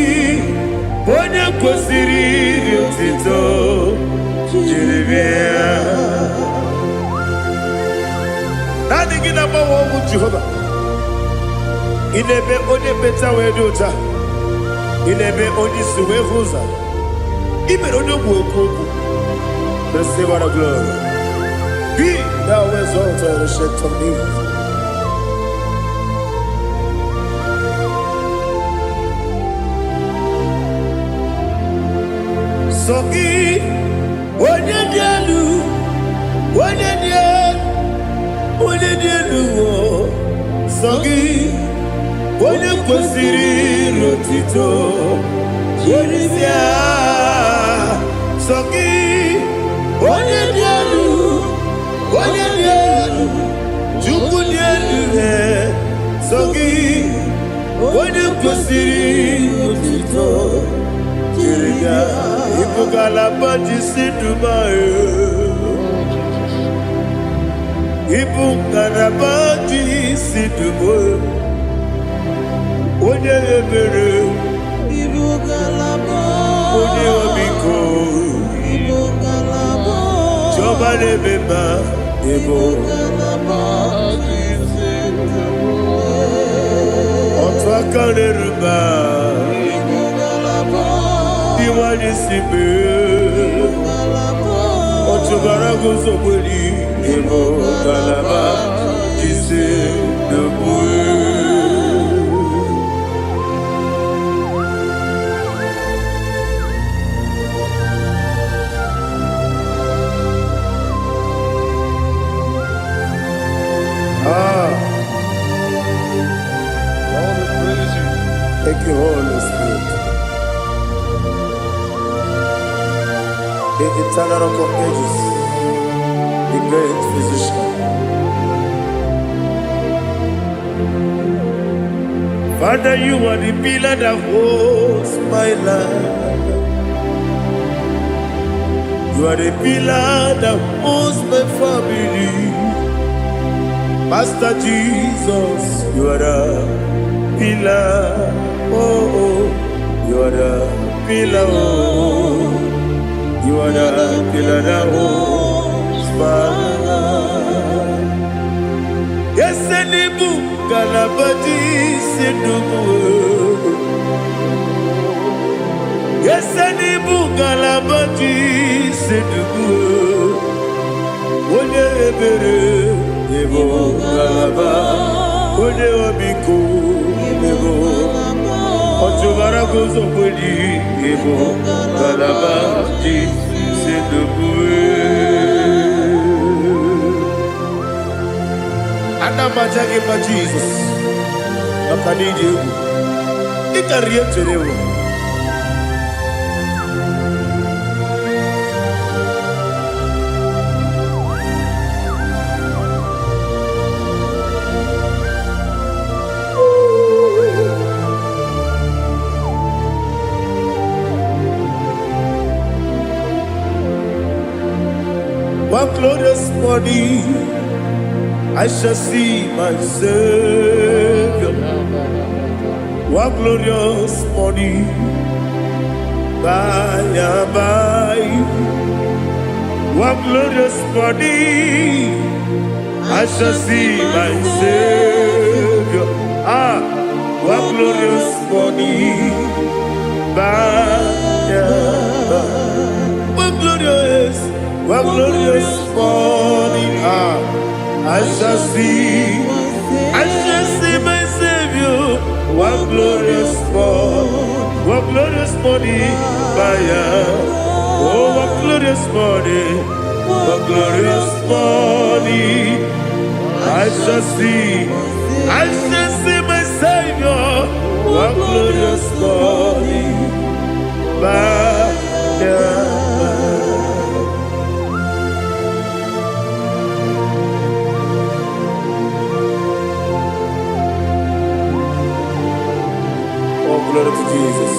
onye kwesịrị otuto jiri bịa. Naanị gị na-agbanwe ọnwụ, Jehova. Ị na-eme onye mmecha wee dị ụcha. Ị na-eme onye isi wee hụ ụzọ. Ị mere onye ogbu okwu okwu. Receive all the glory. Be thou exalted, Ancient of Days. Sọ gị, onye dị elu, onye dị elu, onye dị elu o. Sọ gị, Onye kwesịrị otito Jiri bịa. Sọ gị, onye dị elu, onye dị elu, Chukwu dị elu, sọ gị, onye kwesịrị otito jiri bịa. Ịbụ ngalaba ji si Dubai. Oh, Jesus. Ịbụ ngalaba ji si Dubai. Onye ebere, Ibu ngalaba. Onye ọmịiko, Ibu ngalaba. Chiọma na-eme mma, ịbụ Ngalaba. Otu aka na-eru mba, Ibu ngalaba. Ndị nwanyị si mee. Ngalaba. Ọchụbara guzogberi, ịbụ ngalaba jisi n'okpuru. Ah, Lord, we praise you. Thank you, Holy Spirit. The eternal Rock of Ages, the great physician. Father, you are the pillar that holds my life. You are the pillar that holds my family. Master Jesus, you are the pillar. Oh, you are the pillar. Oh, you are the pillar that holds my life. Yes, Elibu, Galabadi, Sidubu. Yes, Elibu, Galabadi, Sidubu. Onye ebere, ịbụ ngalaba, onye ọmịiko, ịbụ ọchụbara guzokweli, ịbụ ngalaba ji sidubu. Ana m aja gị mma, Jizọs, maka na ịdị egwu, ị karịrị ihe m chere ewu. One glorious morning, I shall see my Savior. One glorious morning, by and by. One glorious morning, I shall see my Savior. Ah, one glorious morning, by and by. One glorious morning, ah, I shall see my Savior. One glorious morning, one glorious morning, by and oh, one glorious morning, one glorious morning, I shall see my Savior. One glorious morning, by and by. Oh, glory to Jesus.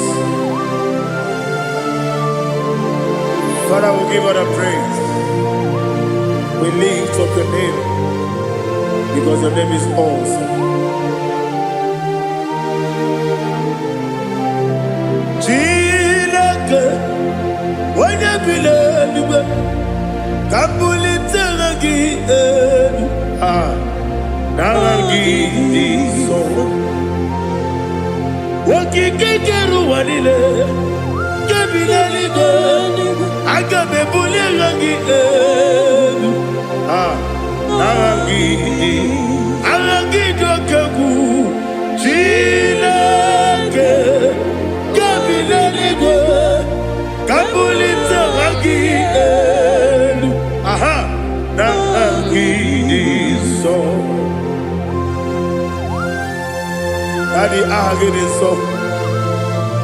Father, we give all the praise. We lift up your name because your name is awesome. Chineke, onye bi n'eluigwe, ka m bulite aha gị elu. Ah, n'aha gị dị nsọ. Okike kere ụwa niile, nke bi n'eluigwe, aga m ebuli aha gị elu. Ah, n'aha gị dị, aha gị dị oke egwu. Chineke, nke bi n'eluigwe, ka m bulite aha gị elu. Aha, n'aha gị dị nsọ. Daddy, Daddy, aha gị dị nsọ.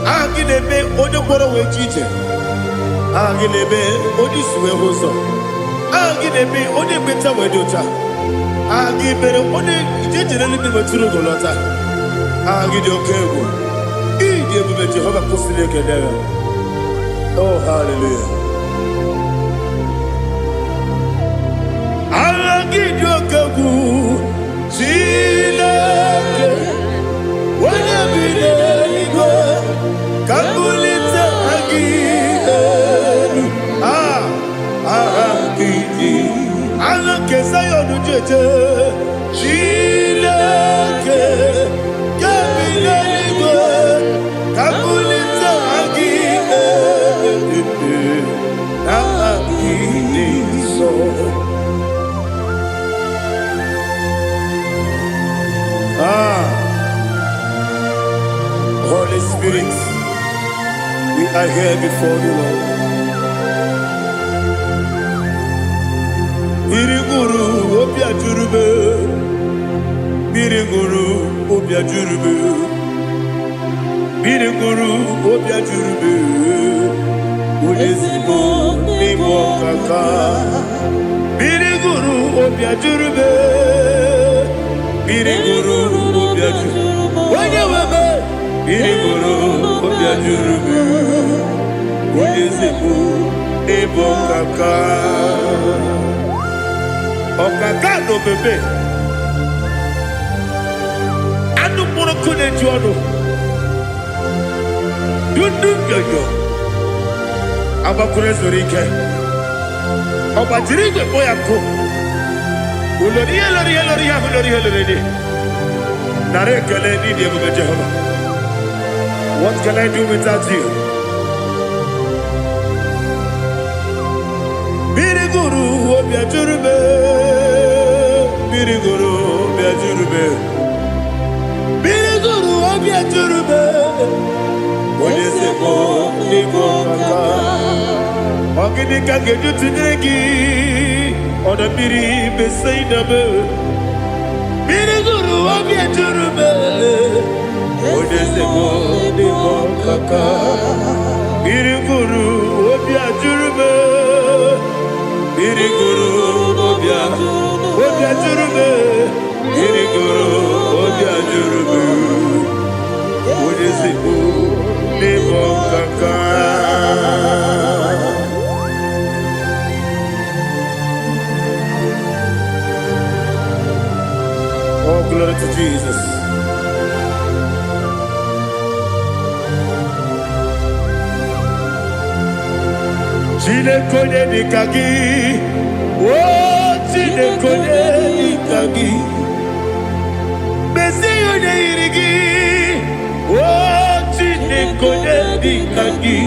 Aha gị na-eme onye kwọrọ wee ji ije. Aha gị na-eme onye isi wee hụ ụzọ. Aha gị na-eme onye mmecha wee dị ụcha. Aha gị mere onye ije jere eluigwe wetụrụ ugo lọta. Aha gị dị oke egwu. Ị dị ebube. Jehova, kwụsịrị ekele ya. Oh, hallelujah. Aha gị dị oke egwu. Chineke onye bi n'eluigwe, ka mbulite aha gị elu. Ah, aha gị dị aha nke Zayọn ji eje. Chineke nke bi n'eluigwe, ka mbulite aha gị elu. Aha gị dị nsọ. Ah, Holy Spirit, we are here before you, Lord. Mmiri ṅụrụ obi ajụrụ m. Mmiri ṅụrụ obi ajụrụ m. Mmiri ṅụrụ obi ajụrụ m. Onye ezigbo n'ịbụ ọkaka. Mmiri ṅụrụ obi ajụrụ m. Mmiri ṅụrụ obi ajụrụ. Onye nwe m. Mmiri ṅụrụ obi ajụrụ m. Onye ezigbo n'ịbụ ọkaka. Ọkaka na omeme. Anụ mkpụrụ nkụ na-eju ọnụ. Dundu nyonyo. Agbakwuru ezuru ike. Ọ gbajiri igwe kpọ ya nkụ. Ulori ihe lori ihe lori ihe ahụ lori ihe lori dị. Nara ekele n'ịdị ebube Jehova. What can I do without you? Mmiri gụrụ obi ajụrụ m. Mmiri gụrụ obi ajụrụ m. Mmiri gụrụ obi ajụrụ m. Onye ezigbo n'ịbụ ọkaka. Ọ gịnị ka m ga-eji tụnyere gị? Ọdọ mmiri Besaida m. Mmiri gụrụ obi ejuru m. Onye ezigbo n'ịbụ ọkaka. Mmiri gụrụ obi ajụrụ m. Mmiri gụrụ obi ajụrụ m. Mmiri gụrụ obi ajụrụ m. Onye ezigbo n'ịbụ ọkaka. Oh, glory to Jesus. Chineke onye dịka gị, o Chineke onye dịka gị, mezie onye yiri gị, o Chineke onye dịka gị,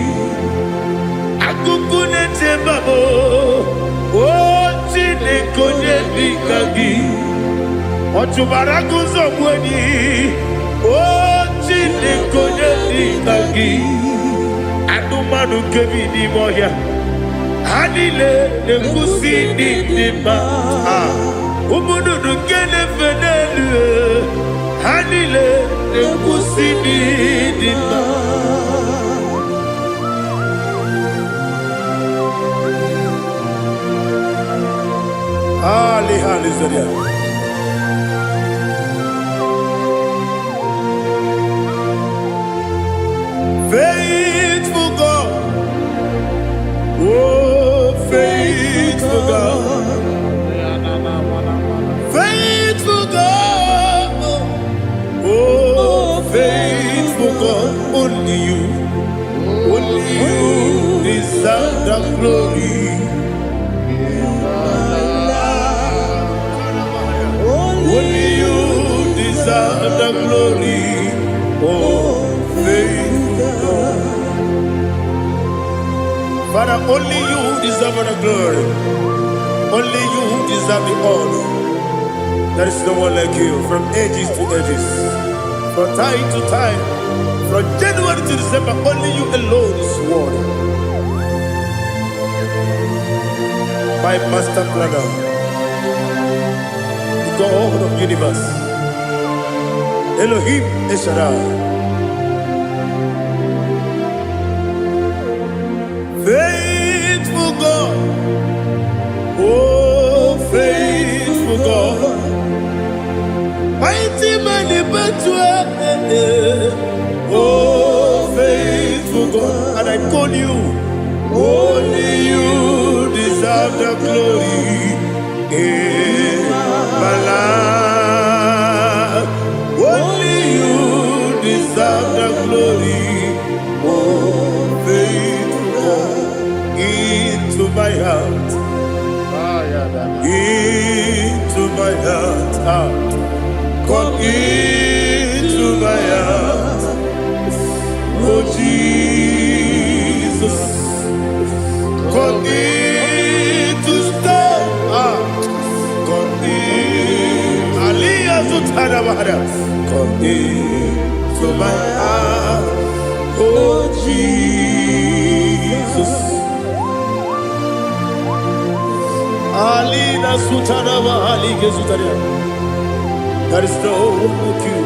akụkụ na-eche mba m, o Chineke onye dịka gị, ọ chụbara agụzọ gbu enyi, o Chineke onye dịka gị, anụmanụ nke bi n'ime ọhịa, ha niile na-ekwusi ndị dị mma. Ah, ụmụ nnụnụ nke na-efe n'elu, ha niile na-ekwusi ndị dị mma. Ali hallelujah. Faithful God, oh faithful God, faithful God, oh faithful God, only you deserve the glory. Only you deserve the glory. Oh, faithful God. Father, only you deserve the glory. Only you deserve the honor. There is no one like you from ages to ages, from time to time, from January to December. Only you alone is worthy. My master planner, the God of universe, Elohim El Shaddai. Faithful God, oh faithful God, mighty man in battle, oh faithful God, and I call you, only you deserve the glory in my life. Only you deserve the glory, oh faithful God, into my heart, into my heart, ah. Come into my heart, oh Jesus. Come in to stay. Ah, come in. Aliyah Zutara Bahara. Come in to my heart, oh Jesus. Alina Sutara Bahali Gezutaria. There is no one like you.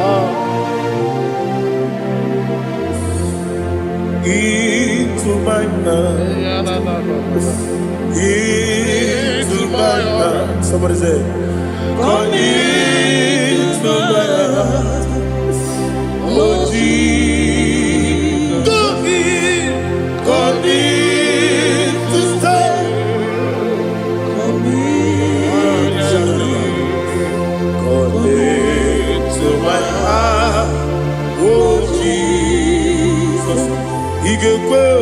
Ah. Into my heart. Into my heart. Somebody say, come into my heart. Oh Jesus. Come in. Come in to stay. Come into my heart. Oh Jesus. Igekwe o.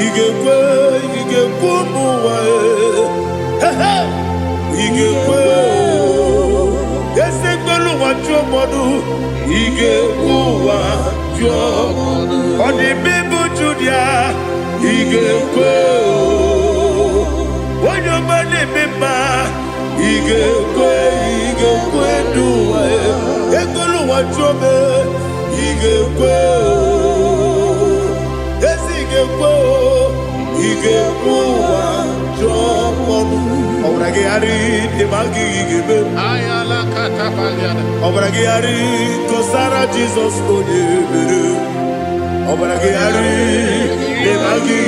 Igekwe, igekwe ụmụ ụwa e. He he. Igekwe o. Eze gbelu ụwa jụọ mmadụ. Igekwe ụwa jụọ. Ọ dị mma ịbụ Judia. Igekwe o. Onye ọma na-eme mma. Igekwe, igekwe ndụ ụwa e. Egbelu ụwa jụọ m e. Igekwe o. Ezi ga-ekwe o, ị ga-ekwe ụwa jụọ ọnụ. Ọbara gị gharị dị ma gị ga-eme. Ọbara gị gharị kọsara Jizọs onye mere. Ọbara gị gharị dị ma gị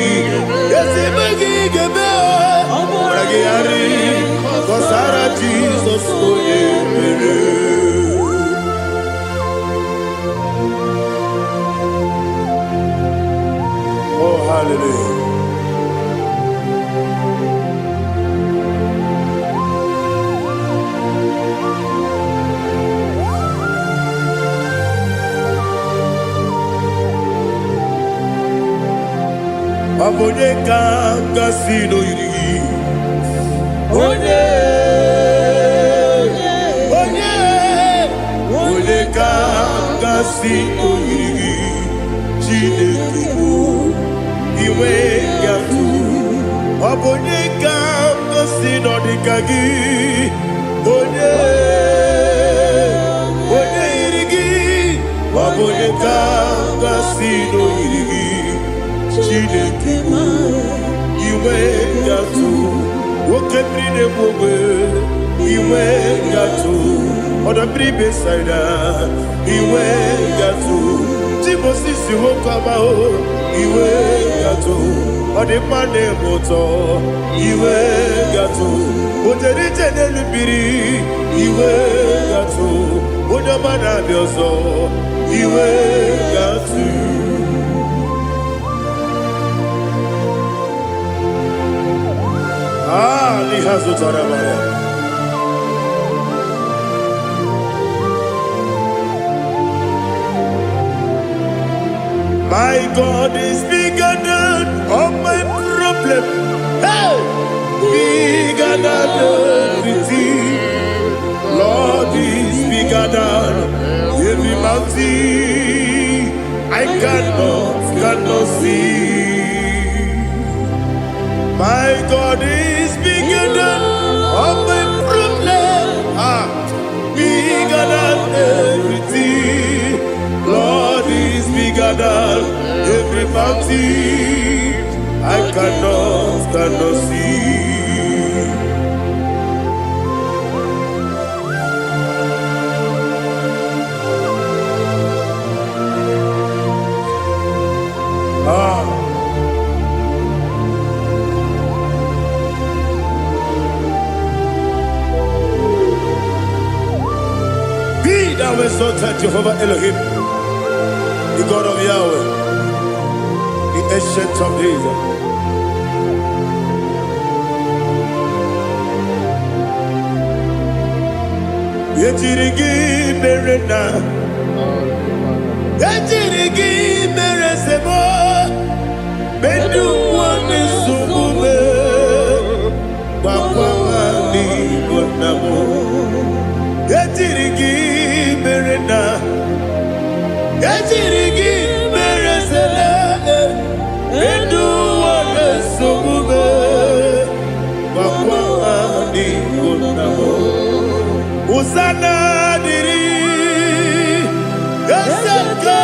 ezi ma gị ga-eme. Ọbara gị gharị kọsara Jizọs onye mere. Oh, hallelujah. Ọ bụ onye ka gasị n'oyiri gị? Onye, onye, onye ka gasị n'oyiri gị? Chineke bụ inwe ya tụ. Ọ bụ onye ka gasị n'ọdịka gị? Onye, onye yiri gị? Ọ bụ onye ka gasị n'oyiri gị? Chineke bụ inwe gatụ nwoke mmiri na-egbu ogbe inwe gatụ ọdọ mmiri Besaida inwe gatụ Timosisi nwoke ọma o inwe gatụ ọ dị mma na-eme ụtọ inwe gatụ o jere ije n'elu mmiri inwe gatụ onye ọma na-abịa ọzọ inwe gatụ. Ah, Lihazutarabara. My God is bigger than all my problem. Hey! Bigger than everything. Lord is bigger than every mountain. I cannot see. My God is bigger than all my problem. Ah, bigger than everything. Lord is bigger than every mountain. I cannot see. Taa Jehovah Elohim, the God of Yahweh, the Ancient of Days. Ejiri gị mere na ejiri gị mere sebo medu nwanne nsogbu me gbakwa n'Igbo nna m. Ejiri gị mere na ejiri gị mere sele medu nwanne nsogbu me gbakwa n'Igbo nna m. Hosanna dịrị eze nke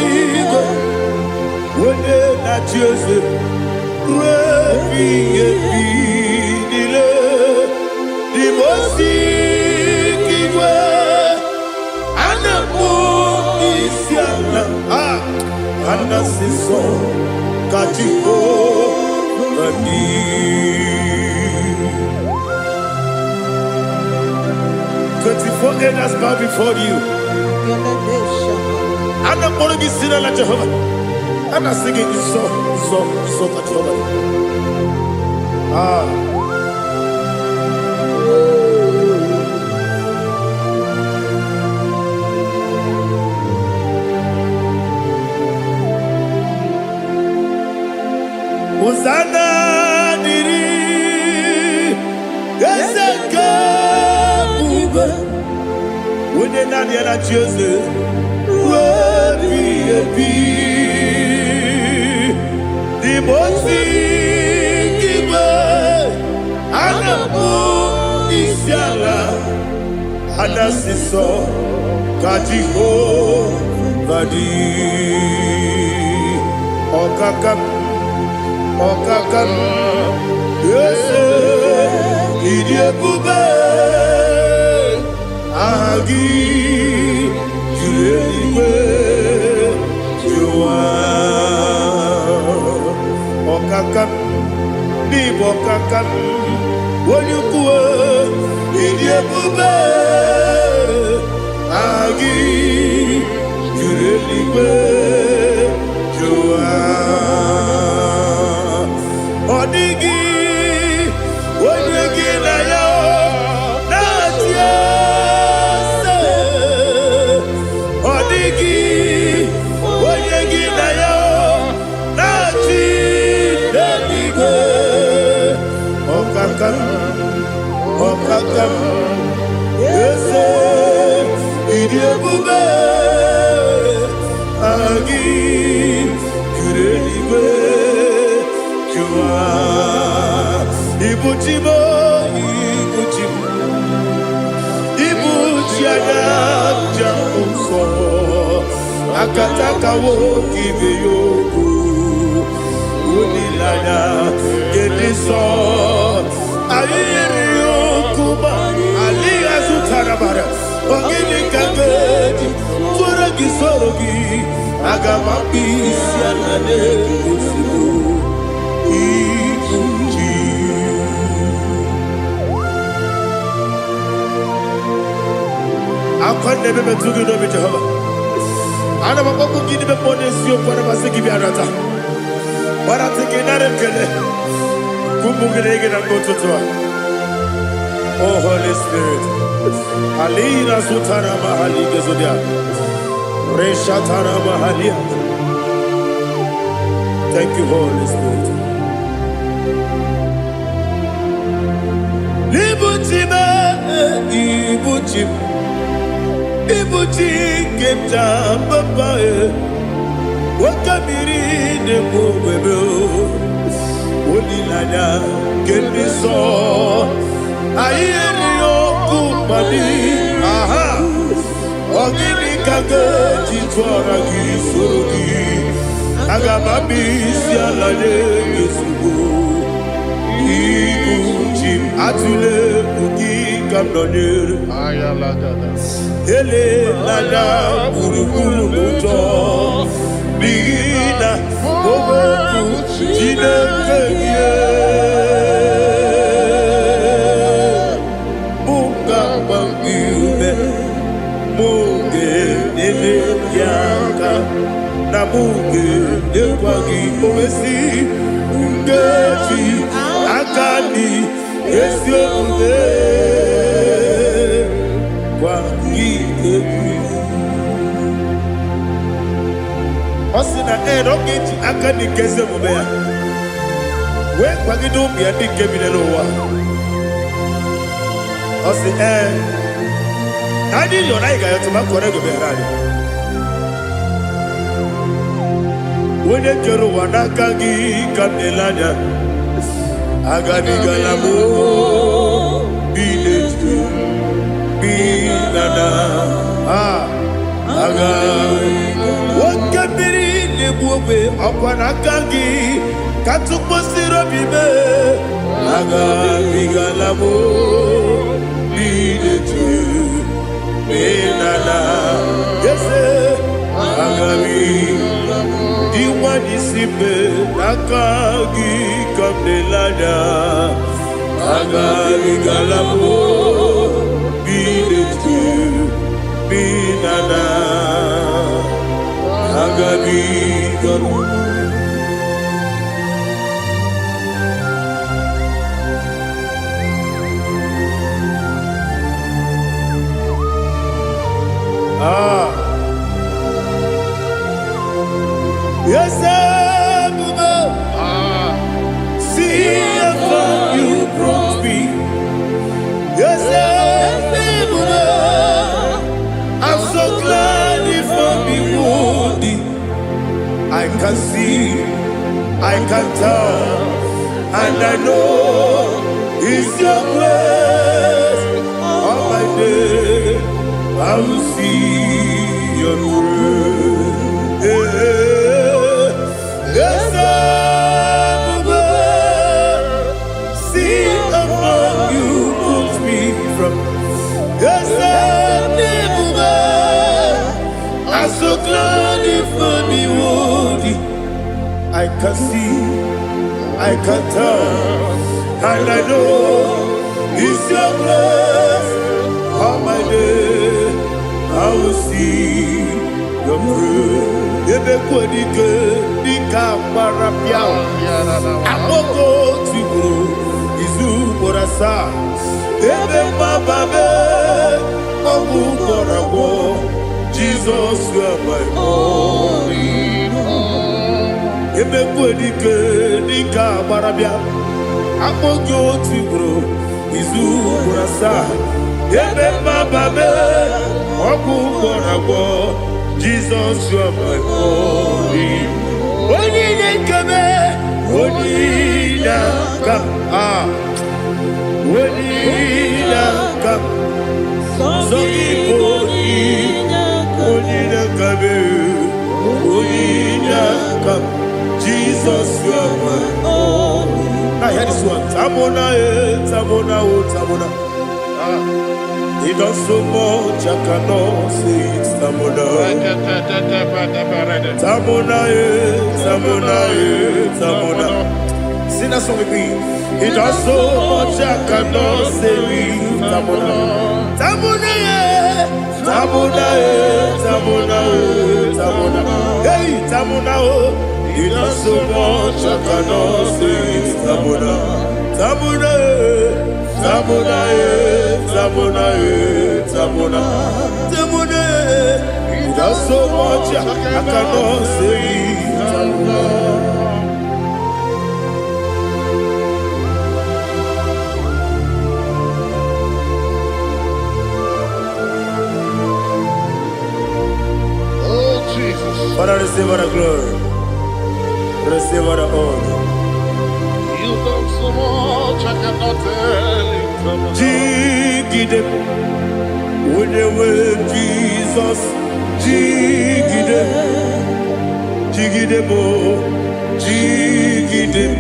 eluigwe, onye na-achị eze ruo ebighị ebi niile. Dị m osi igwe a na-akpọ isi ala, a a na-asị nsọ ka Jehova dị. 24 elders bow before you. A na-akpọrọ gị si n'ala Jehova. A na-asị gị nsọ, nsọ, nsọ ka Jehova dị. Ah. Hosanna dịrị eze nke ebube, onye naanị ya na-achị eze ruo ebighị ebi. Dị m ozi igwe a na-akpọ isi ala, a na-asị nsọ ka Jehova dị. Ọkaka m, ọkaka m, eze, ịdị ebube, aha gị juru eluigwe juru ụwa. Ọkaka m, n'ịbụ ọkaka m, onye ukwu, ịdị ebube, aha gị juru eluigwe juru ụwa. Ọ dịghị onye gị na ya na-achị eze. Ọ dịghị onye gị na ya na-achị n'eluigwe. Ọkaka m, ọkaka m, eze, ịdị ebube, aha gị juru eluigwe juru ụwa. Ibu chi m, ibu chi m, ibu chi anya nja nsọ akatakawo ibe ya okwu olileanya nke nsọ anyị yiri okwu ma alịghị azụtara bara. Ọ gịnị ka m ga-eji tụọrọ gị soro gị? Aga m akpụ isi ala na-egosigo ibu chi. Akwa na-ebe metụ gị n'obi Jehova. Ana m akpọkwu gị n'ime mmụọ n'eziokwu. Ana m asị gị bịa nata gbarata gị nara ekele ụmụ gị na gị na mgbe ụtụtụ a. Oh Holy Spirit, alina sutara mahali gezodia reshatara mahalia. Thank you, Holy Spirit. Ibuchi m, ibuchi m, ibuchi nke m ja papa e, oke mmiri na-egbu ogwebe, olileanya nke ndị nsọ anyị erighị ọkụ mmadụ. Aha, ọ gịnị ka ga-eji tụọra gị soro gị? Aga m abịa isi ala nye gị ozugbo. Ibu chi m, atụle egwu, gị ka m nọnyere. Elela gburugburu n'ụjọ, n'ihi na okwu Chineke gị mụ ga-agba gị ume, mụ. gị aka na mụ ga-enyekwa gị. O wee sị, nkeji aka dị ezi omume gwa gị egwu. Ọ sị na ee, na ọ ga-eji aka dị nke ezi omume ya wee kwagide ụmụ ya ndị nke bi n'ụwa. Ọ sị ee, na anyị yọrọ, anyị ga-ayọtụ ma kọrọ ego meghere anyị. Onye kere ụwa, n'aka gị ka m na-ele anya. Agabigala m bi n'etu bi na na a aga. Oke mmiri na-egbu ogbe, ọkwa n'aka gị ka tụkpọsiri obi mee. Agabigala m bi n'etu bi na na ese agabi dị nwa n'isi mbe, n'aka gị ka m na-ele anya. Agabigala m bi n'etu bi na na agabigala. Ah. Yes, Ebube, see how far you brought me. Yes, Ebube, I'm so glad you found me worthy. I can see, I can tell, and I know it's your grace. All my day, I will see your grace. Yes, Ebube, see how far you brought me from. Yes, Ebube, I'm so glad you found me worthy. I can see, I can tell, and I know it's your grace. All my day, I will see your grace. Ebe kwenike dịka mgbara pịa akpọgo tigburu izu ugboro asaa, ebe mgbababe ọgwụ gwọrọ agwọ. Jizọs, you are my all. Ebe kwenike dịka agbara bịa akpọ gị otu ugboro izu ugboro asaa, ebe mmababe ọgwụ gwọrọ agwọ. Jizọs, you are my all. Onye na-ekebe, onye na-aka a, onye na-aka sọ gị bụ onye na-akabe, onye na-aka. Jesus, you are my. Now hear this one. Tamona, eh, Tamona, oh, Tamona. He does so much, I cannot say it. Tamona. Tamona, eh, Tamona, eh, Tamona. Sing that song with me. He does so much, I cannot say it. Tamona. Tamona, eh, Tamona, eh, Tamona, eh, Tamona. Hey, Tamona, oh. He does so much, I cannot say it. Tamona. Tamona, eh, Tamona, eh, Tamona, eh, Tamona. Tamona, eh. He does so much, I cannot say it. Tamona. Oh, Jesus. Father, receive all the glory. Receive all the honor. You've done so much, I cannot tell it. Jigide, onye nwe Jizọs, jigide, jigide m, jigide m,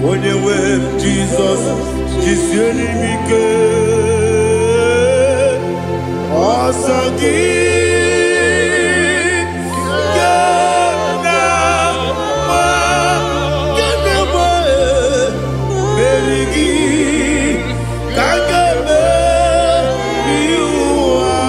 onye nwe Jizọs, jisie m ike. Ọsọ gị ka m na-agba, ka m na-agba, meri gị ka m ga-emeri ụwa.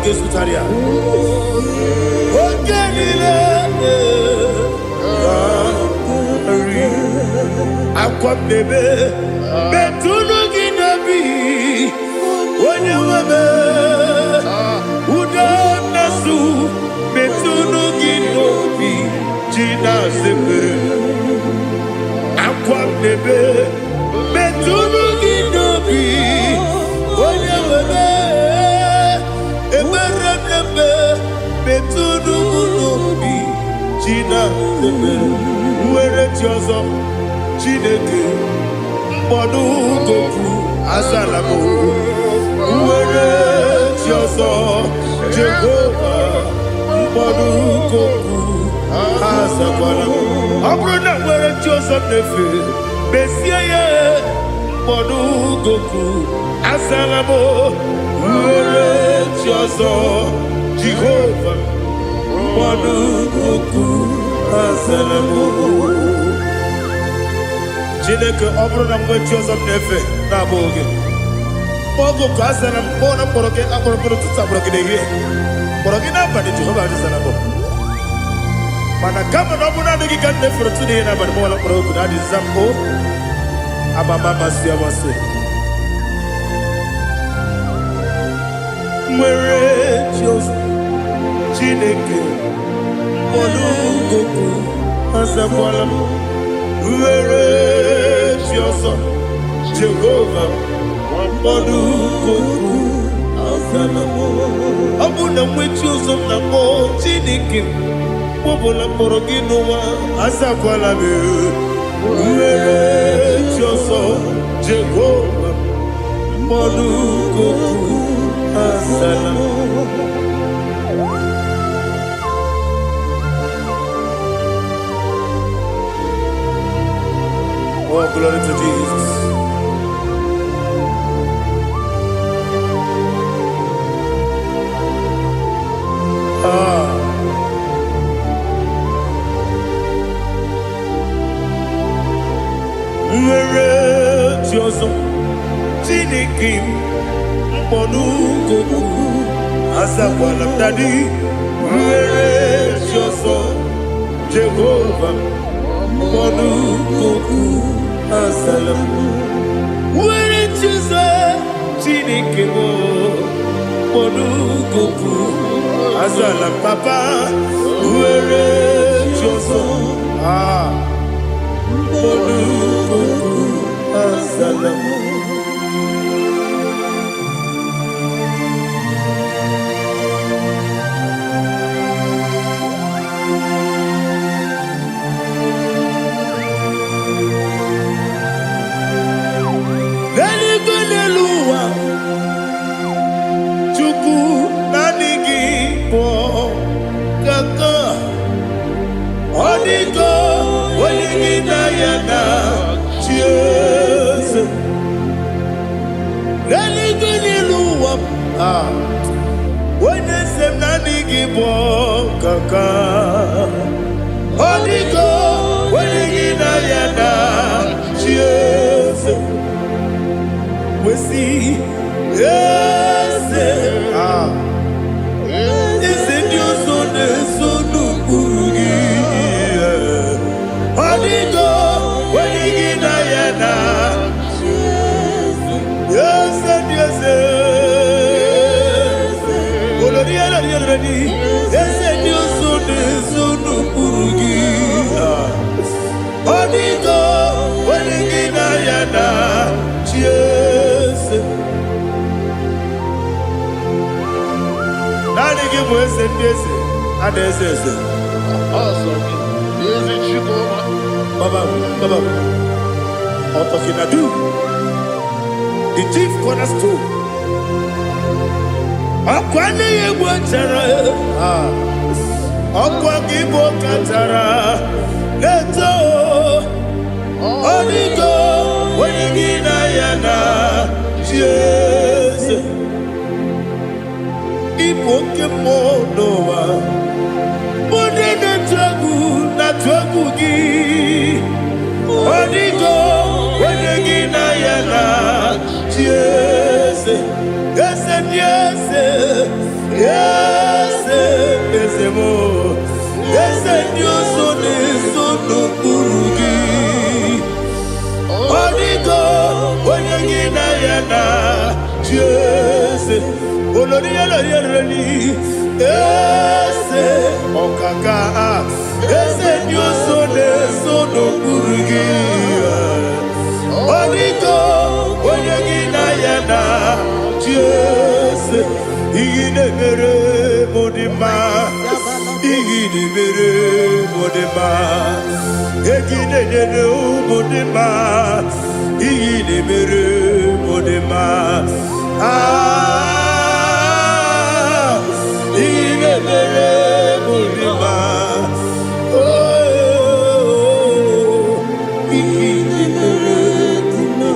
ga-esutara ya. Oke niile ga-eri. Akwa m na-ebe metụnụ gị n'obi, onye nwe m. Udo na-asụ metụnụ gị n'obi, ji na-asịpụrụ. Akwa m na-ebe metụnụ gị n'obi, onye nwe m. Ekpere m na-ebe metụnụ m n'obi, ji na-asịpụrụ. Nwere chi ọzọ, Chineke, mkpọdụ goku azala m. Nwere chi ọzọ, Jehova, mkpọdụ goku azakwala m. Ọ bụrụ na nwere chi ọzọ m na-efe, mesie ya, mkpọdụ goku azala m. Nwere chi ọzọ, Jehova, mkpọdụ goku azala m. Chineke, ọ bụrụ na mgbe chi ọzọ m na-efe na-abụghị gị, oge ka a zara m, kpọọ na mkpọrọ gị akpọrọ mkpọrọ ụtụtụ, akpọrọ gị n'ehihie, kpọrọ gị n'abalị, Jehova azara m. Mana kama na ọ bụrụ naanị gị ka m na-efere ụtụtụ n'ehihie n'abalị, mụwala mkpọrọ ogu na adịza m o amama amasị amasị. Nwere chi ọzọ, Chineke, mkpọrọ goku azakwala m. Nwere chi ọzọ, Jehova, mkpọrọ goku azala m. Ọ bụ na mmechi ụzọ m na-akpọ Chineke, mkpọbụla mkpọrọ gị n'ụwa, azakwala m. Nwere chi ọzọ, Jehova, mkpọrọ goku azala m. Oh, glory to Jesus. Ah. Nwere chi ọzọ, Chineke m, mkpọnụgoku azakwala m. Dadi, nwere chi ọzọ, Jehova, mkpọnụgoku azala m. Nwere chi ọzọ, Chineke m, mkpọnụgoku azala m. Papa, nwere chi ọzọ, ah, mkpọnụgoku azala m. N'eluigwe, n'elu ụwa, Chukwu, naanị gị bụ kaka. Ọ dịgo onye gị na ya na chi eze. N'eluigwe, n'elu ụwa, ah, onye eze m, naanị gị bụ kaka. Ọ dịgo onye gị na ya na chi eze. Wesi eze, ah, eze ndị ọzọ na-eso n'ụkpụrụ gị. Ọ dịgo onye gị na ya na eze ndị eze. Olori elori elori, eze ndị ọzọ na-eso n'ụkpụrụ gị. Ah. Ọ dịgo onye gị na ya na chi eze. Naanị gị bụ eze ndị eze, a na-eze eze. Eze Chukwu. Baba, Baba, Otokinadu, the chief cornerstone. Ọkwa nne ya egwu chara, ah, ọkwa gị bụ kachara na-eto. Ọ dịgo onye gị na ya na chi eze. Ịbụ oke mmụọ n'ụwa. Ndị na-atụ egwu na-atụ egwu gị. Ọ dịgo onye gị na ya na chi eze. Eze ndị eze, Eze eze m, eze ndị ọzọ na-eso n'okpuru gị. Ọ dịgo onye gị na ya na chi eze. Olori olori olori eze ọkaka, eze ndị ọzọ na-eso n'okpuru gị. Ọ dịgo onye gị na ya na chi eze. Ihe na-emere m dị mma, ihe na-emere m dị mma, ego ị na-enyere ụmụ dị mma, ihe na-emere m dị mma. Ah, ihe na-emere m dị mma. Oh, ihe na-emere dị mma.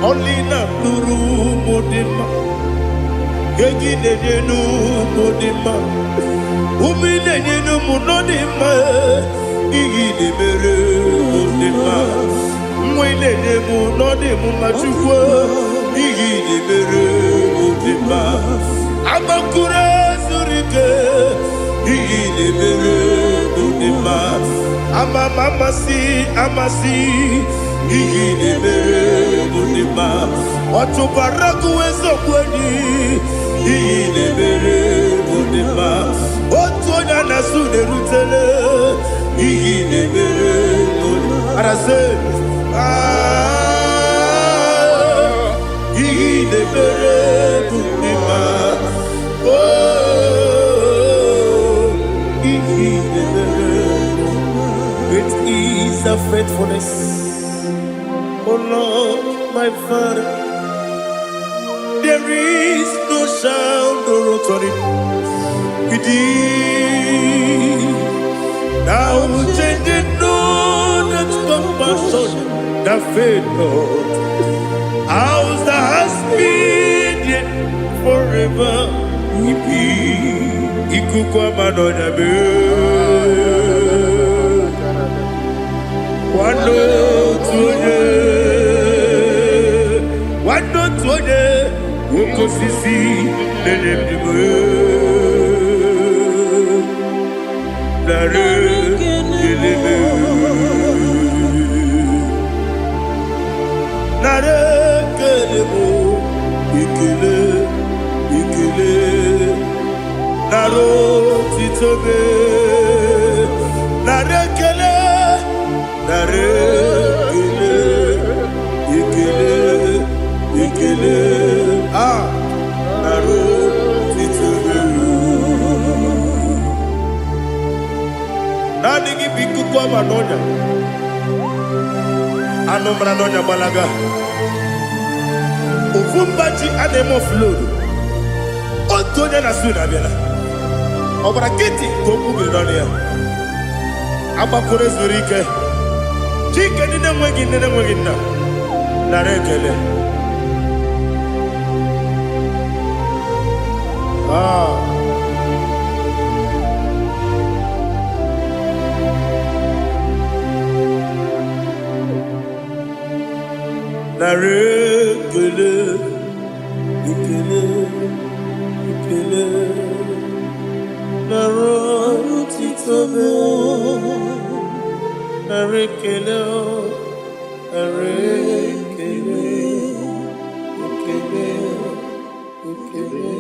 Ọlị na-alụrụ ụmụ dị mma, ego ị na-enye n'ụmụ dị mma, ụmụ ị na-enye n'ụmụ nọ dị mma, ihe ị na-emere mụ dị mma, nwa ị na-enye mụ nọ dị m mma. Chukwu, ihe ị na-emere mụ dị mma. Agbakụrụ zuru ike, ihe ị na-emere mụ dị mma. Ama m amasị amasị, ihe ị na-emere mụ dị mma. Ọchụkwara gụ eziokwu enyi, ihe ị na-emere mụ dị mma. Otu onye a na-asụ na-erutele, ihe ị na-emere mụ dị mma. Arasị, ah, ihe ị na-emere mụ dị mma. Oh, ihe ị na-emere. Great is the faithfulness, oh Lord, my Father. There is no sound or authority. Thou changing not that compassion that fail not. House that has been here forever. Ibi ikuku ama n'ọnya mee. Nwanne otu onye, nwanne otu onye, oke osisi na-enye ndụ. Nara ekele m. Nara ekele m, ekele, ekele. Nara otito m. Nara ekele, nara ekele, ekele, ekele. Ah, nara otito m. Naanị gị bụ ikuku ama n'ọnya. Anụ mara n'ọnya gbalaga. Ofu mba ji a na-eme offload. Otu onye na su na-abịala. Ọ gbara nkịtị ka okwu biri n'ọnụ ya. Agbakọrọ zuru ike. Chike ndị na-enweghị nne na-enweghị nna. Nara ekele. Ah. Nara ekele, ekele, ekele. Nara otito m. Nara ekele, nara ekele, ekele, ekele.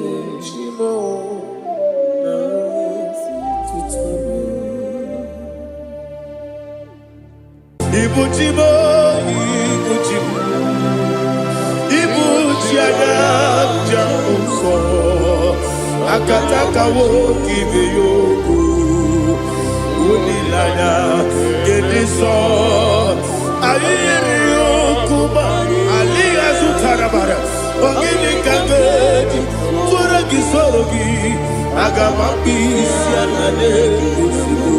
Chimo, nara otito m. Ibu chi m, ibu chi m, ibu chi anya nja nsọ, akataka nwoke ibe ya okwu, olileanya nke nsọ. Anyị yiri okwu ma alịghị azụtara bara. Ọ gịnị ka m ga-eji tụọrọ gị soro gị? Aga m akpụ isi ala n'ozugbo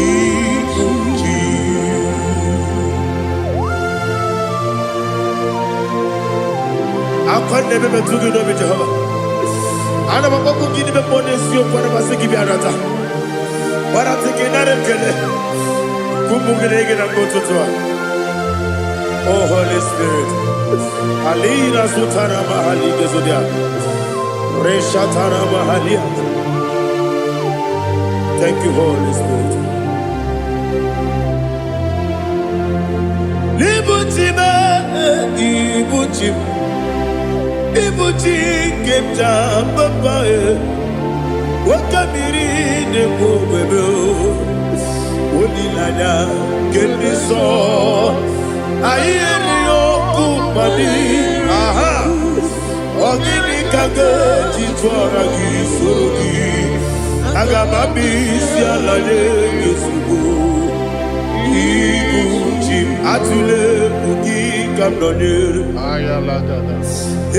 ibu chi. Akwa na-eme metụ gị n'obi, Jehova. Ana m akpọkwu gị n'ime mmụọ n'eziokwu. Ana m asị gị bịa nata gbarata gị nara ekele ka ụmụ gị na-ege na mgbe ụtụtụ a. Oh Holy Spirit, alina zutara mahali gezodia. Reshatara mahalia. Thank you, Holy Spirit. Ibuchi m, ibuchi m, ibuchi nke m ji papa e. Oke mmiri na-egbu ogwebe o. Olileanya nke ndị nsọ. Anyị erighị ọkụ mmadụ. Aha! Ọ gịnị ka ga-eji tụọra gị soro gị? Aga m abịa isi ala nye gị ozugbo. Ibu chi m, atụla egwu, gị ka m nọnyere. Ayalagada.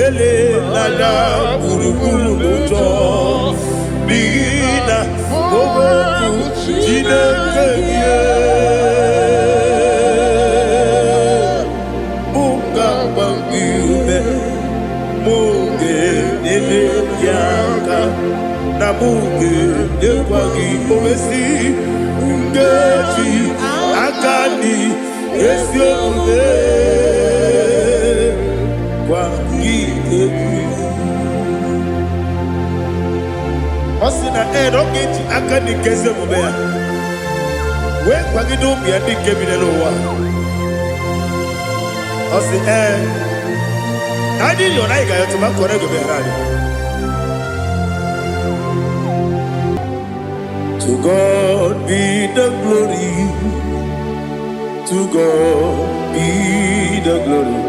Elela gburugburu n'ụjọ, n'ihi na okwu Chineke gị mụ ga-agba gị ume, mụ ga-enyere gị aka, na mụ ga-enyekwa gị owesi nkeji aka dị ezi omume gwa gị egwu. Ọ sị na ee, na ọ ga-eji aka dị nke ezi omume ya wee kwagide ụmụ ya ndị nke bi n'ụwa. Ọ sị ee, na anyị yọrọ, anyị ga-ayọtụ ma kọrọ ego meghara anyị. To God be the glory. To God be the glory.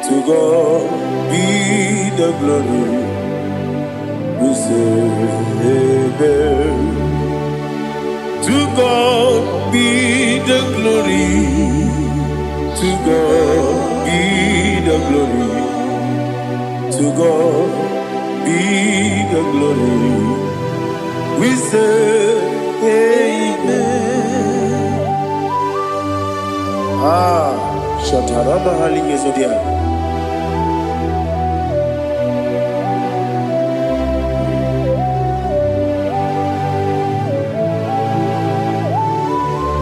To God be the glory. We say amen. To God be the glory. To God be the glory. To God be the glory. We say amen. Ah, Shataraba Hali Yezodia.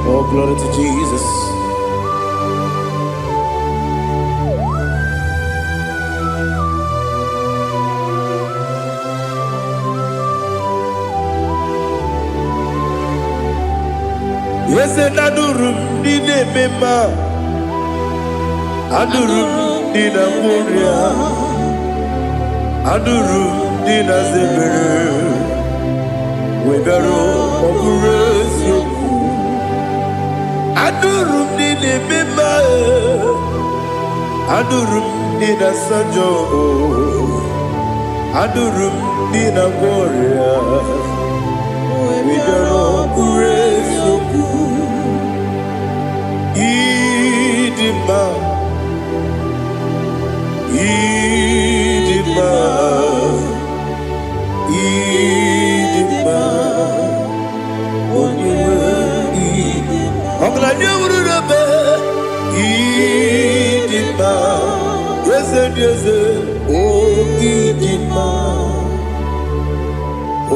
Oh, glory to Jesus. Eze, na-anụrụ m ndị na-eme mma, anụrụ m ndị na-agwọ ọrịa, anụrụ m ndị na-aza ebere, wee bịaruo, ọ bụrụ eziokwu. Anụrụ m ndị na-eme mma, anụrụ m ndị na-asa njọ, anụrụ m ndị na-agwọ ọrịa, wee bịaruo, ọ bụrụ eziokwu. Ịdị mma, ịdị mma, ịdị mma, onye nwe ọgaranya wuru n'ebe. Ịdị mma, eze dị eze o, ịdị mma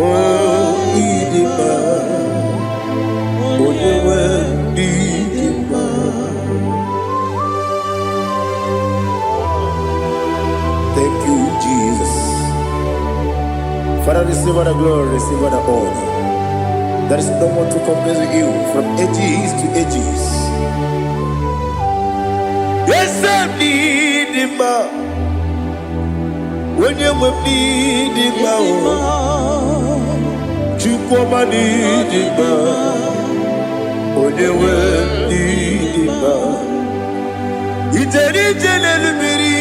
o, ịdị mma, onye nwe ịdị mma. Thank you, Jesus. Father, receive all the glory, receive all the honor. There is no one to compare with you from ages to ages. Eze m n'ịdị mma, onye nwe m n'ịdị mma o, Chukwu ọma n'ịdị mma, onye nwe m n'ịdị mma. Ijere ije n'elu mmiri,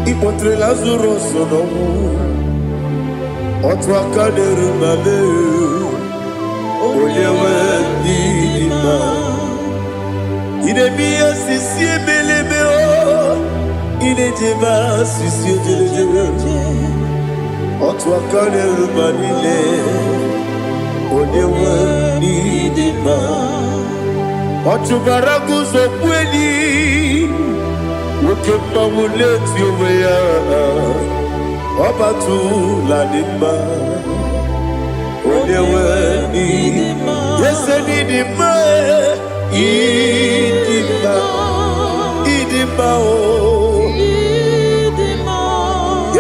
ịkpọtere Lazarus n'ọnwụ, otu aka na-eru ma mee, onye nwe m n'ịdị mma. Ị na-eme ihe sisi emeleme o, ị na-ejebe asịsị ejelejele, otu aka na-eru ma niile, onye nwe n'ịdị mma. Ọ chụbara guzo kweli, nwoke mmanwụ na-eti onwe ya, ọbatụla dị mma, onye nwe n'ịdị ese n'ịdị mma, ịdị mma, ịdị mma o.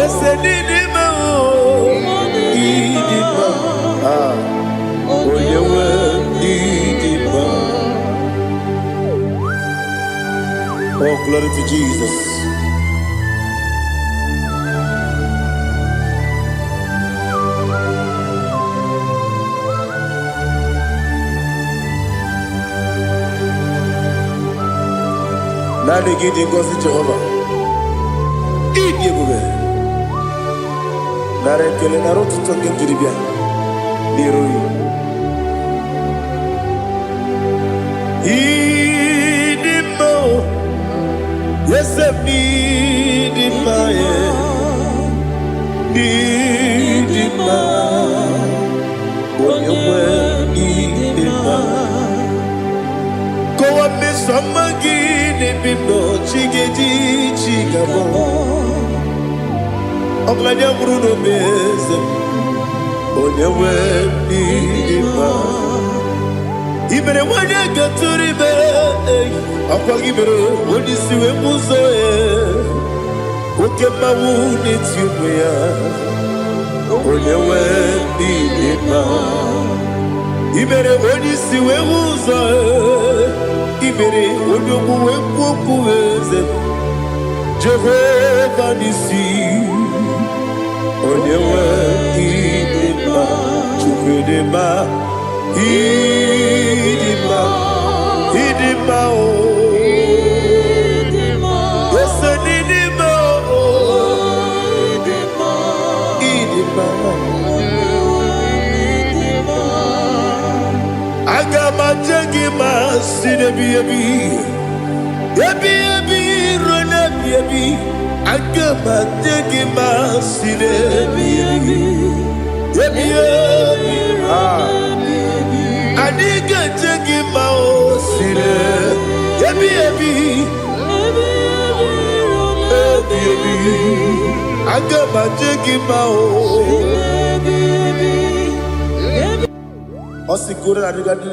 Ese. N'ịdị mma o, ịdị mma. Ah, onye nwe ịdị mma. Oh, glory to Jesus. Naanị gị dị ngọzi Jehova. Ịdị ebube. Nara ekele, nara otuto nke m jiri bịa n'iru gị. Ịdị mma o, eze m ịdị mma e, ịdị mma, onye nwe ịdị mma. Kọwa mmeso ọma gị n'ebe m nọ, chi ga-eji chi ga-abọ. Ọgaranya nwụrụ n'obe eze m, onye nwe ịdị mma. I mere nwanyị gatụrụ ime, ei, ọkwa gị mere onye isi wee mụ ụzọ ya. Oke mmanwụ na-eti ụmụ ya, onye nwe ịdị mma. I mere onye isi wee hụ ụzọ ya. I mere onye ogbu wee kwuo okwu eze m. Jehova n'isi, onye nwe ịdị mma. Chukwu ịdị mma, ịdị mma, ịdị mma o. Ese n'ịdị mma o, ịdị mma. Aga m aje gị ma si n'ebi ebi, ebi ebi ruo n'ebi ebi. Aga m aje gị ma si n'ebi ebi, ebi ebi. Ah. Anyị ga-eje gị ma o si n'ebi ebi, ebi ebi. Aga m aje gị ma o. Ọ sị goro adịga ndị